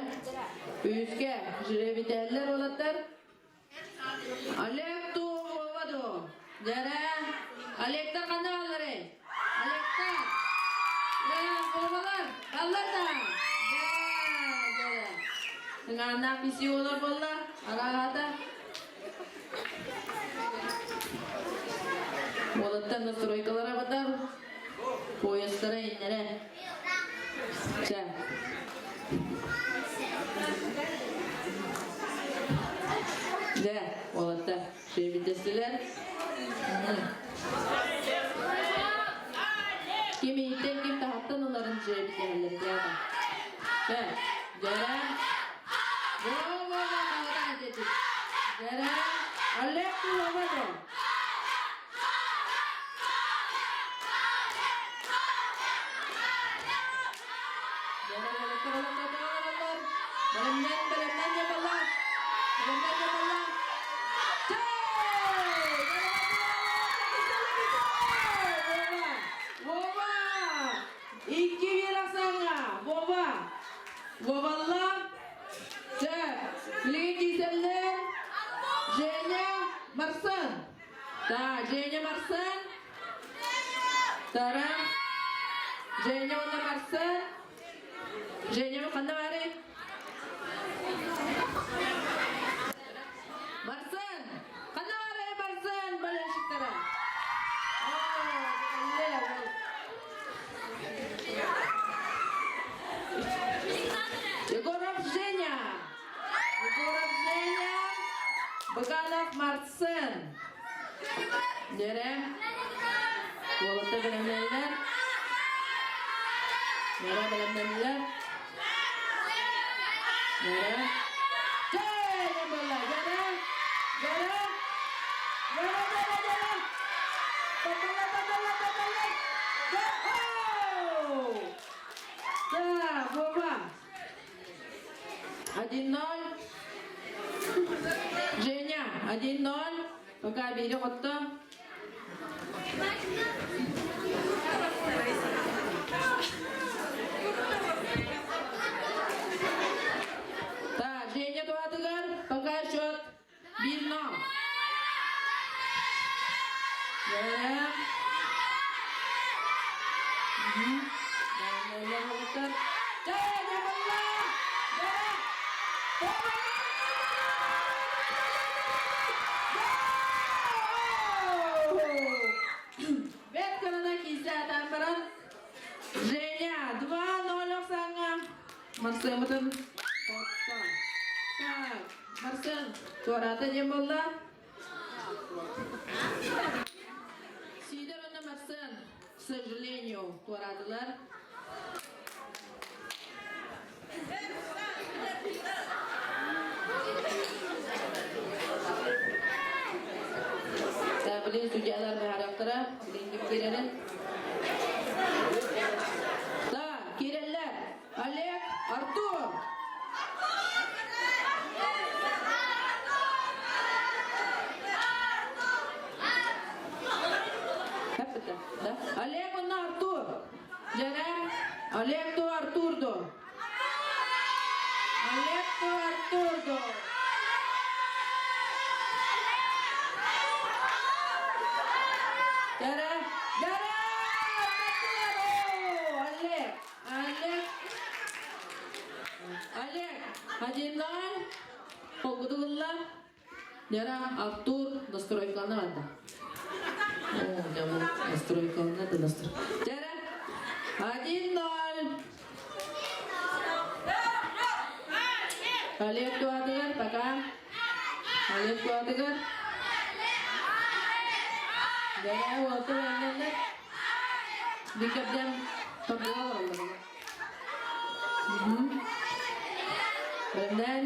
Үскэ. Жребителлэр уолаттар. Олег туу Вова дуу? Дьэрэ, Олегтар ханна баалларый? Олегтар! Ээ, Вовалар, баллар да? Дьэ, дьэрэ. Тыҥааннаах киси олор буолла, арааһата. Уолаттар настройкалара батар, поездтара иннэрэ. Чэ. Дьэ, уолаттар, сүөбүттэстилэр. Ким иһиттэн, ким таһыттан ыларын сүөбүттэһэллэр диэҕэ. Чэ, дьэрэ. Во-во-во, Дьэрэ. Олег Вова Бэлэмнэн, бэлэмнэн дьабалла! Бэлэмнэн дьабалла! Вова! 2-1 ахсааҥҥа! Вова! Вовалла! Чэ, билигин киисэллэр Женя Марсан! Да, Женя Марсан. Тара. Женя уонна Марсан. Женя ханна баарый? Марсан! Ханна баарый Марсан болельщиктара? Егоров Женя! Егоров Женя! Быганов Марсен! Дьэрэ! Уолаттар бэлэмнэннилэр. Дьэрэ бэлэмнэннилэр. Дьэрэ! Дьэ, буолла! Дьэрэ! Дьэрэ! Дьэрэ, дьэрэ, дьэрэ! Таталла, таталла, таталла! Дьэ, Да, Вова! 1-0. Женя, 1-0. Пока биири хотто. Так, Женя туһатыгар пока счет 1-0. Yeah. Бэрт кырана киисэ атаан баран Женя 2-0 охсааҥҥа Марсеммытын хотто. Так, Марсен туораата диэн буолла. Сидор уонна Марсен, к сожалению, туораатылар. Билин судьялар быһаарыахтара, билин ким киирэрин. Да, киирэллэр. Олег, Артур! Олег уонна Артур. Дьэрэ, Олег ду Артур ду? Олег Артурду. Дара, Дара, Олег, Олег, Олег, 1-0. Холгутугулла. Дара, Артур, настройканы барда. О, я настройканы да настрой. Дара, 1-0. Олег Туатыгар, пока. Олег Туатыгар. Дара, уолта бэннэннэр. Бикэбден тордуга олороллор. Бэннэн.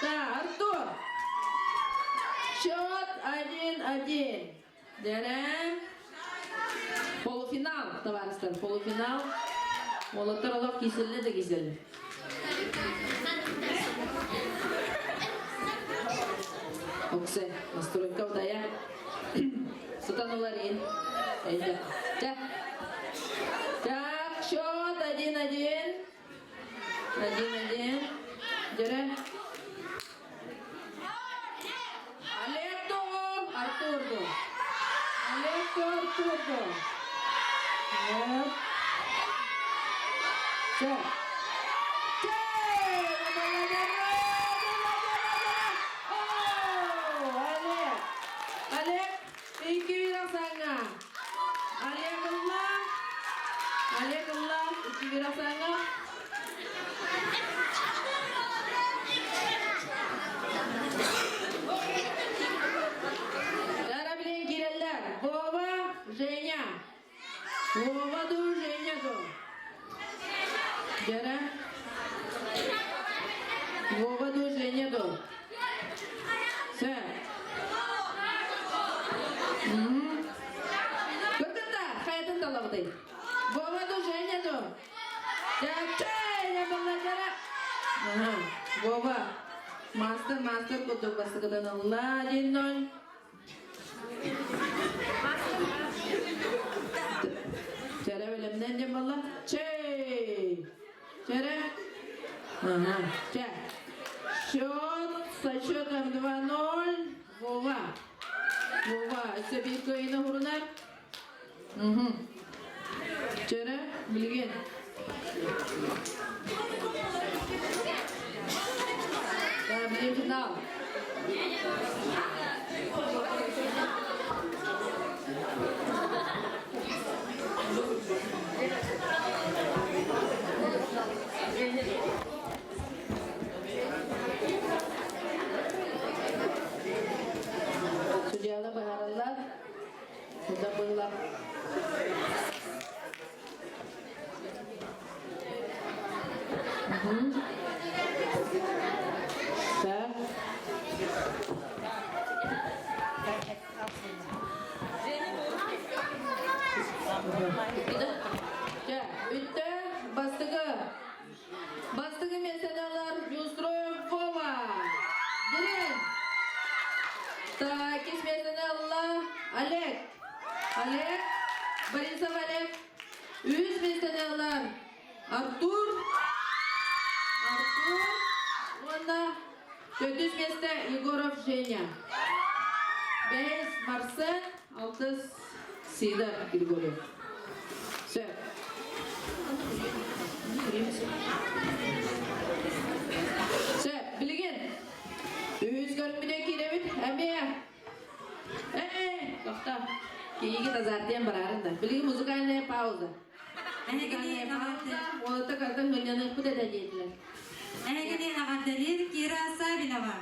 Да, Артур. Счет 1-1. Дерем. Полуфинал, товарищтар, полуфинал. Уолаттар олох киселли да киселли. Оксе, настройка удая. Сутан уларин. Так. Так, счет 1-1. 1-1. Дере. Олег Артурду. Олег Артурду. Вот. Все. Олег! Олег, 2-1 саңа. Олег ылла. Олег ылла, 2-1 саңа. Дара билен киреллер. Вова, Женя. Вова ду, Женя ду. Дара. Вова ду, Женя ду. Все. Көрдүн хаятын талабытай. Вова ду, Женя ду. Женя балла дара. Ага, Вова. Мастер, мастер, кудук басыгыдан алла, 1-0. Чәрә белемнән дем балла. Чей! Чәрә. Ага, чә. Счет со счетом 2-0. Вова. Вова, өсө бир көйүнө хурунар. Угу. Чәрә, билген. Да, билген финал. Судьялар баһараллар. Суда было. Так. Үтті, бастығы. Бастығы месеналар Юстроев Вова. Дирен. Так, месеналар Олег. Олег. Борисов Олег. Үз месеналар Артур. Артур. Онна төртүс месте Егоров Женя. Бес Марсен, алтыс Сидор Григорьев. Все. Все, билген. Үз көрүнмүдө киребит, әме. Э, тохта. Кейиги тазартыям барарында. Билген музыкальная пауза. Музыкальная пауза. Олата картан гыняны куда да дейтилер. Эһигини аҕардалир Кира Савинова.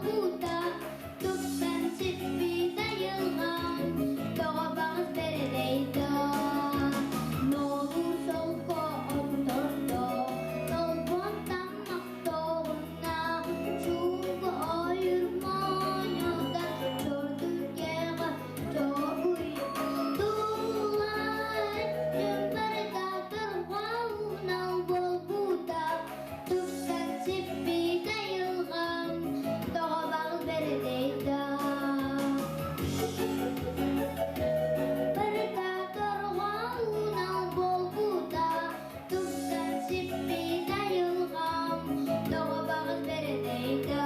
буолбута, Тупсан сиппит айылҕам, Тоҕо баҕас бэрэлэй да. Нолуур солко оттордо, Толбон таммахтоҕуна, Чуҥку ойуур моонньуга, Чордук кэҕэ чоҕуй. Тула өттүм барыта торҕоунал буолбута, Тупсан сиппит айылҕам, Тоҕо баҕас бэрэлэй да. Барыта торҕоунал буолбута, Тупсан сиппит айылҕам, Тоҕо баҕас бэрэлэй да.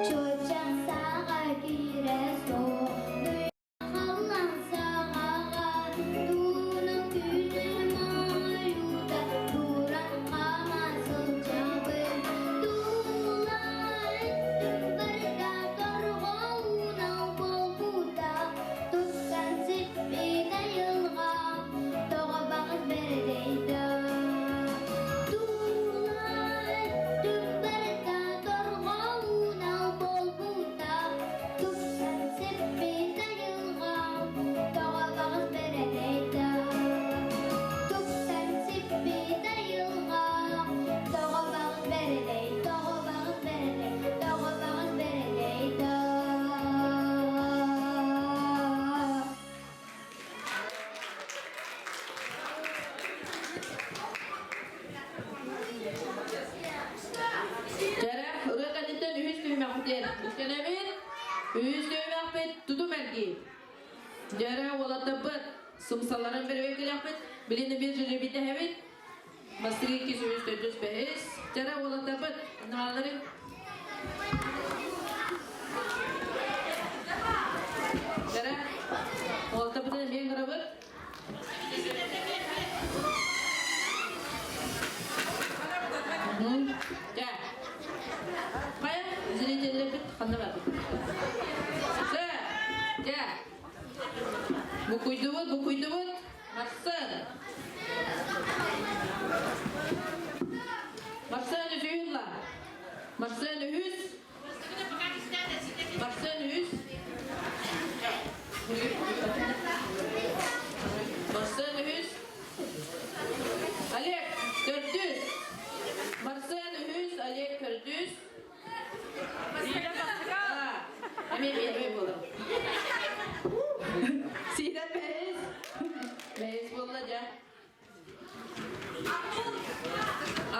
Чочах саҕа киирэ суох, Халлаан саҕаҕа туунан күнүм ойуута туран хаама сылдьабын. Тула өттүм барыта торҕоунал буолбута, Тупсан сиппит айылҕам, тоҕо баҕас бэрэлэй да. Тула өттүм барыта торҕоунал буолбута, Тупсан сиппит айылҕам, тоҕо баҕас бэрэлэй да. Тупсан сиппит айылҕам, тоҕо баҕас бэрэлэй, тоҕо баҕас бэрэлэй, тоҕо баҕас бэрэлэй да. Кэрэ, ырыа кэнниттэн үһүс түһүмэхпитин үктэнэбит. Үһүс түһүмэхпит тутум эргии. Дьэрэ уолаттарбыт сымсаларын бэрбэккэлэхпит, билин эмиэ жиребитэһэбит. Бастакы иккис, үһүс, төрдүс, бэһис. Дьэрэ уолаттарбыт, нааларын Дьэрэ уолаттарбытын эмиэ ыҥырабыт. Дьэ. Хайа, зрителлэрбит ханна бардык? Сэ, дьэ. Букуйдубут, букуйдубут. Марсен. Марсен үсүһүн ла. Марсен үһүс. Марсен үһүс. Марсен үһүс. Олег төрдүс. Марсен үһүс, Олег төрдүс. Эмиэ первый буолар. Сиидэр бэһис. Бэһис буолла дьэ.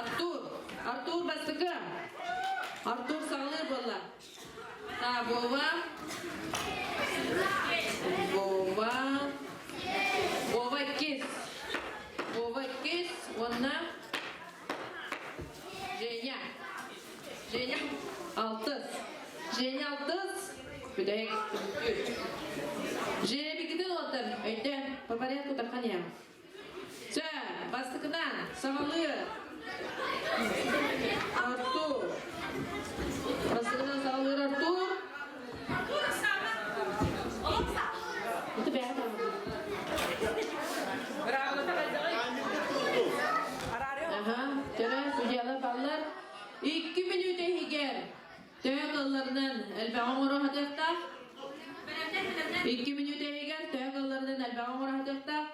Артур. Артур бастакы. Артур саҕалыыр буолла. Та, Вова. Вова. Вова иккис. Вова иккис. Уонна Женя. Женя алтыс. Женя алтыс. Бүтэһик үс. Женя бикитин уоттар. Өйдө, по порядку тарханиям. Чэ, бастакынан саҕалыы Артур. Бастакынан саҕалыыр Артур. Это бэйэ Аха, төһө судьялар баллар. 2 мүнүүтэ иһигэр төһө кылларынан элбэҕи оҥоро сатыахтаах. 2 мүнүүтэ иһигэр төһө кылларынан элбэҕи оҥоро сатыахтаах.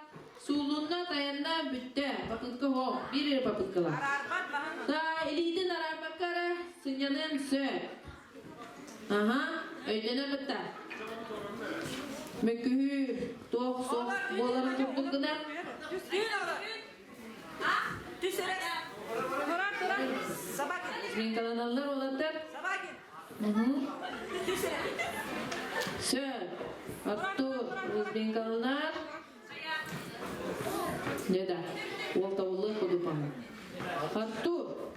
Сууллунна, тайанна, бүттэ. Попытка хоох. Биир эрэ попыткалаах. Да, илиитин араарбакка эрэ сынньаныан сөп. Аха, өйдөнө бытта. Мөккүһүү туох суох буоларын курдук гына. Минкаланаллар уолаттар. Сөп. Артур, Узбинкаланар. Не да. Уол табыллы кудупан. Артур.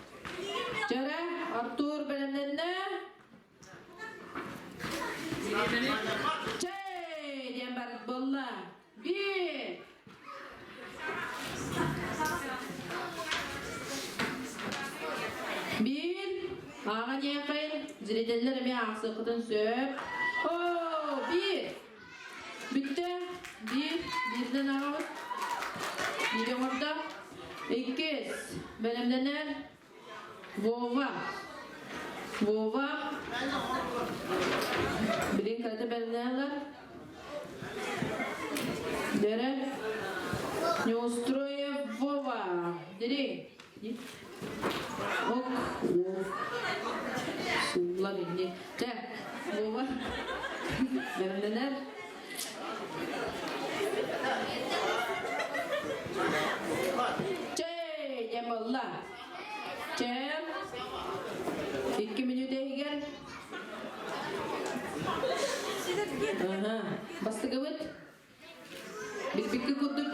Чара, Артур бэлэмнэннэ. Чэй диэн барыт буолла. Биир. Биир. Ааҕан иэххин, зрителлэр эмиэ аахсыаххытын сөп. Оо! Бииринэн ааҕабыт. Биир оҥордо. Иккис. Бэлэмнэнэр. Вова. Вова. Билин кырата бэлэмнэнэллэр. Дэрэ. Неустроев Вова. Дири. Ок. Суллан инни. Чэ, Вова. Бэлэмнэнэр. Чэй, дьэ буолла. Чэ, 2 мүнүүтэ иһигэр. Аха, бастыгыбыт. Билбикки курдук.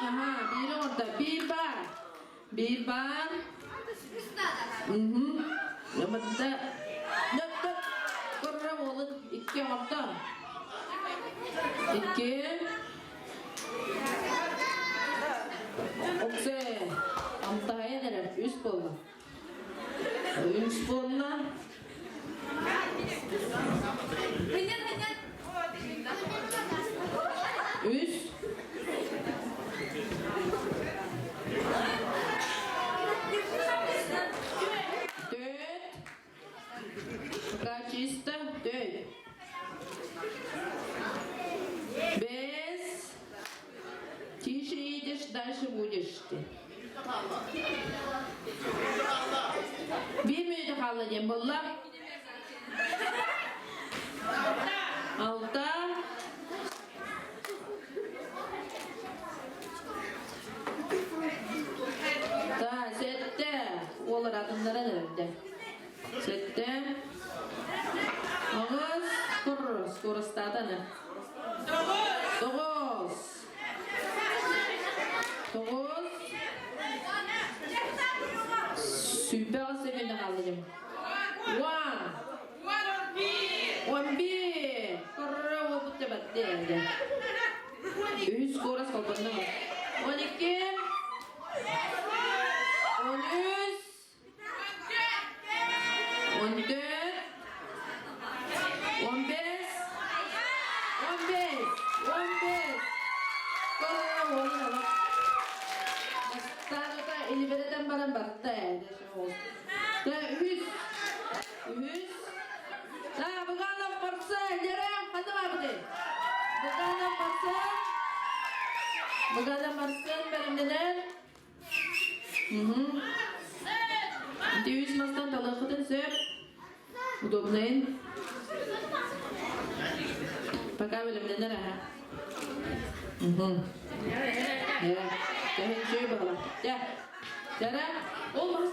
Аха, биир оҥордо. Биир баар. Биир баар. Угу. Ымытта. Дөп дөп. Көррө уолун икки оҥордо. Икки. Оксе. Амтаһайан эрэр. Үс буолла. Үс буолла. Үс. Төрт. Пока чисто. Төрт. Бес. Тише едешь, дальше будешь. Биир мүнүүтэ хаалла диэн буолла. Алта. Та, сэттэ. Уоллар атыннара эрэрдэ. Сэттэ. Аҕыс. Тур, скоростаатаны. Тоҕус. Тоҕус. Сүүрбэ секунда хаалла дьэ. One. 11. Корро уолбут дьабатты дьэ. Үһүс скорость холбонно. 12. 13. 14, 15, 15, 15. Көрө уолун Бастаабыта илибэрэтэн баран барта ээ. Үһүс. Үһүс. Да, Быганов Марсен, дерем, ханна барбыты? Быганов Марсен. Быганов Марсен бэлэмнэнэр. Ити үс мастан талыаххытын сөп. Удобнайын. Пока бэлэмнэнэр аха. Тэһин чүй баҕала. Дьэ. Дьара. Ол мас.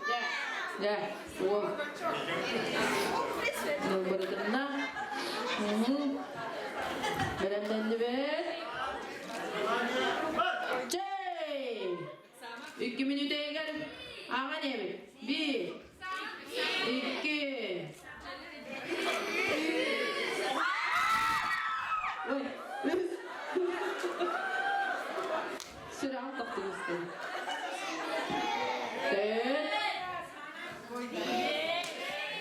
Дьэ. Дьэ. Уол. Нылбырытынна. Бэлэмнэннибит. Чэй! 2 мүнүүтэ ааҕан иһэбит. Биир, икки, ой, үс. Сүрэҕим тохтугустун. Төрт,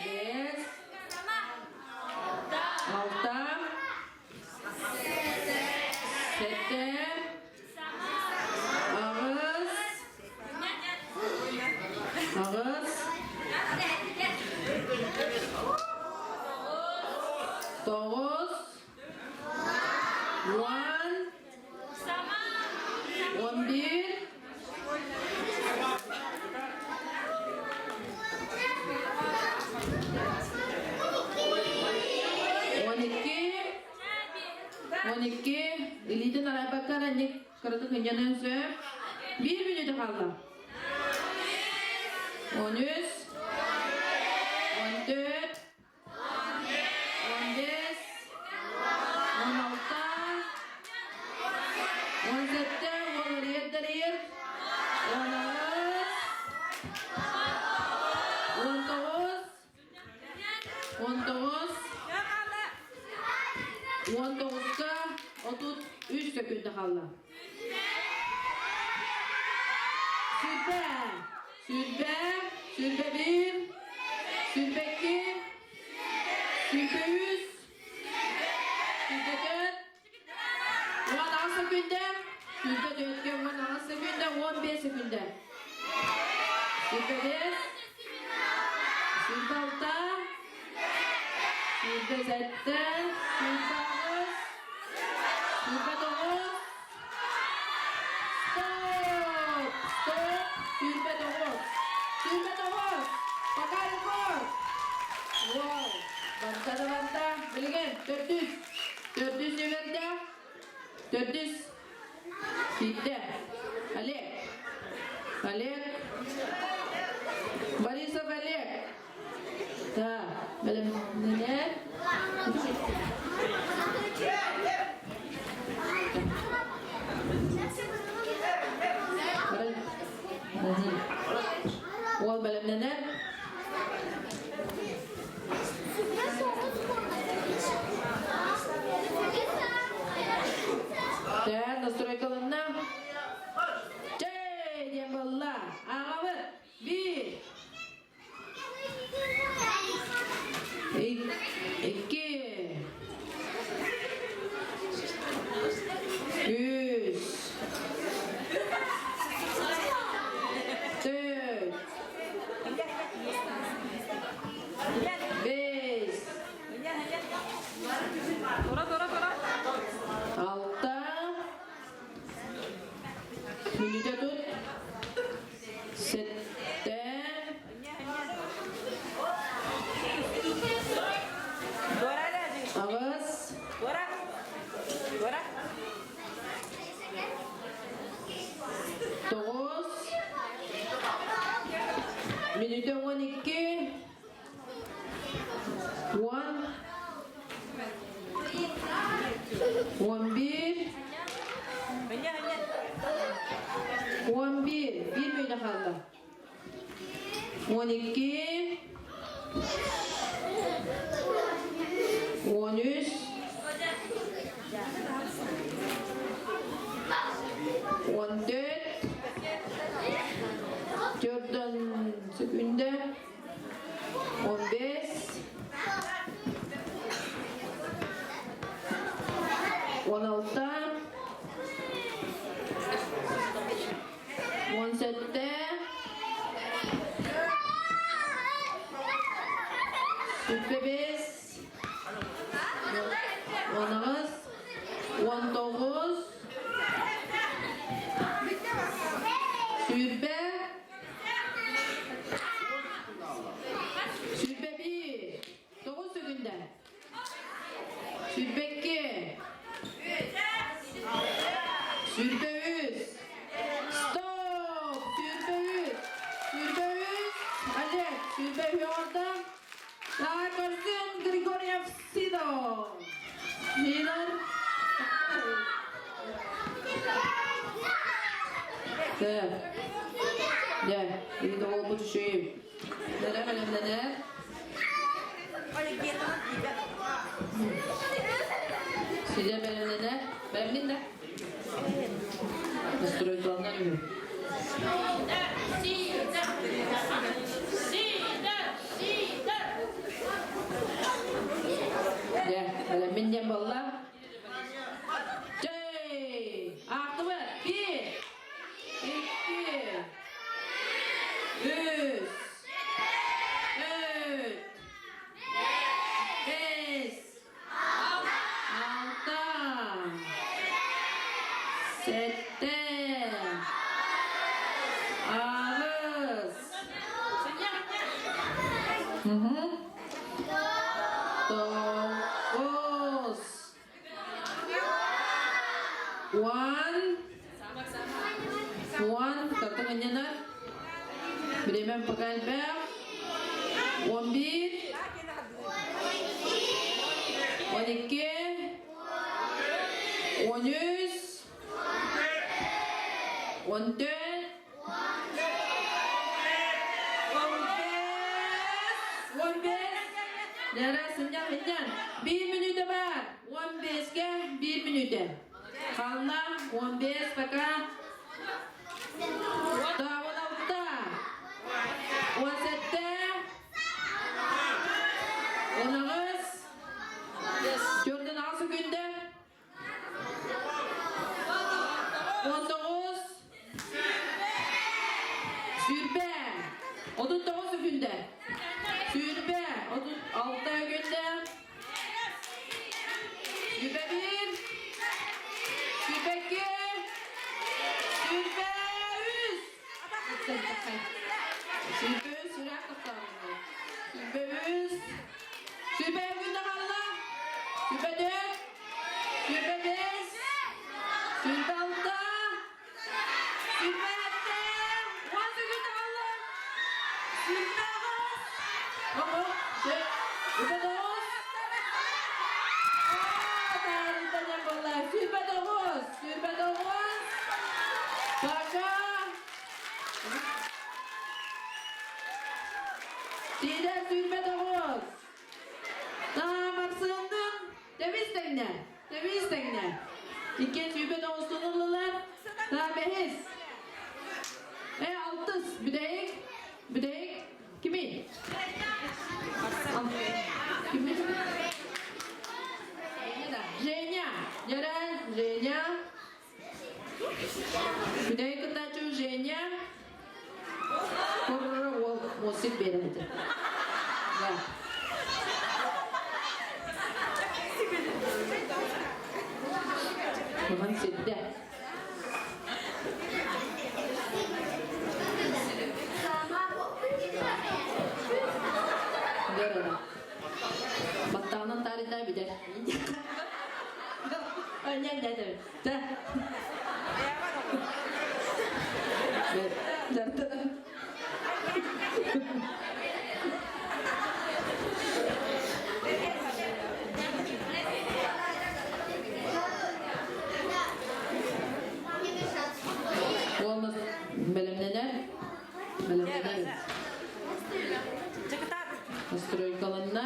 биэс, алта, сэттэ, аҕыс, аҕыс, тоҕус, уон, 11. 12. 12. Илиитин арайбакка эрэ кыратык ынньаныан сөп. Биир мүнүүтэ хаалла. 13. 14. 15, 16, 17, 17, 18, 19, 19, 19-ка 33 сөкүүндэ хаалла. Сүүрбэ, сүүрбэ, 21, 22. Сүүрбэ үс. 24. 18 секүндэ. 24-кэ 18 секүндэ, 15 секүндэ. 25. 26. 27. 28. 29. Стоп! Стоп! 29. 29. Пока рекорд! Вау! Барта да барта. Билигин төрдүс. Төрдүс нүмерде. Төрдүс. Ситте. Олег. Олег. Борисов Олег. Да. Бэлэмнэнэр. Уол бэлэмнэнэр. Тээ, настройкаланна. Чэй диэн буолла. Аҕабыт. Биир. Икки. Үс. Төрт. Бес. Алта. Мүнүүтэ тут. Сэттэ. Аҕыс. Тоҕус. Мүнүүтэ 12. 10. 11. 11. Биир мүнүүтэ хаалла. 12. 13. 14. Төрдөн секүндэ. 15. 16. 17. 35. 18. 19. 20. 21. Тоҕус секүндэ. 22. 23. Стоп! 23. 23. Олег, 23 орда. Көрсүн Григорьев Сидор. Сидор. Так. Дьэ, ити уолбут үчүгэй. Нэрэ бэлэмнэнэр. Сидэ бэлэмнэнэр. Бэлэмнин да? Настройкаланар үһү. Дьэ, бэлэммин диэн буолла. Чэй! Аахтыбыт! Биир, икки, үс, төрт, бэс, алта, сэттэ, аҕыс, тоҕус, One, one, тартан анньанар. Бириэмэм пока элбэх. 11, 12, 13, 14, 15, 15. Нэрэ сынньан сынньан. Биир мүнүүтэ бар. 15-ке биир мүнүүтэ. Халла 15 пока. Да, 16. 17. 18. тоҕус өкүндэ. Сүүрбэ 36 өкүндэ. 21. 22. 23. 23 сүрэх тохтообута. 23. Сүүрбэ өкүндэ хаалла. 24. 25. 26. 27. 18 хаалла. 28. Оҕо, 29. Таарыйтанан буолла. 29. 29. Пока. Сиидэ 29. Таамарсыаннын тэбис тэҥнэ. Тэбис тэҥнэ. Иккиэн 29 ыллылар. Та бэһис. Э алтыс. Бүтэйик. Бүтэйик. Кими? Кими? Женя. Жаран, Женя. Бүтэйик кыттааччы Женя. Корро уол муосик биэрэн этэ. Да. Тухан сирдэ. Göröre. Баттаҕынан таарыйда бүтэр. Өннен деді. Да. Уолна бэлэмнэнэр. Бэлэмнэнэр. Стройкаланна.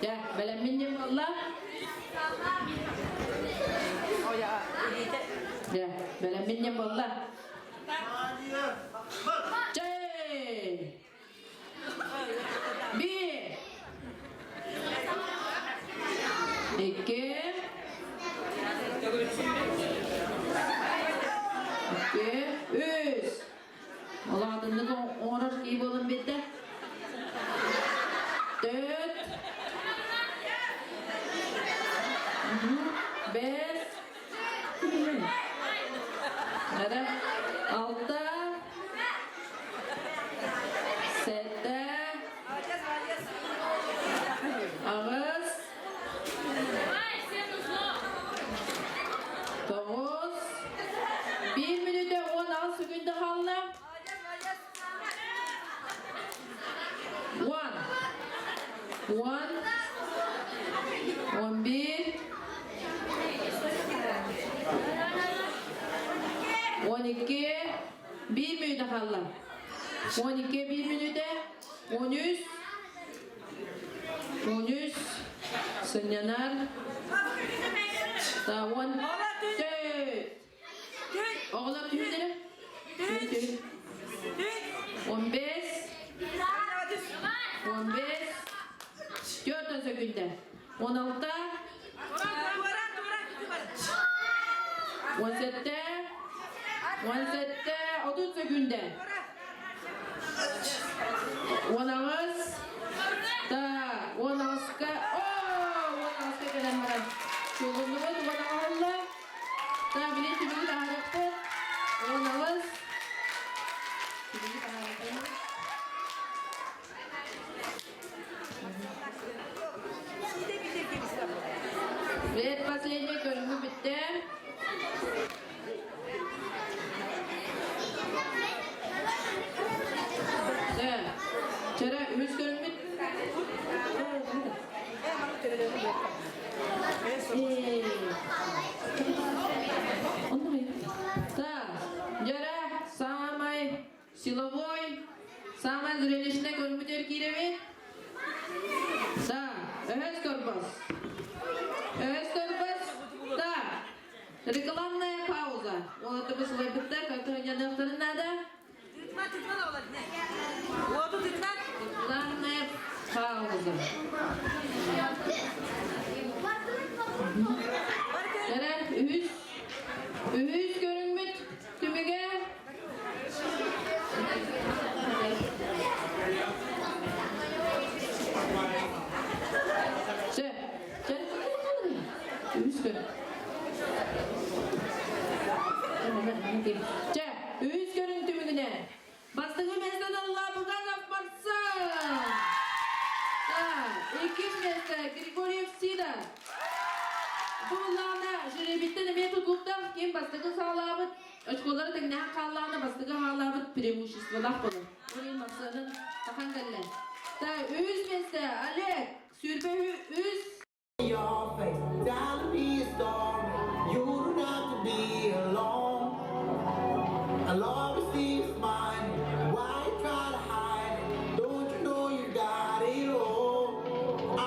Я, бэлэммин диэн буолла. Я, бэлэммин диэн буолла. Чэй! Bir. Икки. Икки. Үс. Олаатыннык оҥорор киһи буолан биэрдэ. Төрт. Бэс. Эрэ. Алта. Сэттэ. Аҕыс. Тоҕус. Биир мүнүүтэ 16 секунда хаалла. One. One. 11. 12. Биир мүнүүтэ хаалла. 12 биир мүнүүтэ. 13. 13. Сынньанар. Та 14. Оҕолор түһүнэрэ? Түһүн. 15. 15. 4 секунда. 16. 17. 17. 30 секунда. 18. Так, 18-ка. О, 18-ка кэлэн баран. Чулуннубут 18-алла. Так, билин түмүгү таһаарыахпыт. 18. Түмүгү таһаарыахпыт. Предпоследний көрүҥү бүттэ. Чара үһүс көрүҥмүт. Так, Дьара, самай силовой, самай зрелищный көрүҥмүтүгэр киирэбит. Да, өһөс көрбөс. Өһөс көрбөс. Да, рекламная пауза. Уолаттарбыт сылайбыттар, көтөһүнньаныахтарын наада. Рекламная пауза. Эрэ, үһүс, үһүс көрүҥмүт түмүгэ. миэстэ Григорьев Сидор. Бу буллаҕына жеребиттэн эмиэ тутулуктаах ким бастакы саҕалаабыт, очколары тэҥнэһэн хааллаҕына бастакы хаалаабыт преимуществолаах буолар. Ол иһин Марсыанын тахан кэллэ. Так, үһүс миэстэ Олег, 23. Your face, darling, be a story. You don't have to be alone. I'll always see you smiling. Why you try to hide it? Don't you know you got it all? I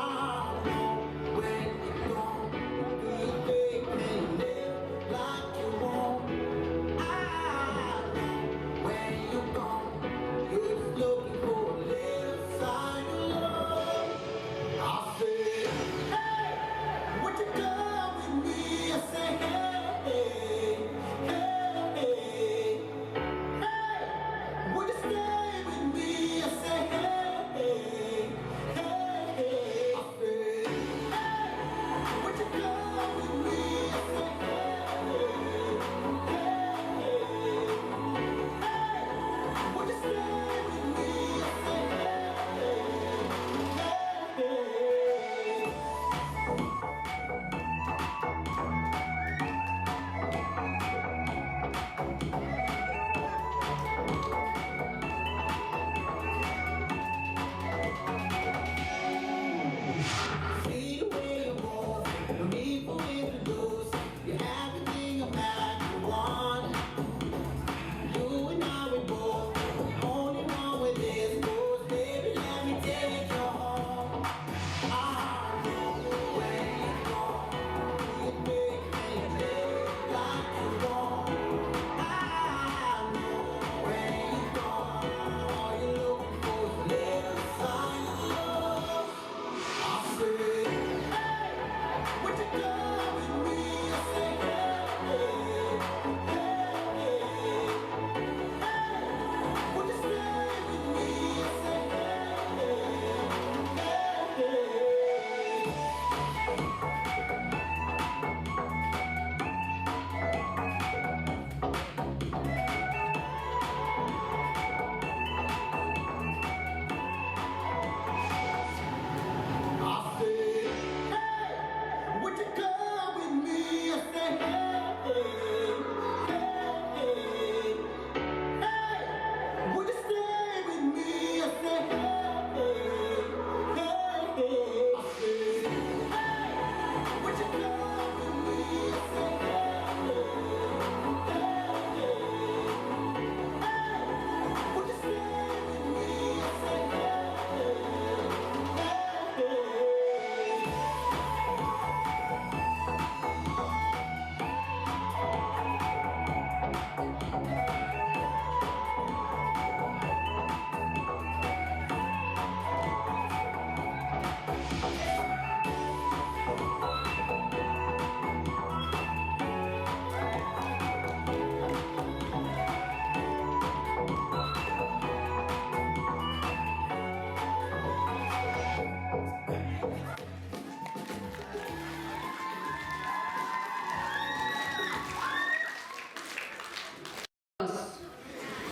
know when you're gone, do you think you live like you want? I know when you're gone, you're just looking for a little sign of love. I say, hey, would you come with me? I say, hey, hey, hey, hey, would you stay with me? I say, hey, hey, hey, I say, hey, would you come with me? I say, hey, hey, hey, would you stay with me? I say, hey, hey, hey. See the way you move, no need for introduce. You're everything a man could want. You and I, we both the only one with this goes. Baby, let me take you home. I know where you go. You make me live like you want. I know where you go. All you're looking for is a little sign of love. I say, hey, would you come with me? I say, hey, hey, hey, would you stay with me? I say, hey, hey, hey. I say, hey, would you come with me? I say, hey, hey, hey, would you stay with me? I say, hey, hey, I say, hey, would you come with me? I say, hey, hey, hey, would you stay with me? I say, hey, hey, hey.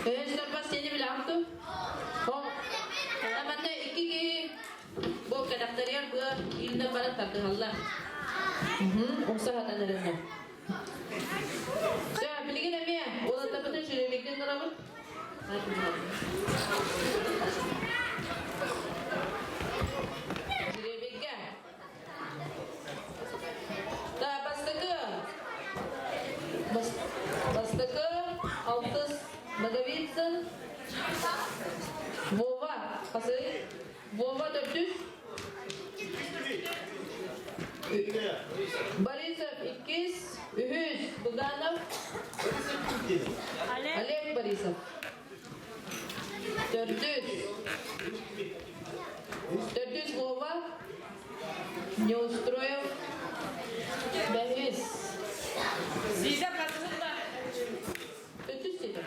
Өс торбос сени билэҕин Ол манна икки киһи бу кэтэхтэригэр быа иилинэн баран тардыһаллар. Умса хатан эрэннэ. Все, билигин эмиэ уолаттарбытын жеребеккэ ыҥырабыт. Жеребекке. Да, бастакы. Бастакы алтыс Ноговицын Вова. Хасы. Вова төрдүс. Борисов иккис, үһүс Буданов. Олег Борисов. Төрдүс. Төрдүс Вова. Неустроев. Бэһис. Сидор хасыһынна. Төрдүс Сидор.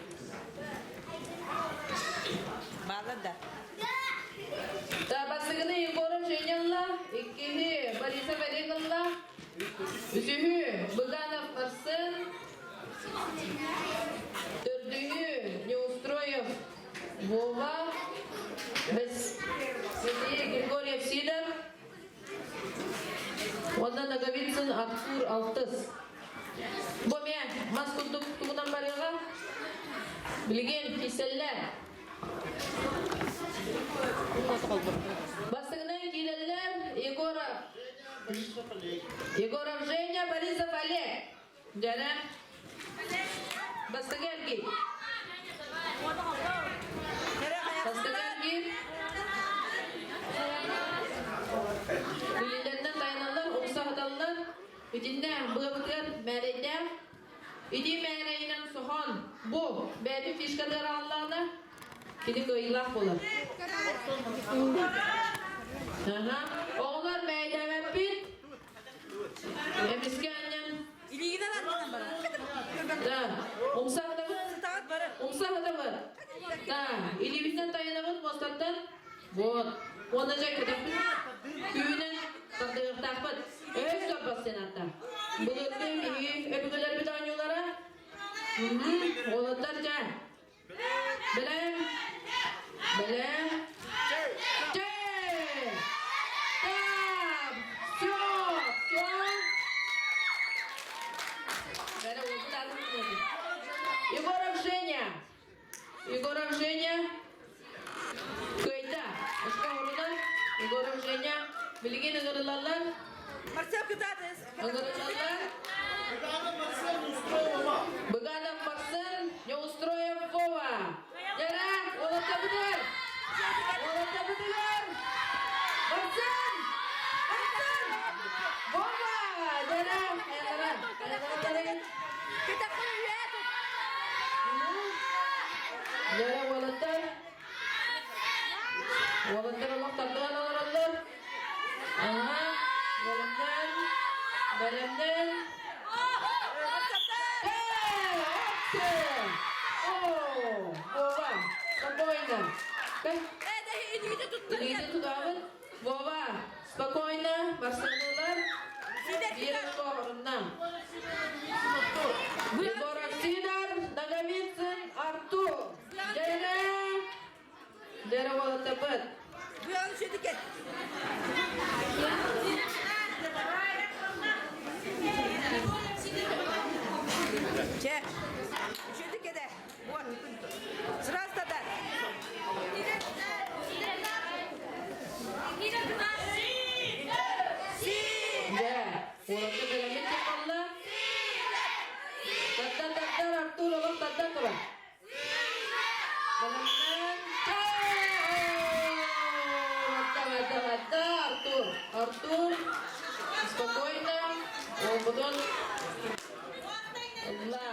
Баалар да. Да, бастакыны Егоров Женя ылла, иккиһи Борисов Олег ылла, үсүһү Быганов Арсен, төрдүһү Неустроев Вова, бэсиһи Григорьев Сидор. Артур алтыс. Бу эмиэ мас курдук тугунан барыаҕа. Билигин киирсэллэр. Бастакынан киирэллэр Егоров. Егоров Женя, Борисов Олег. Дьэрэ. Бастакы эргий. Бастакы эргий. Илиилэринэн тайаналлар, умса сыталлар. Итиннэ быабытыгар мээрэйдээх. Ити мээрэйинэн соһон, бу бэйэтин фишкатыгар аҕаллаҕына, кини кыайыылаах буолар. Аха. Оҕолор мээйдээбэппит. Эмискэ анньан Илиигинэн анньан барар. Да. Умса сытабыт. Умса сытабыт. Да. Илиибитинэн тайанабыт муостаттан. Вот. Уонна дьэ көтөхпүт. Күүһүнэн тардыахтаахпыт. Өс торбос сенатта. Былыргы биһиги өбүгэлэрбит оонньуулара. Уолаттар дьэ. Бэлэм. Бэлэм. Чэй! Так! Все! Все! Бэрэ уолбут аатын Егоров Женя! Егоров Женя кыайда. Очко орунан Егоров Женя билигин ыҥырылаллар. Марсел кытаатыс. Ыҥырылаллар. Быганов Марсел, Неустроев Вова. Дьэрэ, уолаттабытыгар! Уолаттабытыгар! Марсел! Марсел! Вова! Дьэрэ, хайалара? Хайалара Дьэрэ, уолаттар. Уолаттар олох тардыган олороллор. Аха, бэлэмнэн, бэлэмнэн. О, Вова, спокойно. Илиитин тутаабын. Вова, спокойно, барсаныылар. Биир орунна. Егоров Сидор, Наговицын Артур. Дьэрэ! Дьэрэ уолаттарбыт. Быаны сүдүкет. Че, сүдүкеде. Вот. Сразу тогда. Дьэ, уолаттар бэлэммит туппалла. Тардан тардар Артур олох тардан турар. Давай, давай, да, Артур. Артур, спокойно. Уолбутун ылла.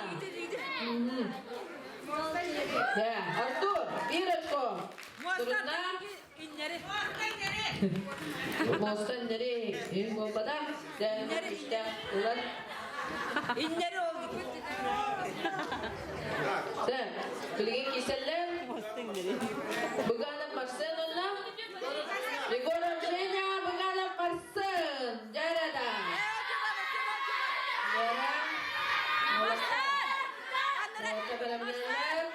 Да, Артур, Ирочко. Турунна. Муоста иннери. Ин буолбата. Дэ, истэ, ылар. Иннери ол. Дэ, билигин киселлер. Быганов Марсен онна. Егоров Женя, Быганов Марсен. Дьэрэ-да. Дьэрэ. Уолаттар бэлэмнэнэллэр.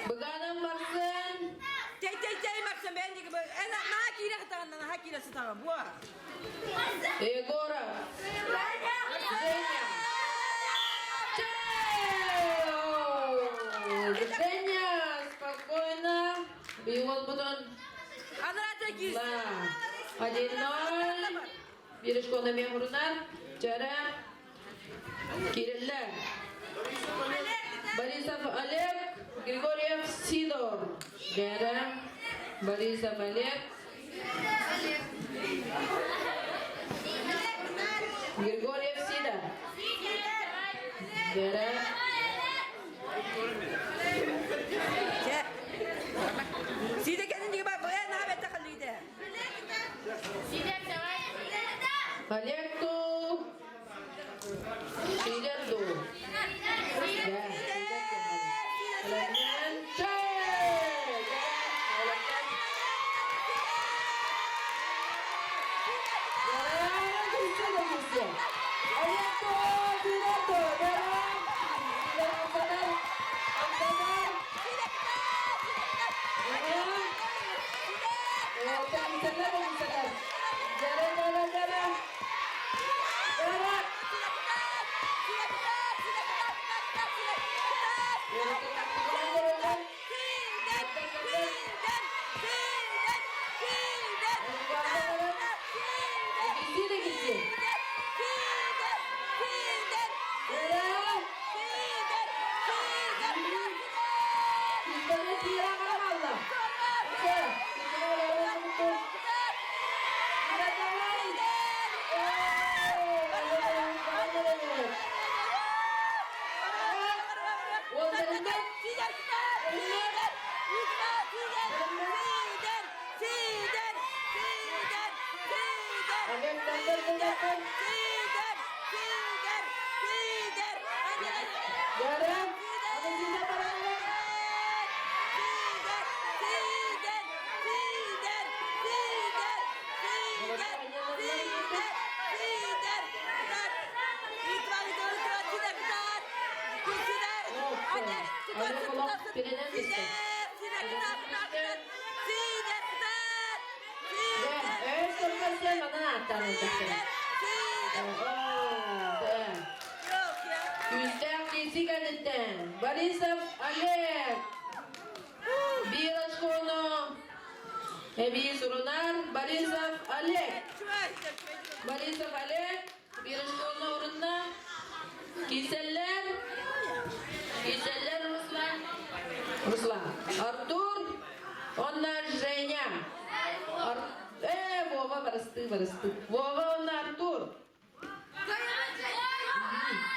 Быганов Марсен. Тей тей тей Марсен бен на кире хатаган на кире сатаган буа. Егоров. Женя. Женя, спокойно. Бейон бутон. 1-0. Биришкона мехурунар. Чара. Кириллер. Борисов Олег. Григорьев Сидор. Гера. Борисов Олег. Григорьев Сидор. Гера. Сиде кенин диге бар, э на бетте халиде. Олег ту. Сидор ду. Олег тахсар да тахсар. Сидор! Сидор! Сидор! Дьэрэ. Аны Сидор бараллар. Сидор! Сидор! Сидор! Сидор! Сидор! Сидор! Сидор! Олег олох тирэнэн түстэ. Өр сылгасы манан ааттаан ылбыттар. Күүстээх киси кэнниттэн Борисов Олег биир очкону эбии сурунар Борисов Олег. Борисов Олег биир очкону урунна. Киселлер Киселлер Руслан. Руслан. Артур онна Женя. Ар... Э, Вова барысты, барысты. Вова онна Артур.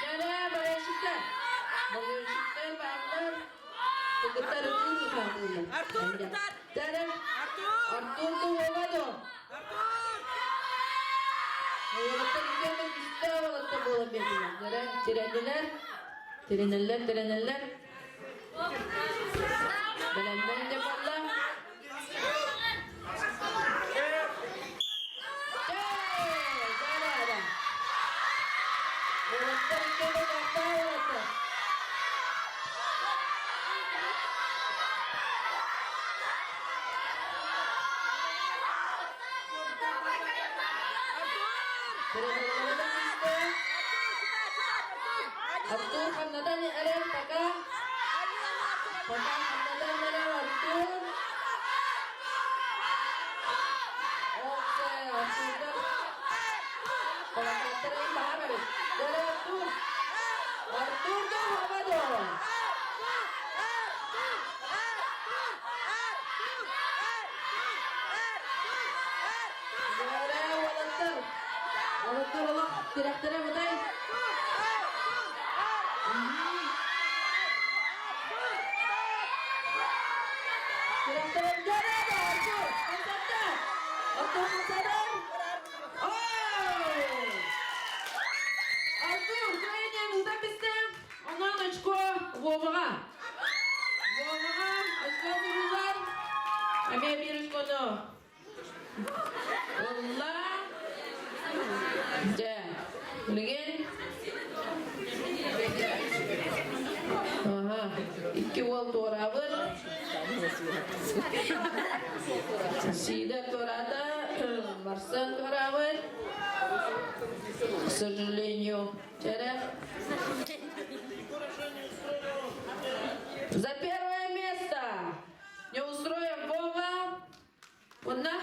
Кэлэ, болельщиктар. Болельщиктар бааллар. Кыттар ытыыр хааллар. Артур, кытаат! Тара. Артур! Артур ду Вова ду. Артур! Уолаттар иккиэн үстэ уолаттар буолан биэрдилэр. Дара, тирэннилэр. Тирэнэллэр, тирэнэллэр. Бэлэмнэн де буолла. Уолаттар иккиэн кахтаа уолаттар. Артур хамнадан эрэр пока. Пока хамнадан эрэр Артур. Окей, Артурдар. Балакаттарын баар эбит. Дөрө Артур. Артур да Вова да. Дөрө уолаттар. Уолаттар олох тирэхтэрэ бутай. Тирэхтэрэ дөрө да Артур. Хамсатта. Артур хамсадар. Ой! Артур, кыайан ыта бистэ. Онон очко Воваҕа. Воваҕа очко суруллар. Эмиэ биир очкону ылла. Дьэ, билигин Аха, икки уол туораабыт. Сиидэр туораата, Марсан туораабыт. К сожалению, Терек. За первое место не устроим Вова. Онна.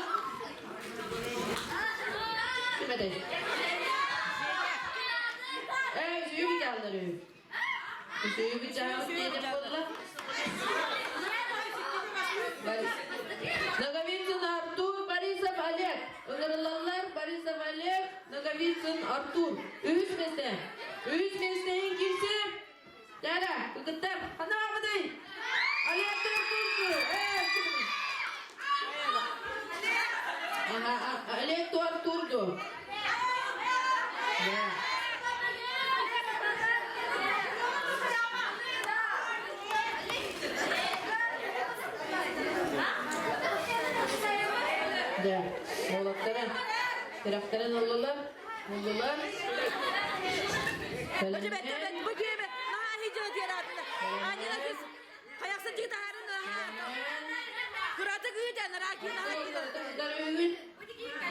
Ким этэй? Ээ, үсүйү бүтээллэр үһү. Үсүйү бүтээҕит диэтэх буолла. Наговицын Артур, Борисов Олег. Ыҥырыллаллар Борисов Олег, Наговицын Артур. Үһүс миэстэ. Үһүс миэстэһин киирсэ. Дяля, кыгыттар, ханна барбытый? Олег Артурду. Э, Ага, Олег ту Артурду. Да. Да, уолаттара тирэхтэрин ыллылар, буллулар. Бу киһи наһаа хидьэ диэраатына. Анина кыз хайахсын дии таһарын Кыратык ыытан раки наһаа Ыытар өйгүн.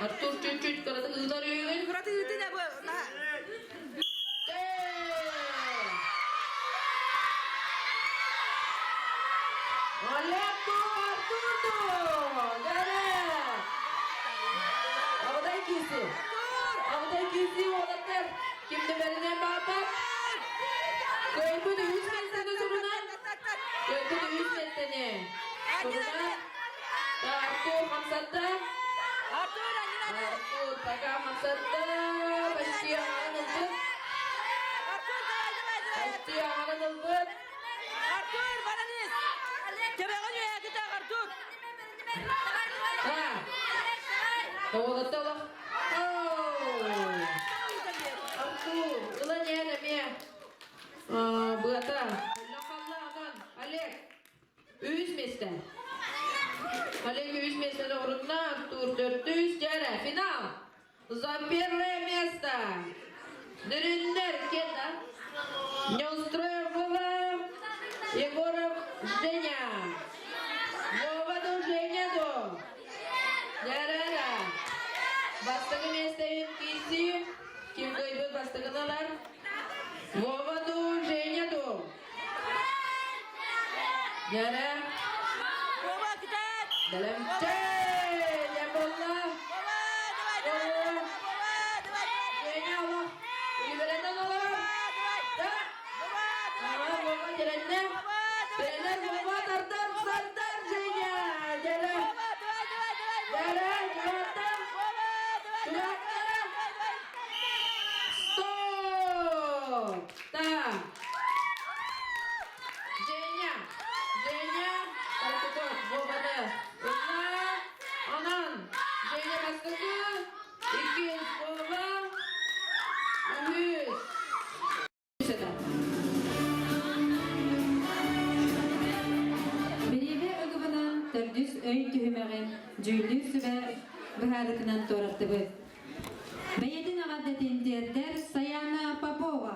Артур чуть-чуть кыратык ыытар өйгүн. Кыратык ыытын бу наһаа. Олег Артурду! Дәрэ! Абадай киси. Абадай киси уолаттар. Кимди бэринэн бааппат? Көйбүт үс миэстэни сурунан. Көйбүт үс миэстэни сурунан. Артур хамсатта. Артур, Артур пока хамсатта. Почти аҥарын ылбыт. Артур, давай, давай, давай. Почти аҥарын ылбыт. Артур, баранис. Төбөҕүн үөһэ Артур. Ha. Уолатта олох. За первое место Дөрүннэр Кета, Неустроев Вова, Егоров Женя. Вова ду Женя ду. Дярара. Бастакы миэстэ киирсии. Ким кыайбыт бастакын ылар? Вова ду Женя ду. Дярэ. Вова, кытаат! Бэлэмчэ! Дьэ буолла. Вова, давай, давай! Вова. Вова, давай! Женя олох. Үлүбэрэнэн олорор. Вова, давай! Да. Вова, давай, Ага, давай! Вова тирэннэ. Вова, давай, Тирэнэр давай, Вова давай! тардар, тардар Женя. Дьэрэ. Вова, давай, давай, давай! Вова, Дьэрэ, давай, давай! чугаттан. Вова, давай, давай, давай, Чугаттан. давай, давай! Стоп! Так. Женя! Женя! Бастакы Вованы ылла. Онон Женя бастакы, иккис Вова, үһүс. Бириэмэ ыгымынан төрдүс өй түһүмэҕин дьүүллүүр сүбэ быһаарытынан туораттыбыт. Бэйэтин эҕэрдэтин тиэрдэр Саяна Попова.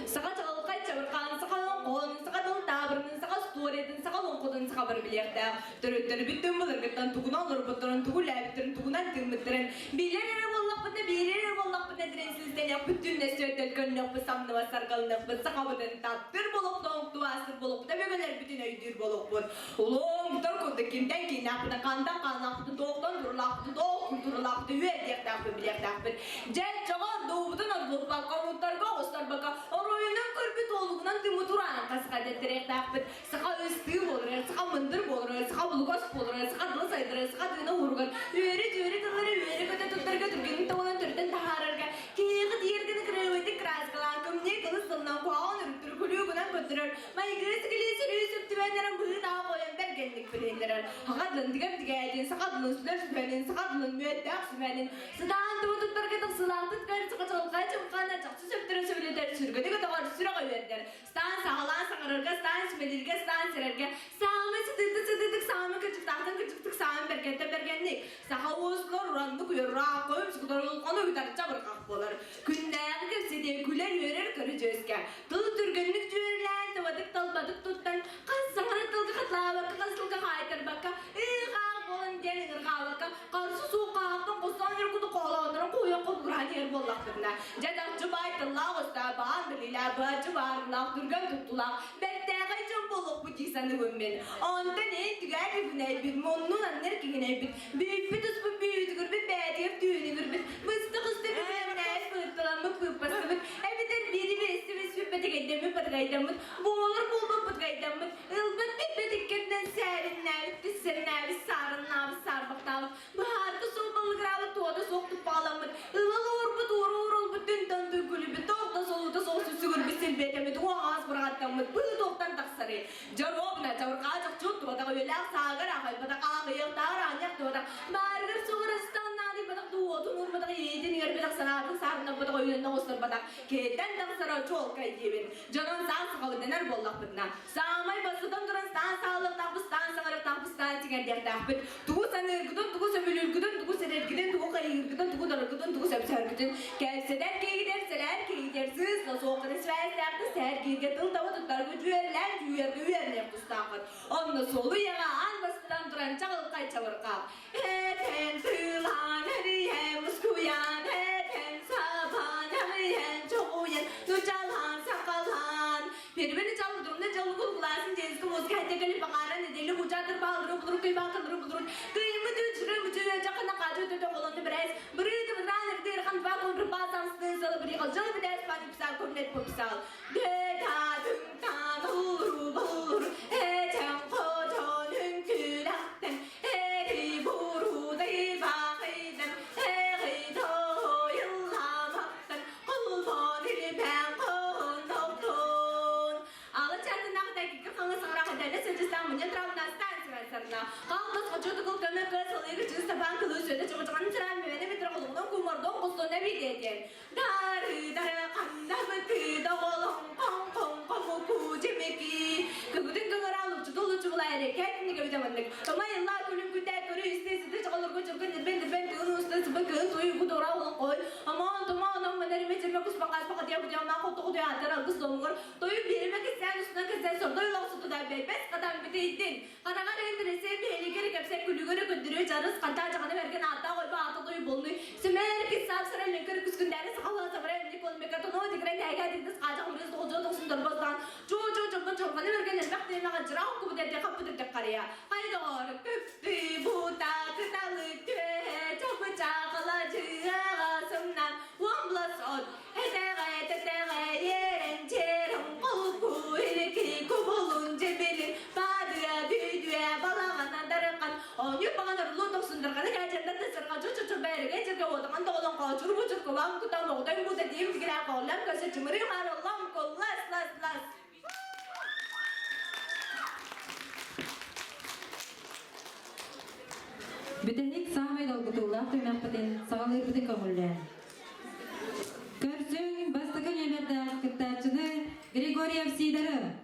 Саха чаҕылхай чабырҕаан, саха олоҥхоһун, саха тыл таабырынын, саха остуоруйатын, саха олоҥхотун саха бары билиэхтээх. Төрүттэрбит түҥ былыргыттан тугунан олорбуттарын, тугу үлээбиттэрин, тугунан тыыммыттарын билэр эрэ буоллахпытына, биэрэр эрэ буоллахпытына тирэнсизтэниэхпит, түннэстүө төлкөннөхпүт, самныбат саргалыныахпыт, сахабытын таптыыр болохтоохтуу аастыр болохпут, өбүгэлэрбитин өйдүүр болохпут. Улуумтан курдук кимтэн кииннээхпитин, хантан хааннаахпытын, туохтан турулаахпытын, туох культуралаахпытын үөрдиэхтээхпит, билиэхтээхпит. Дьэ, чоҕор дуубутун оргуппакка, омуктарга оҕустарбакка, оройунан көрбүт уолугунан тымы тураан хасыха дэттэриэхтээхпит. Саха ыстыы буолар, саха мындыр буолар, саха булугас буолар, саха тыла сайдар, саха тыына уһуругар, үөрэ-дьүөрэ тыллары үөрэ-көтө туттарга түргэнник тобулан төрүтэн таһаарарга, киһиэхэ тиэргини кырыыбытык кырааскалаан, кымньыы кылыс тылынан куһаҕан өрүттүр күлүү гынан көрдөрөр, майгы сигили сүрүү сүптүбэннэрин быһыы-таах ойон бэргэнник билиһиннэрэр. Саха тылын тигэр тигээтин, саха тылын сүлэр сүбэнин, саха тылын мүөттээх сүбэнин, сытаан тылы туттарга тахсыылаахтык көр саха чаҕылхай чымхана чахчы сөптөрө сөбүлэтэр, сүргэни көтөҕөр, сүрэҕи үөрдэр. Стан саҕалаан саҥарарга, стан сүмэлииргэ, стан сэрэргэ, саамай сытыытык сытыытык, саамай кырдьыктаахтан кырдьыктык, саамай бэргэнтэн бэргэнник. Саха уоскулар ураннык уйарраах, көмүс кутар улханы үтарча бырҕах буолар. Күннээҕи кэпсэтиэ күлэр-үөрэр көрүдьүөскэ. Тыл түргэнник дьүөрэлээн, табатык талбатык туттан, хас саҥаны тылга хатылаабакка, хас тылга хаайтарбакка, ыы-хаах буолан диэн ыҥырҕаабакка, харсы суох хаахтан хостоон өргүтү хоолооннорун куйан холбураан иһэр буоллахтарына, дьэ чахчы баай тыллаах өстөөх, баан билиилээх, быһаччы баарылаах, түргэн туттулаах, бэртээхэй дьон буолуохпут дии саныыбын мин. Онтон эн түгээр бүгүнэйбит, муннун анныр киҥинэйбит, бүппүт успут бүүтүгүрбүт, бээтигэр түүнүгүрбүт, быстах үстэ бүгүнэйбит, быытталаммыт, быыппастыбыт, эбэтэр биири биэсти бэтэгэйдэммит, батыгайдаммыт, буолар буолбут бытыгайдаммыт, ылбыт бүппэт иккэрдэн сээриннээбит, түссэринээбит, саарыннаабыт, саарбахтаабыт, быһаарты суох баллыгыраабыт, туота суох туппааламмыт, ылал уурбут, ууру уурулбут, түнтэн түҥкүлүбүт, тоох да солуута суох сүсүгүрбүт, силбиэтэммит, уоҕаас быраҕаттаммыт, быы туохтан тахсарый? Дьоруобуна, чабырҕаа чохчуут туотах, үйэлээх саагар аахайбатах, аахыйыахтааҕар аанньах туотах, баарыгар суоҕар ыстааннаадыйбатах, дуотун уурбатах, иитин иҥэрбэтэх, санаатын саарыннаппатах, өйүнэн оҕустарбатах, киһиттэн тахсара чуолкай диибин. Дьонон саан сахабытынар буоллахпытына, саамай бастатан туран стаан саалыахтаахпыт, стаан саҥарыахтаахпыт, стаан сиҥэрдиэхтээхпит. Тугу саныыргытын, тугу сөбүлүүргүтүн, тугу сэрэргитин, тугу хайыыргытын, тугу дараргытын, тугу сөпсөһөргүтүн кэпсэтэр киһигитэр, сэлээр киһигитэр сыыс да суохханы связьтаахты сэһэргииргэ тыл таба туттарга дьүөрэлээн дьүүйэргэ үөрэнэр тустааххыт. Онно суолу ийэҕэ аан бастатан туран чаҕылхай чабырҕаах. Этэн тыылаан, эрийэн мускуйан, этэн сабан, эрийэн чоҕуйан, нучалаан, сақалаан. Первый жал удурна жал кулгуласын женский музыка хэтекели бакара недели бучатыр баалыры булур кый бакылыры булур кыймы түчүрү мүчү жакына качы төтө колонду бирес бырыды быран ирдир хан два кулбыр басан сын салы бiri жыл бидес пани писал көмнет пописал де та түн тан уру бур эчен кожонун күлактен эри буру дай бахыдан эри тоя. билетен. Дары дары қандамыты доғолон қон қон қомуку жемеки. Көгүтүн көңөр алып чутулу чугула эре кәтини көбүтө мындык. Ымайылла күлүм күтә көрү исте сыты чоголорго чургун нирбен нирбен тыгын усты сыбы кыын туyu кудура олон кой. Амон томон ом менериме черме куспан каспа катия кутия ма хоту кутия атар алгыс домугор. Тою бериме кисен устuna кисен сордой лоқсуту да бейбес катам битейтин. Карагар эндиресе бейлекери кепсе күлүгөрү көндүрү жарыс канта жаганы берген ата койба ата тою болну. Сүмер кисап сара ленкер күскүндәре сакала сабра эмни кол мекатоно дигрен әгә дигдис кажа урыз толжо токсун дорбостан. Жо жо жобон чорганы берген элбек демега жырау кубу деп капы деп карыя. Кайдор көптү бута кыталы төһө чапы чакыла жыга сымнан уамблас от. Этеге тетеге ерен черен колку элеки кубулун жебелин бадыа дүйдүө балаганан дарыкан оню баган орлу токсундырганы кәжендан тысырга жу жу бәрге жерге одаган доголон кочур бучур кулам кутам огдай буда дим дигре коллам көсө чымыры мароллам коллас лас лас. Бүтәнник самай долгутуулаах түмэхпитин саҕалыырбытын көҥүллээн. Көрсүҥ бастакы нөмердээх кыттааччыны Григорьев Сидоры.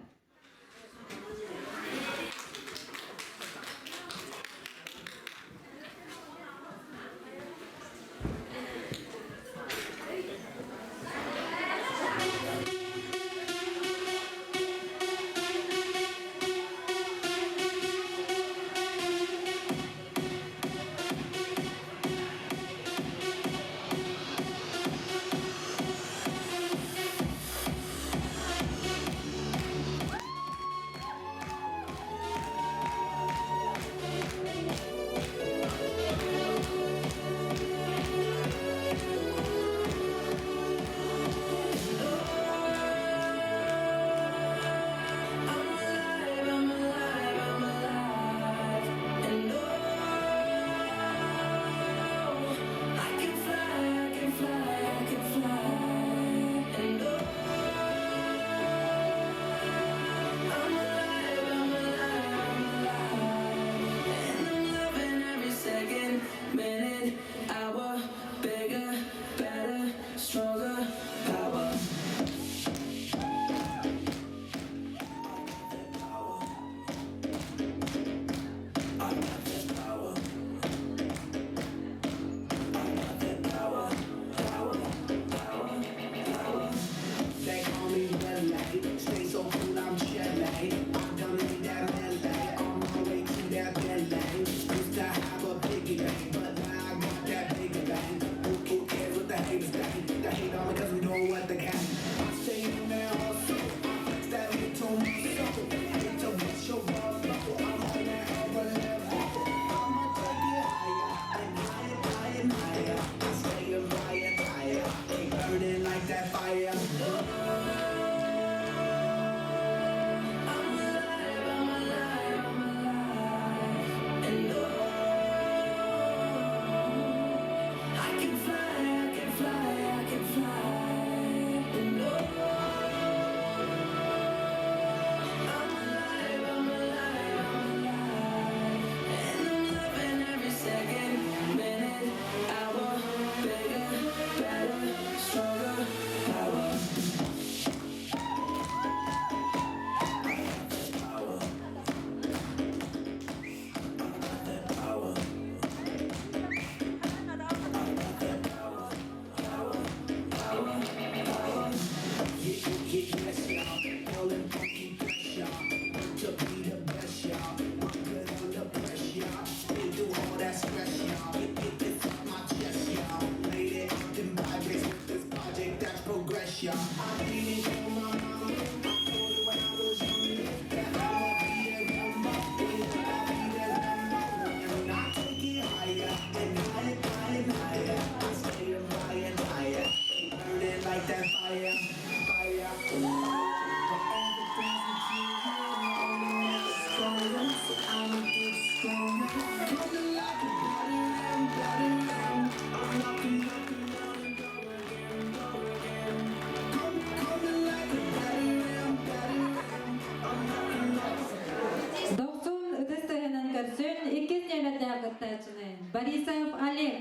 Дохсун ытыс тыһынан көрсүн иккис нөмердээх кыттааччыны Борисов Олег.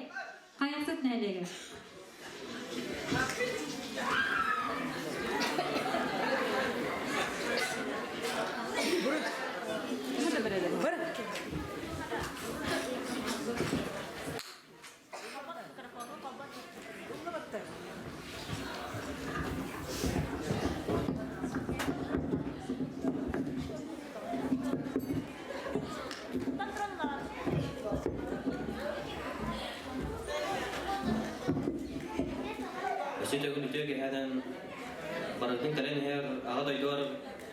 Хайахсыт нэһилиэгэ. Өссө төгүл үтүө киэһэнэн барытын кэлэн иһэр Аҕа дойдулар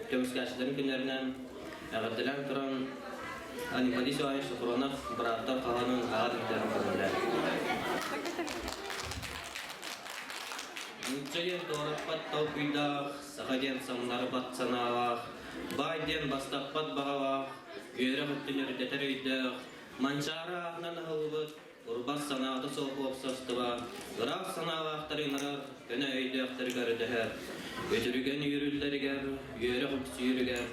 көмүскээччилэрин күннэринэн эҕэрдэлээн туран Аниподий Иванович Софронов бырааттар хаһаанын аҕа дойдуларын көрүллэр. Нуучча диэн туораппат толкуйдаах, саха диэн самнарбат санаалаах, баай диэн бастаппат баҕалаах, үөрэх өттүн үрдэтэр өйдөөх, Манчаары аатынан аһыллыбыт Урбас санаата суох уопсастыба ыраах санаалаахтары ыҥырар, көнө өйдөөхтөрү көрдөһөр. Үтүрүгэн үүрүллэригэр, үөрэх үксүүрүгэр,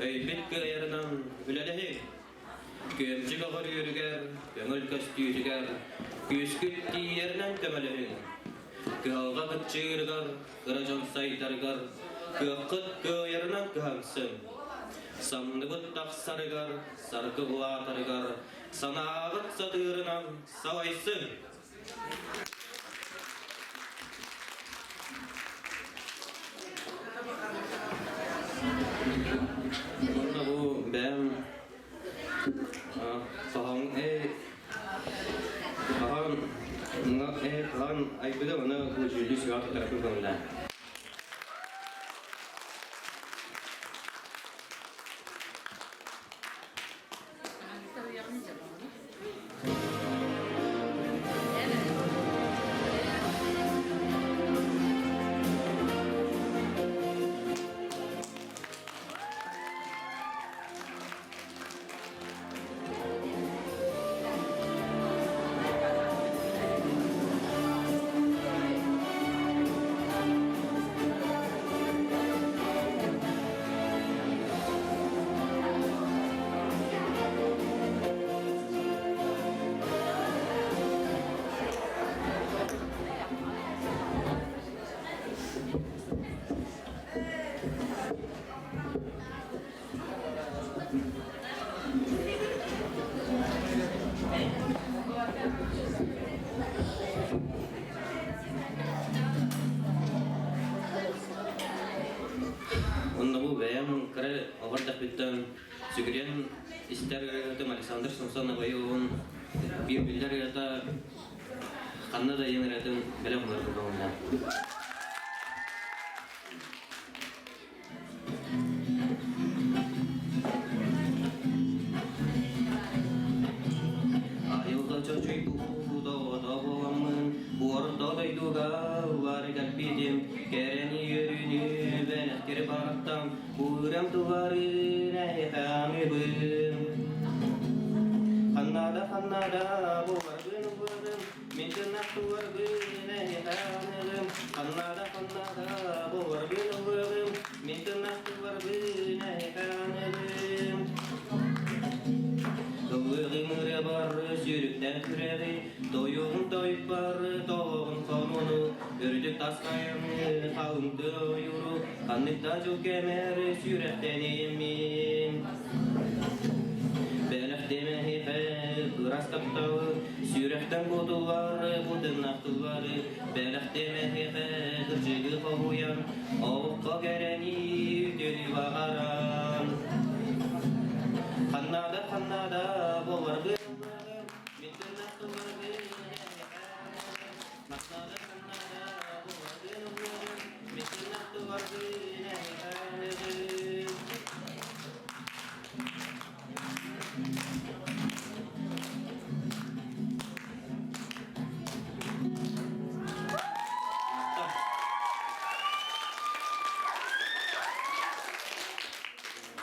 өйбүт кыайарынан үлэлэһиҥ. Күөмчү көҕөрүүрүгэр, көҥүл көстүүтүгэр, күүскүт тиийэринэн көмөлөһүҥ. Кыһалҕа кыччыырыгар, кыра дьон сайдарыгар, кыаххыт кыайарынан кыһансыҥ. Самныбыт тахсарыгар, саргы улаатарыгар, санааҕыт сатыырынан салайсыҥ. Уонна бу бэйэм хаһан хаһан хаһан айбыта оны бу дьүүллүү сүрэҕэ туттараппын көҥүллээн. Онно бу бэйэм кыра оҕо эрдэхпиттэн сүгүрүйэн истэр ырыаһытым Александр Самсонов-Ойуун биир биллэр ырыата ханна да ийэн ырыатын бэлэм ыларга көҥүллээх. Айылҕа чочуйбут оҕото буоламмын, Орто дойдуга улары кэлбитим, Кэрэни үөрүүнү бэлэхтири барахтан, Уурам тулары эһэхаамыбын. Ханнада ханнада буоларбын буларым, Мин тыннах туларбын эһэхаамыгым. Ханнада ханнада буоларбын буларым, Мин тыннах туларбын эһэхаамыгым. Ыллыгым ырыа бар, сүрүктэн күрэҕи, Тойугун тойпар, тоҕоҕун хомуну, Үрдүк таскайаны, халыҥ тойуру, Ханнык да дьыл кэмэр сүрэхтэниэммин. Бэлэхтиэмэ эһиэхэ ырас тапталы, Сүрэхтэн кутуллар, бутуннахтыллары, Бэлэхтиэмэ эһиэхэ кырдьыгы хоһуйан, Олоххо кэрэни үтүөнү баҕаран. Ханнада, ханнада буоларбын Мин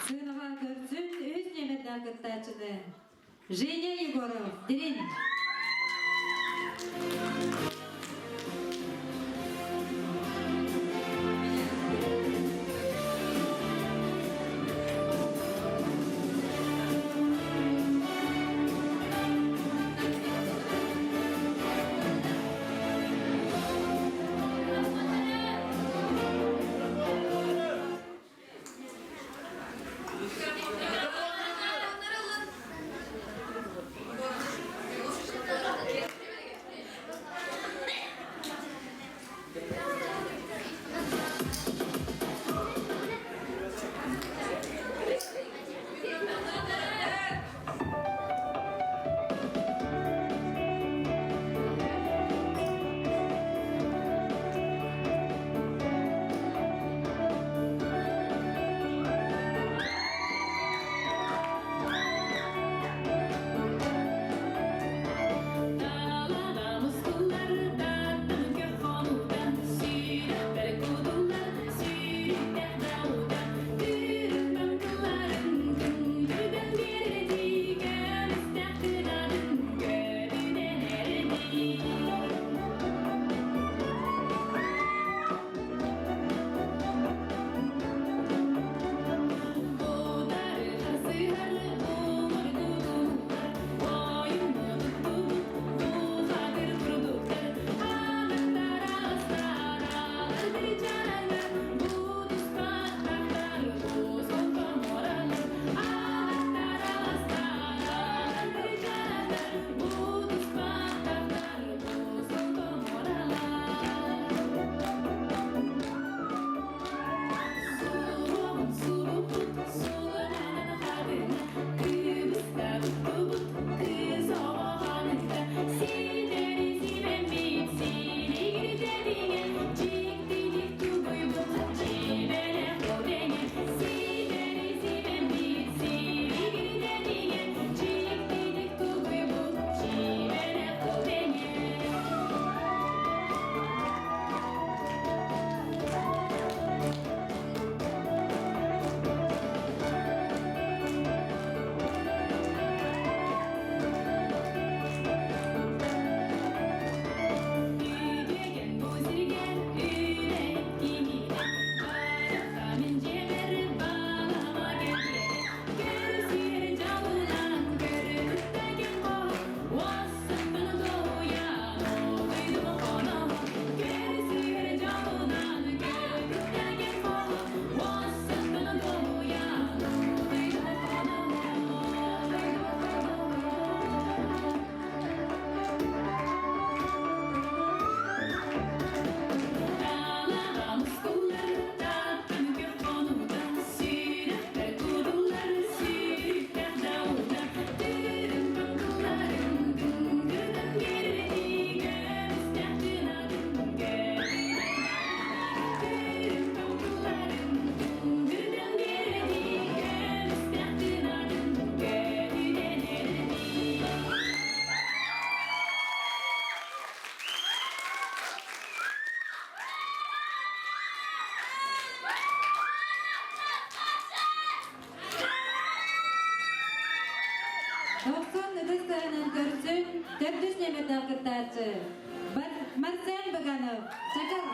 Сыанаҕа көрсүн үс нүөмэрдээх кыттааччыны Женя Егоров, Дирин. Төрдүс нүөмэрдээх кыттааччы Марсен Быганов, Чакыр.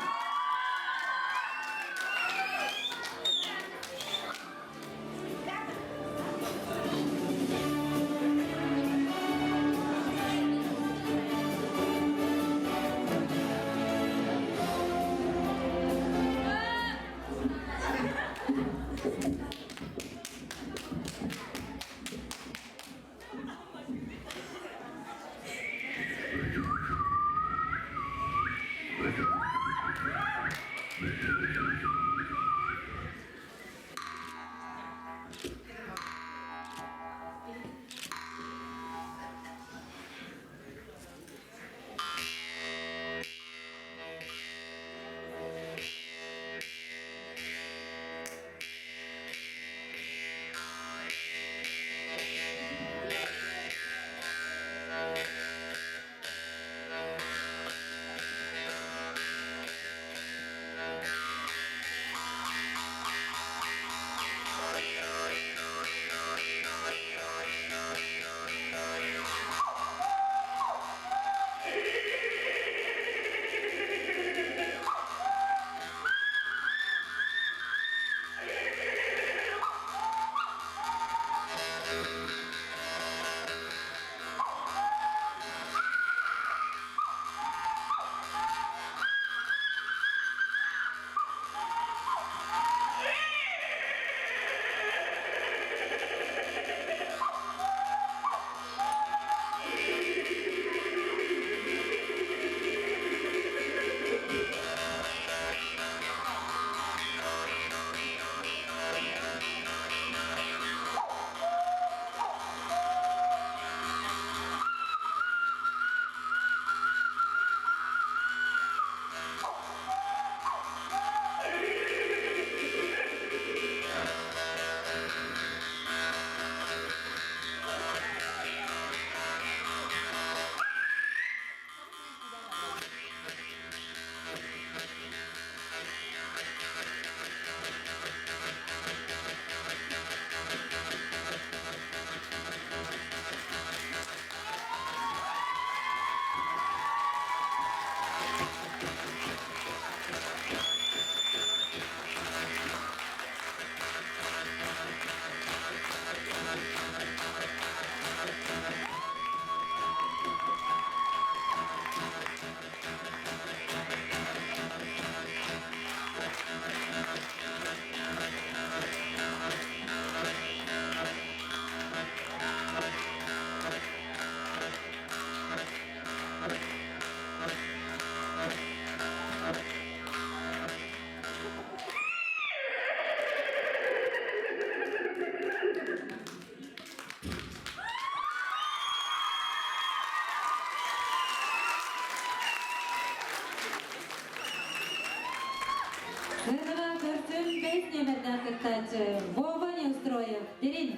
Сыанаҕа көрсүн бэс нүөмэрдээх кыттааччы Вова Неустроев, Дирин.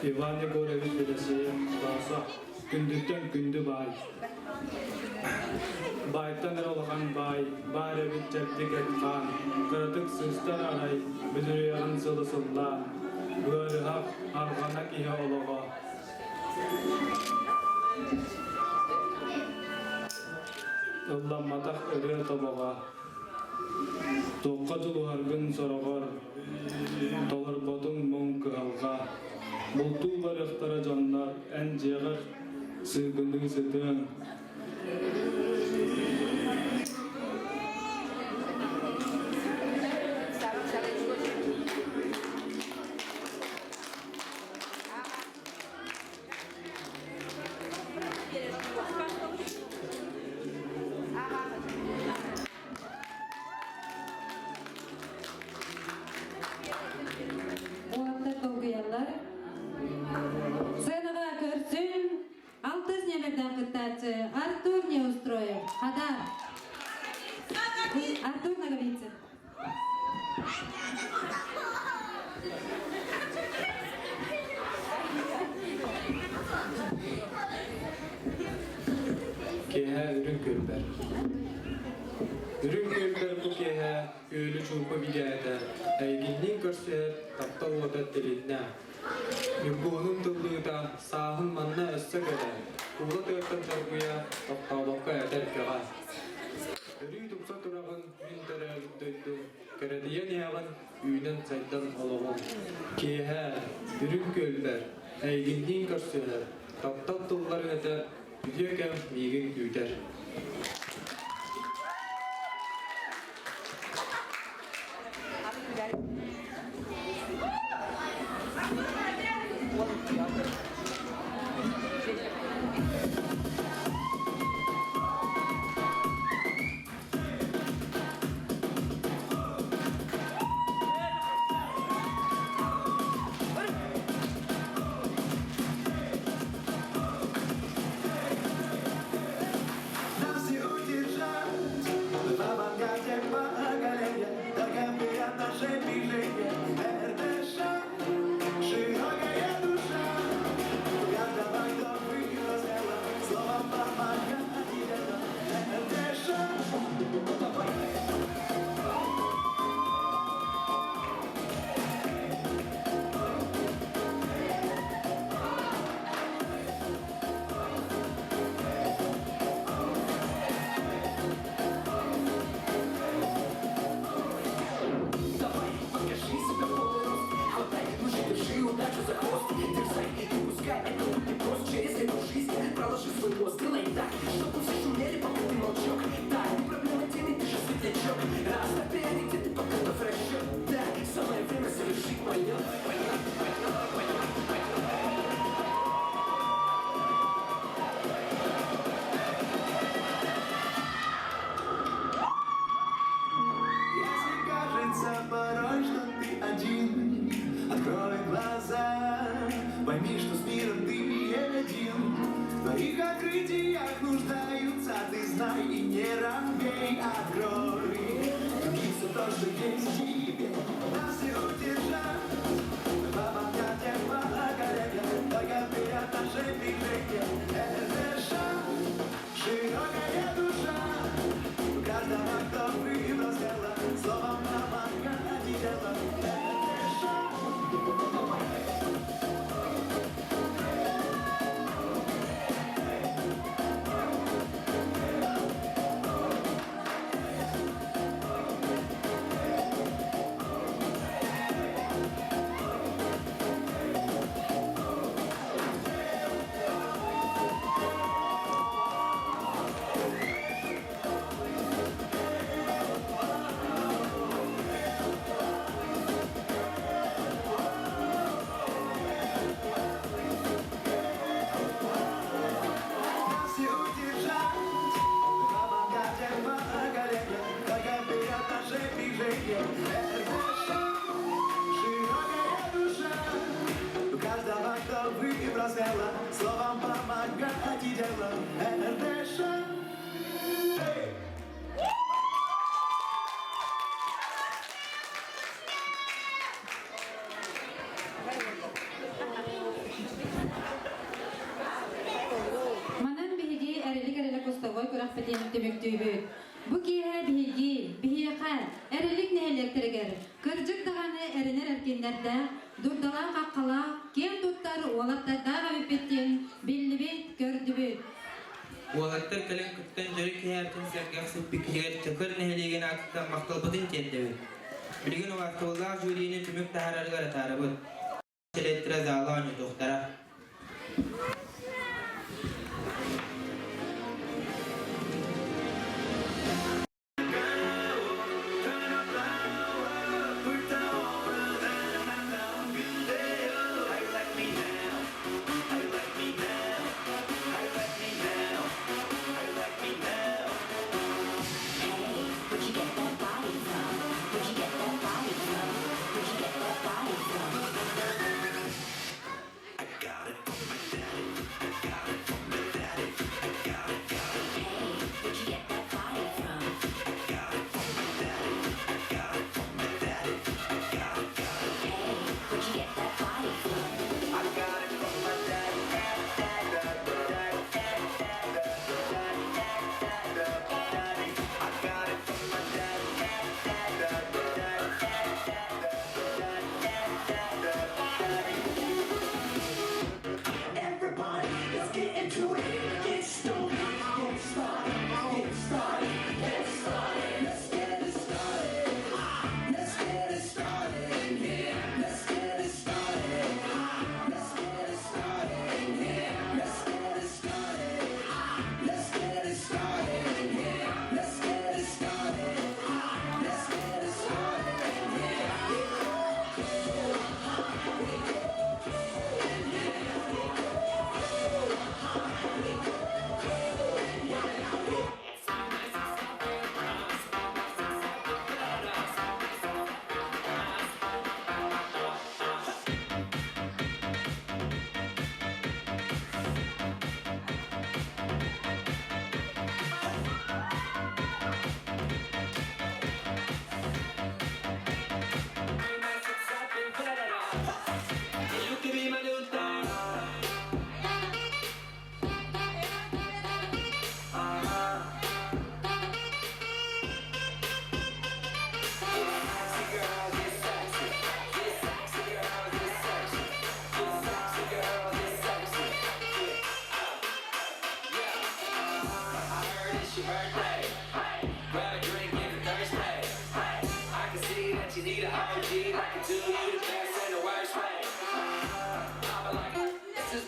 Иван Егорович Белясеев Бааса күндүттэн күндү баай. Баайтан эрэ улахан баай, баар эбит чэбдик эт-хаан, кыратык сыыстар арай, бүдүрүйэҕин сылы сыллаан, ыарыһах, арҕана киһи олоҕо. Ылламматах ырыа тобоҕо. Туохха дьулуһаргын сороҕор, толорботуҥ муҥ кыһалҕа. Бултуу барыахтара дьоннор, эн дьиэҕэр сыыгыныы сытыаҥ. Уолаттар долгуйаллар. Сценаҕа көрсүн алтыс нүөмэрдээх кыттааччы Артур Неустроев. чуумпу бигээтэ, эйигинниин көрсүһэр таптал уота тилиннэ. Ньургуһунум тыллыыта, сааһын манна өссө кэлэ, куула тыаттан доргуйа, тохтообокко этэр кэҕэ. Өрүү тупса тураҕын мин төрөөбүт дойдум, кэрэтийэн иһэҕин үүнэн-сайдан олоҕум. Киэһэ, үрүҥ күөлбэр, эйигинниин көрсүһэр, таптал тылларын этэр үтүө кэм миигин күүтэр. Нас не удержать в авангарде поколения, Только вперед наше движение. РТШ, широкая душа, у каждого, кто выбрал смело, словом помогать дело. РТШ, давай! Давай, покажи себя в полный рост. Хватай, ну же, держи удачу за хвост. Дерзай и пускай это будет просто. Через эту жизнь проложи свой мост. Делай так, чтобы все шумели, пока ты молчок. Да, не проблема тени, ты же светлячок. Раз на приоритеты, пока готов расчет. Да, самое время совершить полет. Полет, полет, полет, полет. Если кажется порой, что ты один, открой глаза, пойми, что с миром ты не один. В твоих открытиях нуждаются, ты знай и не робей, открой. Другим все то, что есть в тебе, нас не удержать. В авангарде поколения, только вперед наше движение. РТШ, широкая душа, у каждого, кто выбрал смело, словом помогать дело. РТШ, давай! Нас не удержать в авангарде поколения, только вперед наше движение. РТШ, широкая душа, у каждого, кто выбрал смело, словом помогать и дело. РТШ, эй! Манан биһиги эрэлик эрэлэ кустовой күрэхпитин түмүктүүбүт. Бу киэһэ биһиги, биһиэхэ, эрэлик нэһилиэктэригэр кырдьык даҕаны эрэнэр эркиннэрдээх, дурдалаах хаххалаах, киэн туттар уолаттардаах эбиппит диэн биллибит, көрдүбүт. Уолаттар кэлэн кыттан дьөрү киһээбитин сэргэх сиппиккитигэр Чакыр нэһилиэгин аатыттан махталбытын тиэрдэбит. Билигин убаастабыллаах жюрини түмүк таһаарарыгар атаарабыт. Селектра зала оонньотуохтара.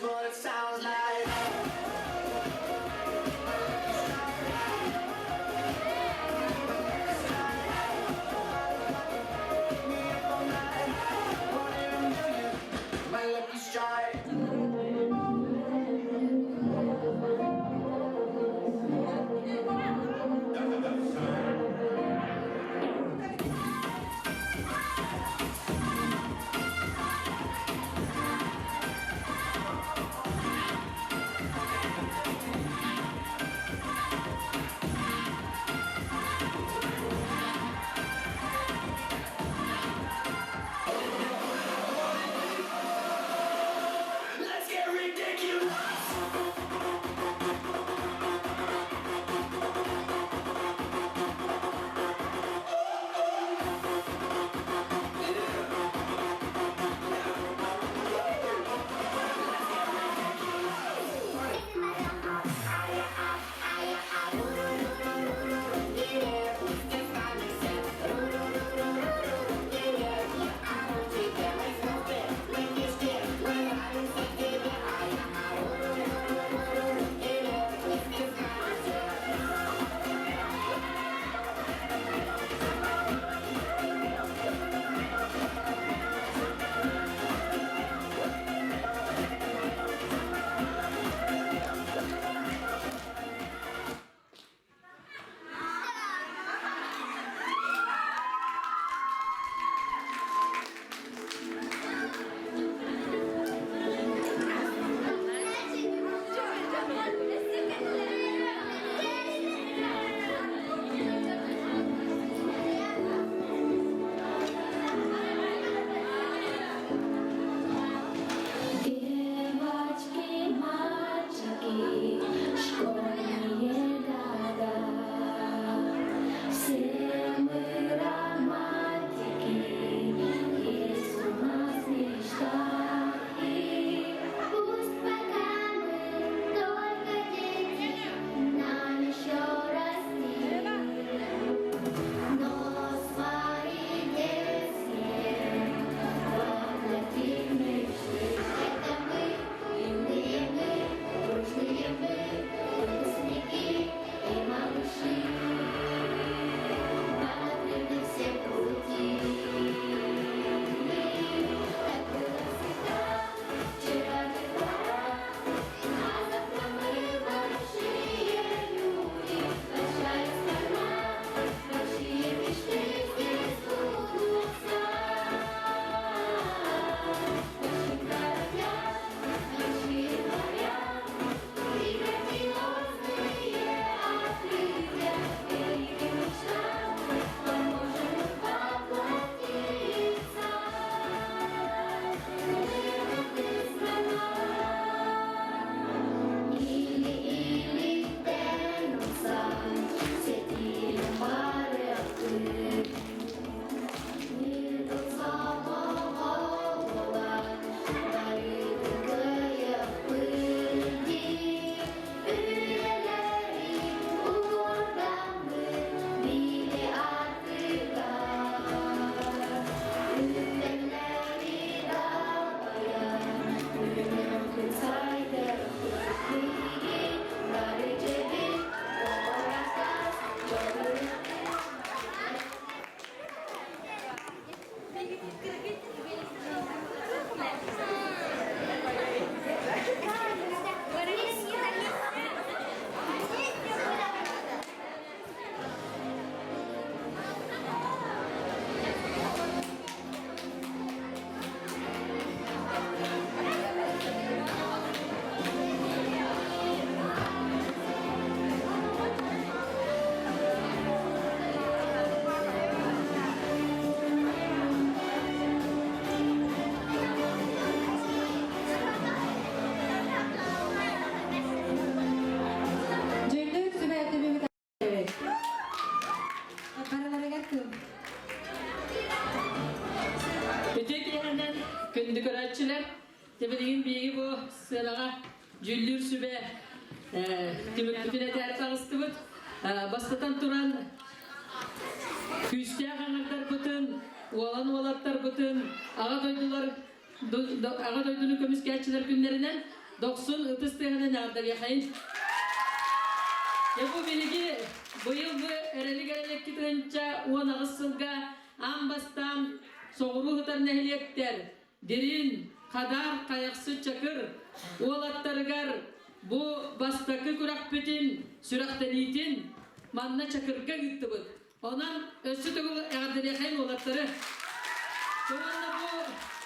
is what it sounds like. My lucky strike. Let's get ridiculous. Девочки, мальчики, школьные года, все мы романтики, есть у нас мечта. И пусть пока мы только дети, нам еще расти, но свои детские воплотим мечты. Это мы, юные мы, дружные мы, выпускники и малыши. Нам открыты все пути. Так было всегда, вчера не пора, а завтра мы большие люди. Большая страна, большие мечты здесь сбудутся. Большим кораблям, большие моря и грандиозные открытия. Великим мечтам поможем мы воплотиться. Мы страна. Или-или тянутся сети моряки. Дьүллүүр сүбэ түмүгү Барыларыгар тыл. Үтүө киэһэнэн күндү көрөөччүлэр, тибилигин биһиги бу сыанаҕа дьүүллүүр сүбэ түмүкпүтүн этээр таҕыстыбыт. Бастатан туран күүстээх аҥардарбытын, уолан уолаттарбытын, аҕа дойдулар аҕа дойдуну көмүскээччилэр күннэринэн Дохсун ытыс тыаһынан эҕэрдэлиэхэйин. Дьэ бу биһиги быйыл бу Эрэлик эрэлэкки 1018 сылга аан бастаан соҕуруу сытар нэһилиэктэр Дирин, Хадаар, Хайахсыт, Чакыр уолаттарыгар бу бастакы күрэхпитин, сүрэхтэниитин манна Чакырга ыыттыбыт. Онон өссө төгүл эҕэрдэлиэхэйин уолаттары. Уонна бу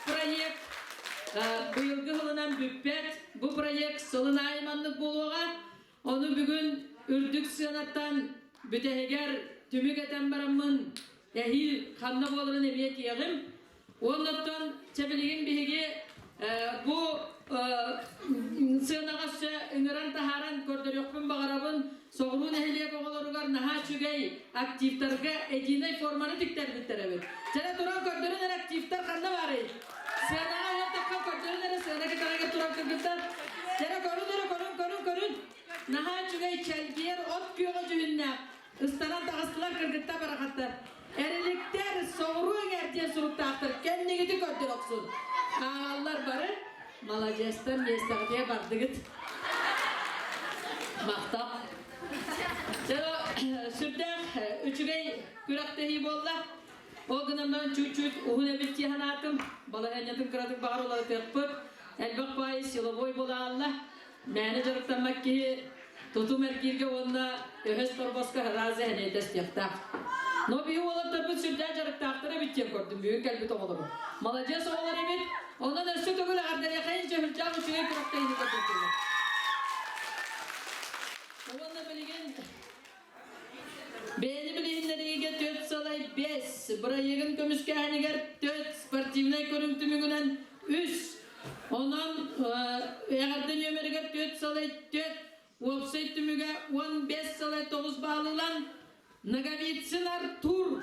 проект быйылгы сылынан бүппэт. Бу проект сылын аайы маннык буолуоҕа. Ону бүгүн үрдүк сыанаттан бүтэһигэр түмүк этэн бараммын эһиил ханна буоларын эмиэ этиэҕим. Уоннаттан чэ билигин биһиги бу сыанаҕа өссө ыҥыран таһааран көрдөрүөхпүн баҕарабын. Соҕуруу нэһилиэк оҕолоругар наһаа үчүгэй активтарга единой форманы тиктэрбиттэр эбит. Чэ туран көрдөрүн эрэ активтар ханна баарый? Сыанаҕа уон таххан көрдөрүн эрэ сыана кэтэҕигэр туран кыргыттар. Чэ көрүн эрэ көрүн көрүн көрүн. Наһаа үчүгэй чэлгиэр от күөҕэ дьүһүннээх Ыстанан таҕыстылар кыргыттар барахаттар. Эриликтэр соҕуруу эҥээр диэн суруктаахтар кэннигити көрдөр охсун. Ааҕаллар бары. Маладьыастар миэстэҕитигэр бардыгыт. Махтал. Чэ, сүрдээх үчүгэй күрэхтэһии буолла. Ол гынан баран чуть-чуть уһун эбит дии санаатым. Балаһыанньатын кыратык баҕар уларытыахпыт. Элбэх баайы силовой буолаалла. Мээнэ дьарыктаммат киһи тутум эргииргэ уонна өһөс торбоско разы эниэтэстиэхтээх. Но биһи уолаттарбыт сүрдээх дьарыктаахтар эбит диэн көрдүм бүгүн кэлбит оҕолору. Маладьыас оҕолор эбит. Онон өссө төгүл эҕэрдэлиэхэйин дьөһүлдээх үчүгэй күрэхтэһиини көрдөрдүлэр. Уонна билигин бэйэни билиһиннэриигэ төрт сылай бэс, бырайыагын көмүскээһинигэр төрт спортивнай көрүҥ түмүгүнэн үс. Онон эҕэрдэ нүөмэригэр төрт сылай төрт, уопсай түмүгэ 15 сылай 9 баалылан Ноговицын Артур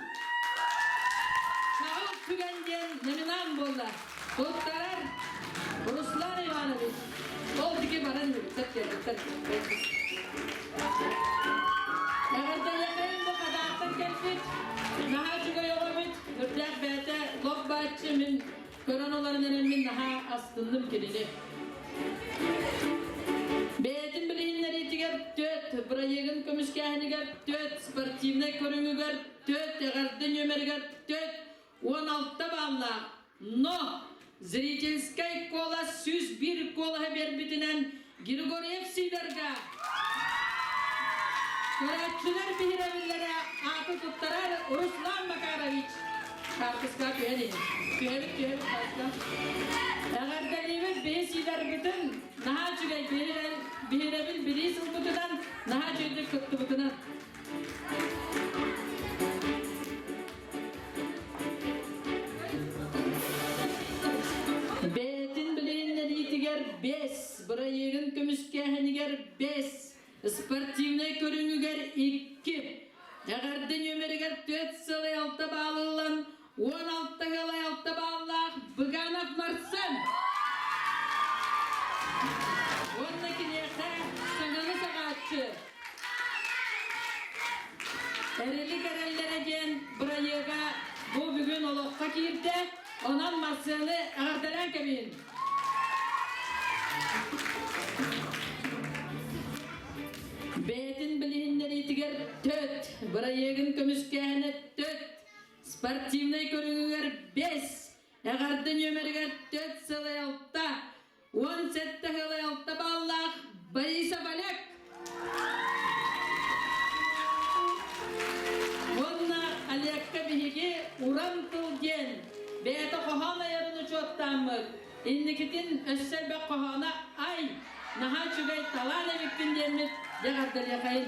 Чаҕыл Түгэн диэн номинант буолла. Туттарар Руслан Иванович. Ол дики баран үөрүттэр кэлбиттэр. Эҕэрдэлиэхэйин бу хадаартан кэлбит. Наһаа үчүгэй оҕо эбит. Үрдээх бэйэтэ лоп бааччы мин көрөн олорон эрэммин наһаа астынным кинини. Бэйэтин билиһиннэриитигэр төрт, бырайыагын көмүскээһинигэр төрт, спортивнай көрүҥүгэр төрт, эҕэрдэ нүөмэригэр төрт, 16 бааллаах. Но зрительскай куолас 101 куолаһы биэрбитинэн Григорьев Сидорга көрөөччүлэр биһирэбиллэрэ ааты туттарар Руслан Макарович. Хаартыска түһэн иһин. Түһэбит, түһэбит хаартыска. Эҕэрдэлиибит биһи Сидоргытын наһаа үчүгэй биһирэбил бириис ылбытынан, наһаа үчүгэйдик кыттыбытынан. Бэйэтин билиһиннэриитигэр бэс, бырайыагын көмүскээһинигэр бэс, спортивнай көрүҥүгэр икки, эҕэрдэ нүөмэригэр түөрт сылай алта баалыллан, 16 ыалай алта бааллаах Быганов Марсен. Уонна киниэхэ саҥаны саҕааччы Эрилик эрэллэрэ диэн бырайыага бу бүгүн олоххо киирдэ. Онон Марсыаны эҕэрдэлээн кэбиһин. Бэйэтин билиһиннэриитигэр төт, бырайыагын көмүскээһинэ төт, спортивнай көрүҥүгэр бэс, эҕэрдэ нүөмэригэр төт сылай алта, 17 сылай алта бааллаах Борисов Олег. Уонна Олегка биһиги уран тыл диэн бэйэтэ хоһоон айарын учуоттааммыт, инникитин өссө элбэх хоһооно ай, наһаа үчүгэй талаан эбиккин диэммит эҕэрдэлиэхэйин.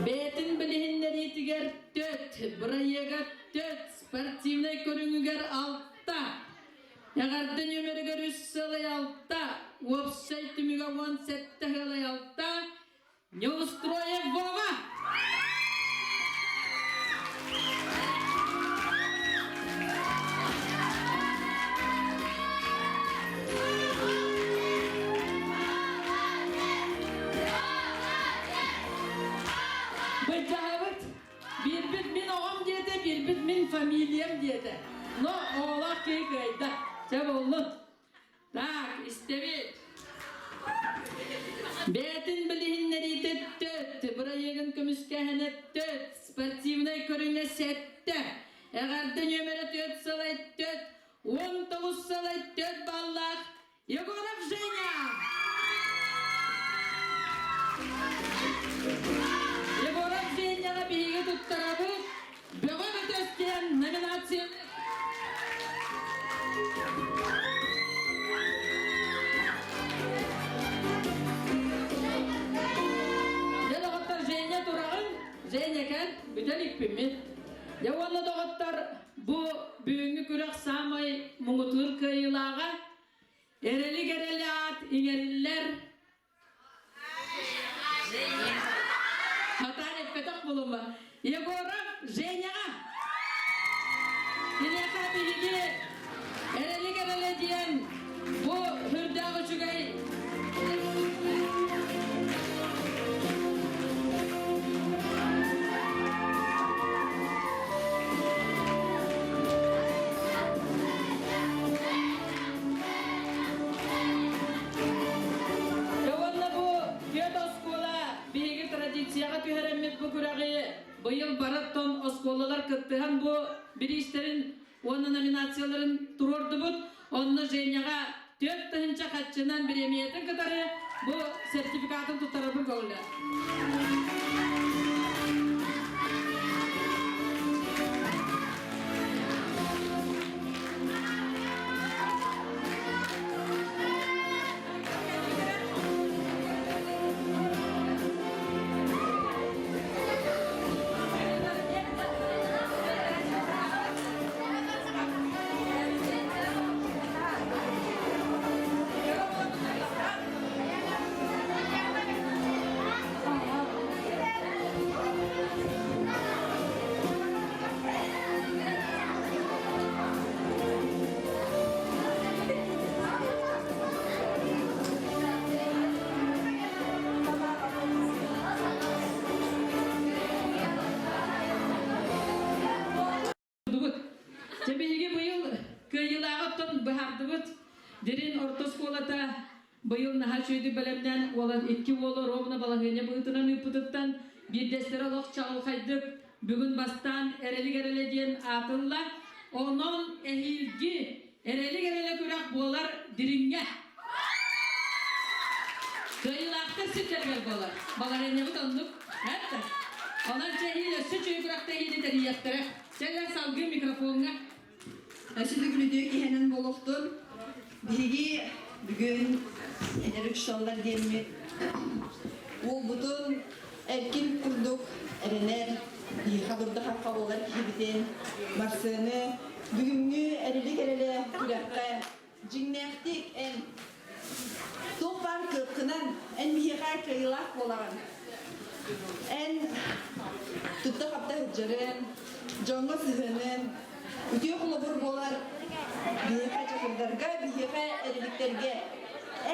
Бэйэтин билиһиннэриитигэр төт, бырайыага төт, спортивнай көрүҥүгэр алта, эҕэрдэ нүөмэригэр үс сылай алта, уопсай түмүгэ 17 сылай алта, Неустроев Вова! Быдьаһабыт. Биирбит мин оҕом диэтэ, биирбит мин фамилиям диэтэ. Но оҕолоох киһи кыайда. Чэ буоллун. Так, истэбит. Бэйэтин билиһиннэриитэ төт, бырайыагын көмүскээһинэ төт, спортивнай көрүҥэ сэттэ, эҕэрдэ нүөмэрэ түөрт сылай төт, 19 сылай төт баллаах Егоров Женя! Егоров Женяҕа биһиги туттарабыт Бөҕө Бөтөс диэн номинацияны. Дьэ, доҕоттор, Женя тураҕын, Женя кэл, бүтэн икпиммит. Дьэ уонна доҕоттор, бу бүгүҥҥү күрэх саамай муҥутуур кыайыылааҕа Эрэлик эрэли аат иҥэриллэр. Хатаан эппэтэх булума. Егоров Женяҕа. Киниэхэ биһиги эрэлик эрэлэ диэн бу сүрдээх үчүгэй Уонна бу түөрт оскуола биһиги традицияҕа түһэрэммит бу күрэҕи быйыл барыттан оскуолалар кыттыһан бу бириистэрин уонна номинацияларын туруордубут. Онно Женяҕа 4000 хаччынан бириэмийэтин кытары бу сертификатын туттарарбын көҥүллээх. Дьэ биһиги быйыл кыайыылааҕы оттон быһаардыбыт. Дирин орто оскуолата быйыл наһаа үчүгэйдик бэлэмнээн уолан икки уолу ровно балаһыанньа быһыытынан ыыппытыттан биирдэстэрэ олох чаҕылхайдык бүгүн бастаан Эрэлик эрэлэ диэн аатылла. Онон эһиилги Эрэлик эрэлэ күрэх буолар Дириҥҥэ. Кыайыылаахтар сирдэригэр буолар. Балаһыанньабыт оннук. Это. Онон чэ эһиил өссө үчүгэй күрэхтэһиини тэрийиэхтэрэ. Чэ салгыы микрофоҥҥа. Өссө да күнүдүө киһинэн буолуохтун. Биһиги бүгүн эдэр учууталлар диэммит уолбутун эркин курдук эрэнэр, биһиэхэ дурда-хахха буолар киһибитин Марсыаны бүгүҥҥү эрилик эрэлэ күрэххэ дьиҥнээхтик эн туох баар кыаххынан эн биһиэхэ кыайыылаах буолаҕын. Эн тутта-хапта сылдьарын, дьоҥҥо сыһыанын, үтүө холобур буолар биһиэхэ чакырдарга, биһиэхэ эриликтэргэ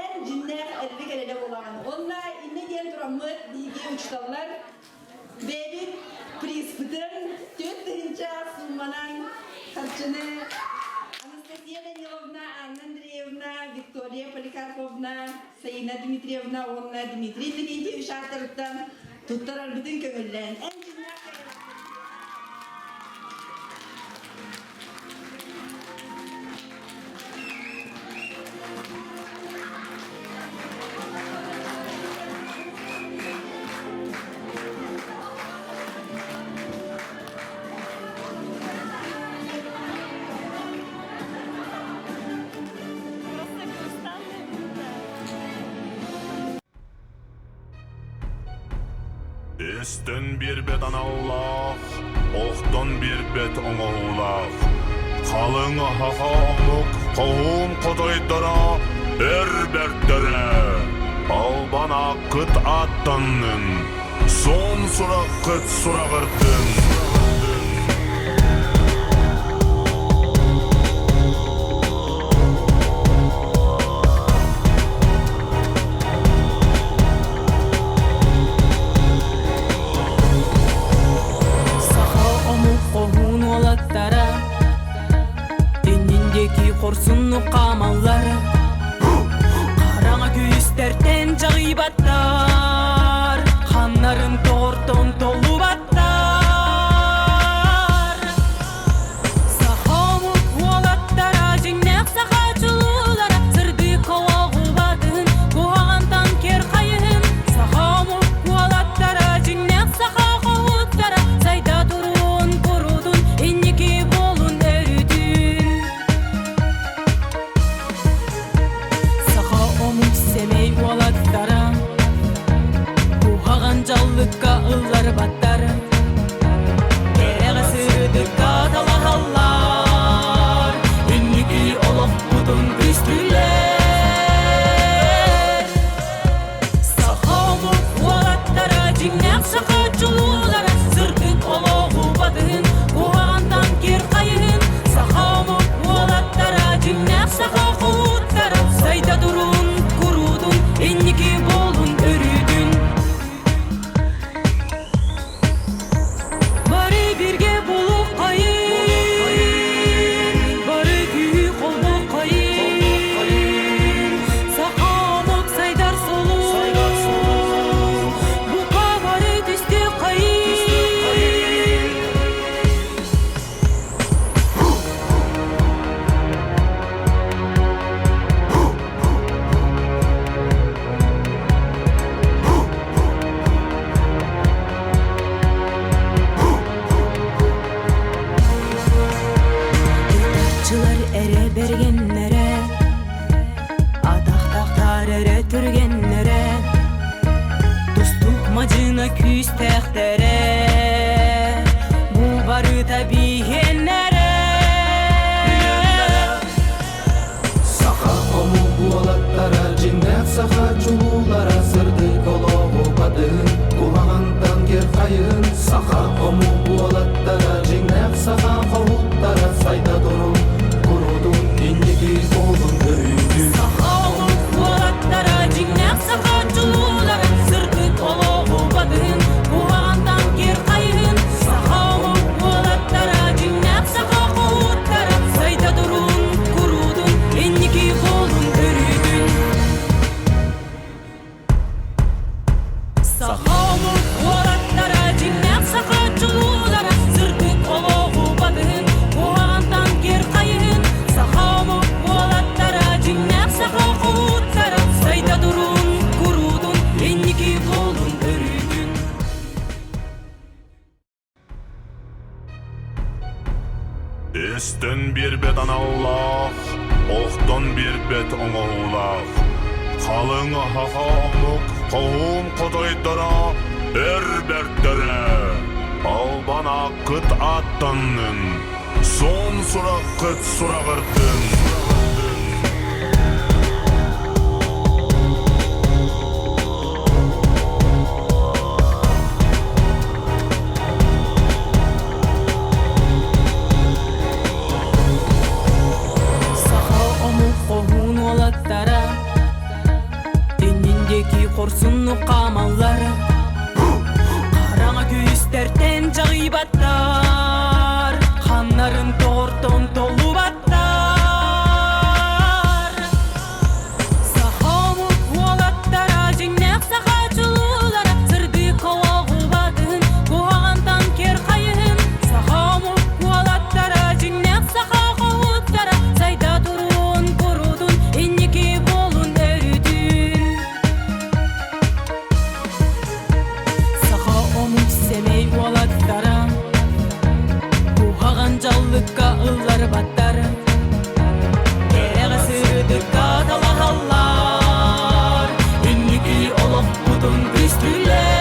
эн дьиннээх эрилик эрэлэ буолаҕын. Онно иннэ диэн тураммыт биһиги учууталлар бэйэбит призпытын 4000 сумманан харчыны Анастасия Даниловна, Анна Андреевна, Виктория Поликарповна, Саина Дмитриевна уонна Дмитрий Левентьевич ааттарыттан туттарарбытын көҥүллээн эн дьиннээх Өстөн биэрбэт аналлаах, охтон биэрбэт оҥоһуулаах, халыҥ аһаҕа омук хоһуун хотойдоро өр бэртэрэ, албан ааккыт ааттаннын, суон сураххыт сураҕырдын. Саха омук хоһуун уолаттара. хорсунну хаамаллар Хараҥа күүстэртэн дьаҕыйбаттар Ханнарын тоҕортон толлубаттар Саха омук уолаттара дьиҥнээх саха чулуулара Сырдык оҕубатын куһаҕантан кэр хайыһын Саха омук уолаттара дьиҥнээх саха хоһуттара Сайда туруун курутун инники буолун өрүтүн Саха омук сэмэй уолаттара Куһаҕан дьаллыкка ылларбаттар Кэрэҕэ сырдыкка талаһаллар Инники олохпутун түстүүлэр Саха омук уолаттара дьиҥнээх саха чулуулара Сырдык олоҕу батыһын куһаҕантан кир хайыһын Саха омук уолаттара дьиҥнээх саха хоһуттара Сайда турун куруутун инники буолун өрүүтүн Бары бирге булуоххайын, бары күүһү холбуоххайын. Саха омук сайдар суолун, бука бары түстүөххэйин. Ытааччылар эрэ бэргэннэрэ, атахтахтар эрэ түргэннэрэ, тустуук мадьына күүстээхтэрэ, бу барыта биһиэннэрэ. Саха омук уолаттара, дьиҥнээх саха чулуулара Сырдык олоҕу батыһын, куһаҕантан кэр хайыһын Саха омук уолаттара, дьиҥнээх саха хоһуттара Сайда турун, курутун, инники буолун өрүүтүн Саха омук уолаттара, дьиҥнээх саха чулуулара, сырдык олоҕу батыһын, куһаҕантан кир хайыһын. Саха омук уолаттара, дьиҥнээх саха хоһуттара, сайда турун, куруутун, инники буолун өрүүтүн. Саха омук уолаттара, дьиҥнээх саха чулуулара, сырдык олоҕу батыһын, куһаҕантан кир хайыһын. Саха омук уолаттара, дьиҥнээх саха хоһуттара, сайда турун, куруутун, инники буолун өрүүтүн. Өстөн биэрбэт аналлаах, охтон биэрбэт оҥоһуулаах, халыҥ аһаҕа омук хоһуун хотойдоро өр бэртэрэ, албан ааккыт ааттаннын, суон сураххыт сураҕырдын. Саха омук хоһуун уолаттара Иннин диэки хорсуннук хаамаллар Хараҥа күүстэртэн дьаҕыйбаттар Ханнарын тоҕортон толлубаттар Саха омук уолаттара дьиҥнээх саха чулуулара Сырдык олоҕу батыһын, куһаҕантан кэр хайыһын Саха омук уолаттара дьиҥнээх саха хоһуттара Сайда туруун куруутун, инники буолун өрүтүн Саха омук сэмэй уолаттара Куһаҕан дьаллыкка ылларбаттар Кэрэҕэ сырдыкка талаһаллар Инники олохпутун түстүүлэр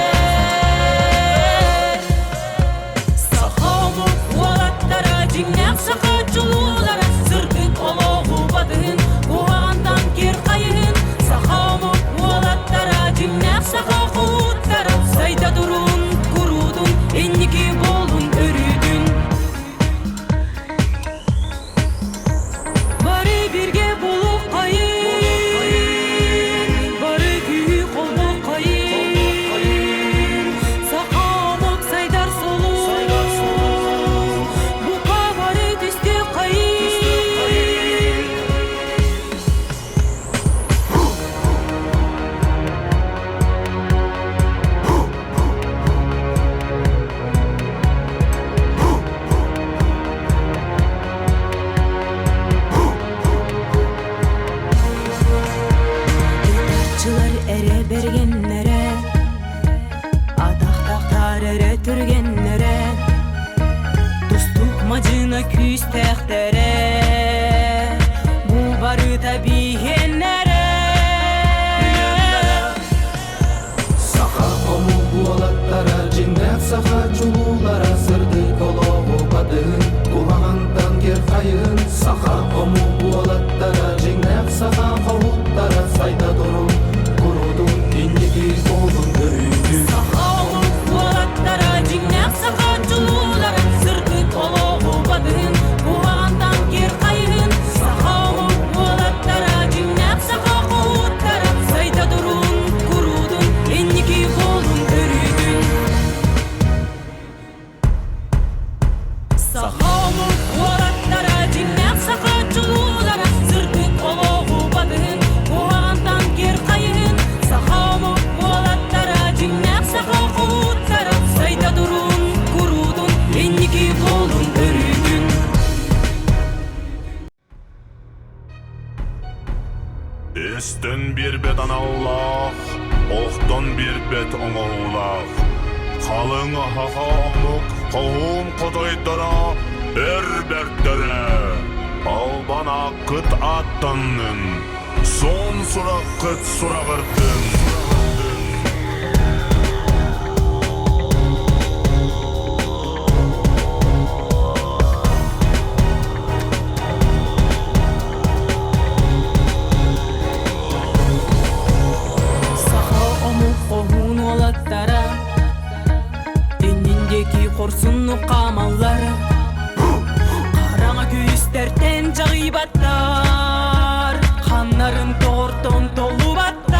Саха омук уолаттара дьиҥнээх саха чулуулара Сырдык олоҕу батыһын, куһаҕантан кир хайыһын Саха омук уолаттара дьиҥнээх саха хоһуттара Сайда туруун куруутун, инники буолун өрүүтүн Бары бирге булуоххайын, бары күүһү холбуоххайын. Саха омук сайдар суолун, бука бары түстүөххэйин. дьына күүстээхтэрэ Бу барыта биһиэннэрэ Саха омук уолаттара, дьиҥнээх саха чулуулара сырдык олоҕу батыһын, куһаҕантан кир хайыһын. Саха омук уолаттара, дьиҥнээх саха хоһуттара сайда турун, куруутун инники суолун көрүүтүн. Саха омук уолаттара, дьиҥнээх саха чулуулара сырдык олоҕу батыһын, куһаҕантан кир хайыһын. Саха омук уолаттара, дьиҥнээх саха хоһуттара сайда турун, куруутун инники буолун өрүүтүн. Саха омук уолаттара, дьиҥнээх саха чулуулара сырдык олоҕу батыһын, куһаҕантан кир хайыһын. Саха омук уолаттара, дьиҥнээх саха хоһуттара сайда турун, куруутун инники буолун өрүүтүн. Эстэн биэрбэт аналлаах, охтон биэрбэт оҥоһуулаах, халыҥ аһаҕа омук хоһуун хотойдоро эр бэртэрэ, албан ааккыт ааттаннын, суон сураххыт сураҕырдын. Саха омук хоһуун уолаттара Иннин диэки хорсуннук хаамаллар Хараҥа күүстэртэн дьаҕыйбаттар Ханнарын тоҕортон толлубаттар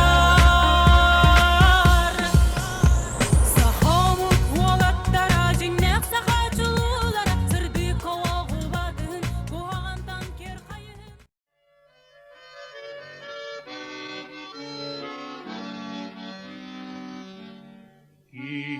Саха омук уолаттара дьиҥнээх саха чулуулара Сырдык олоҕу батыһын куһаҕантан кэр хайыһын Киһи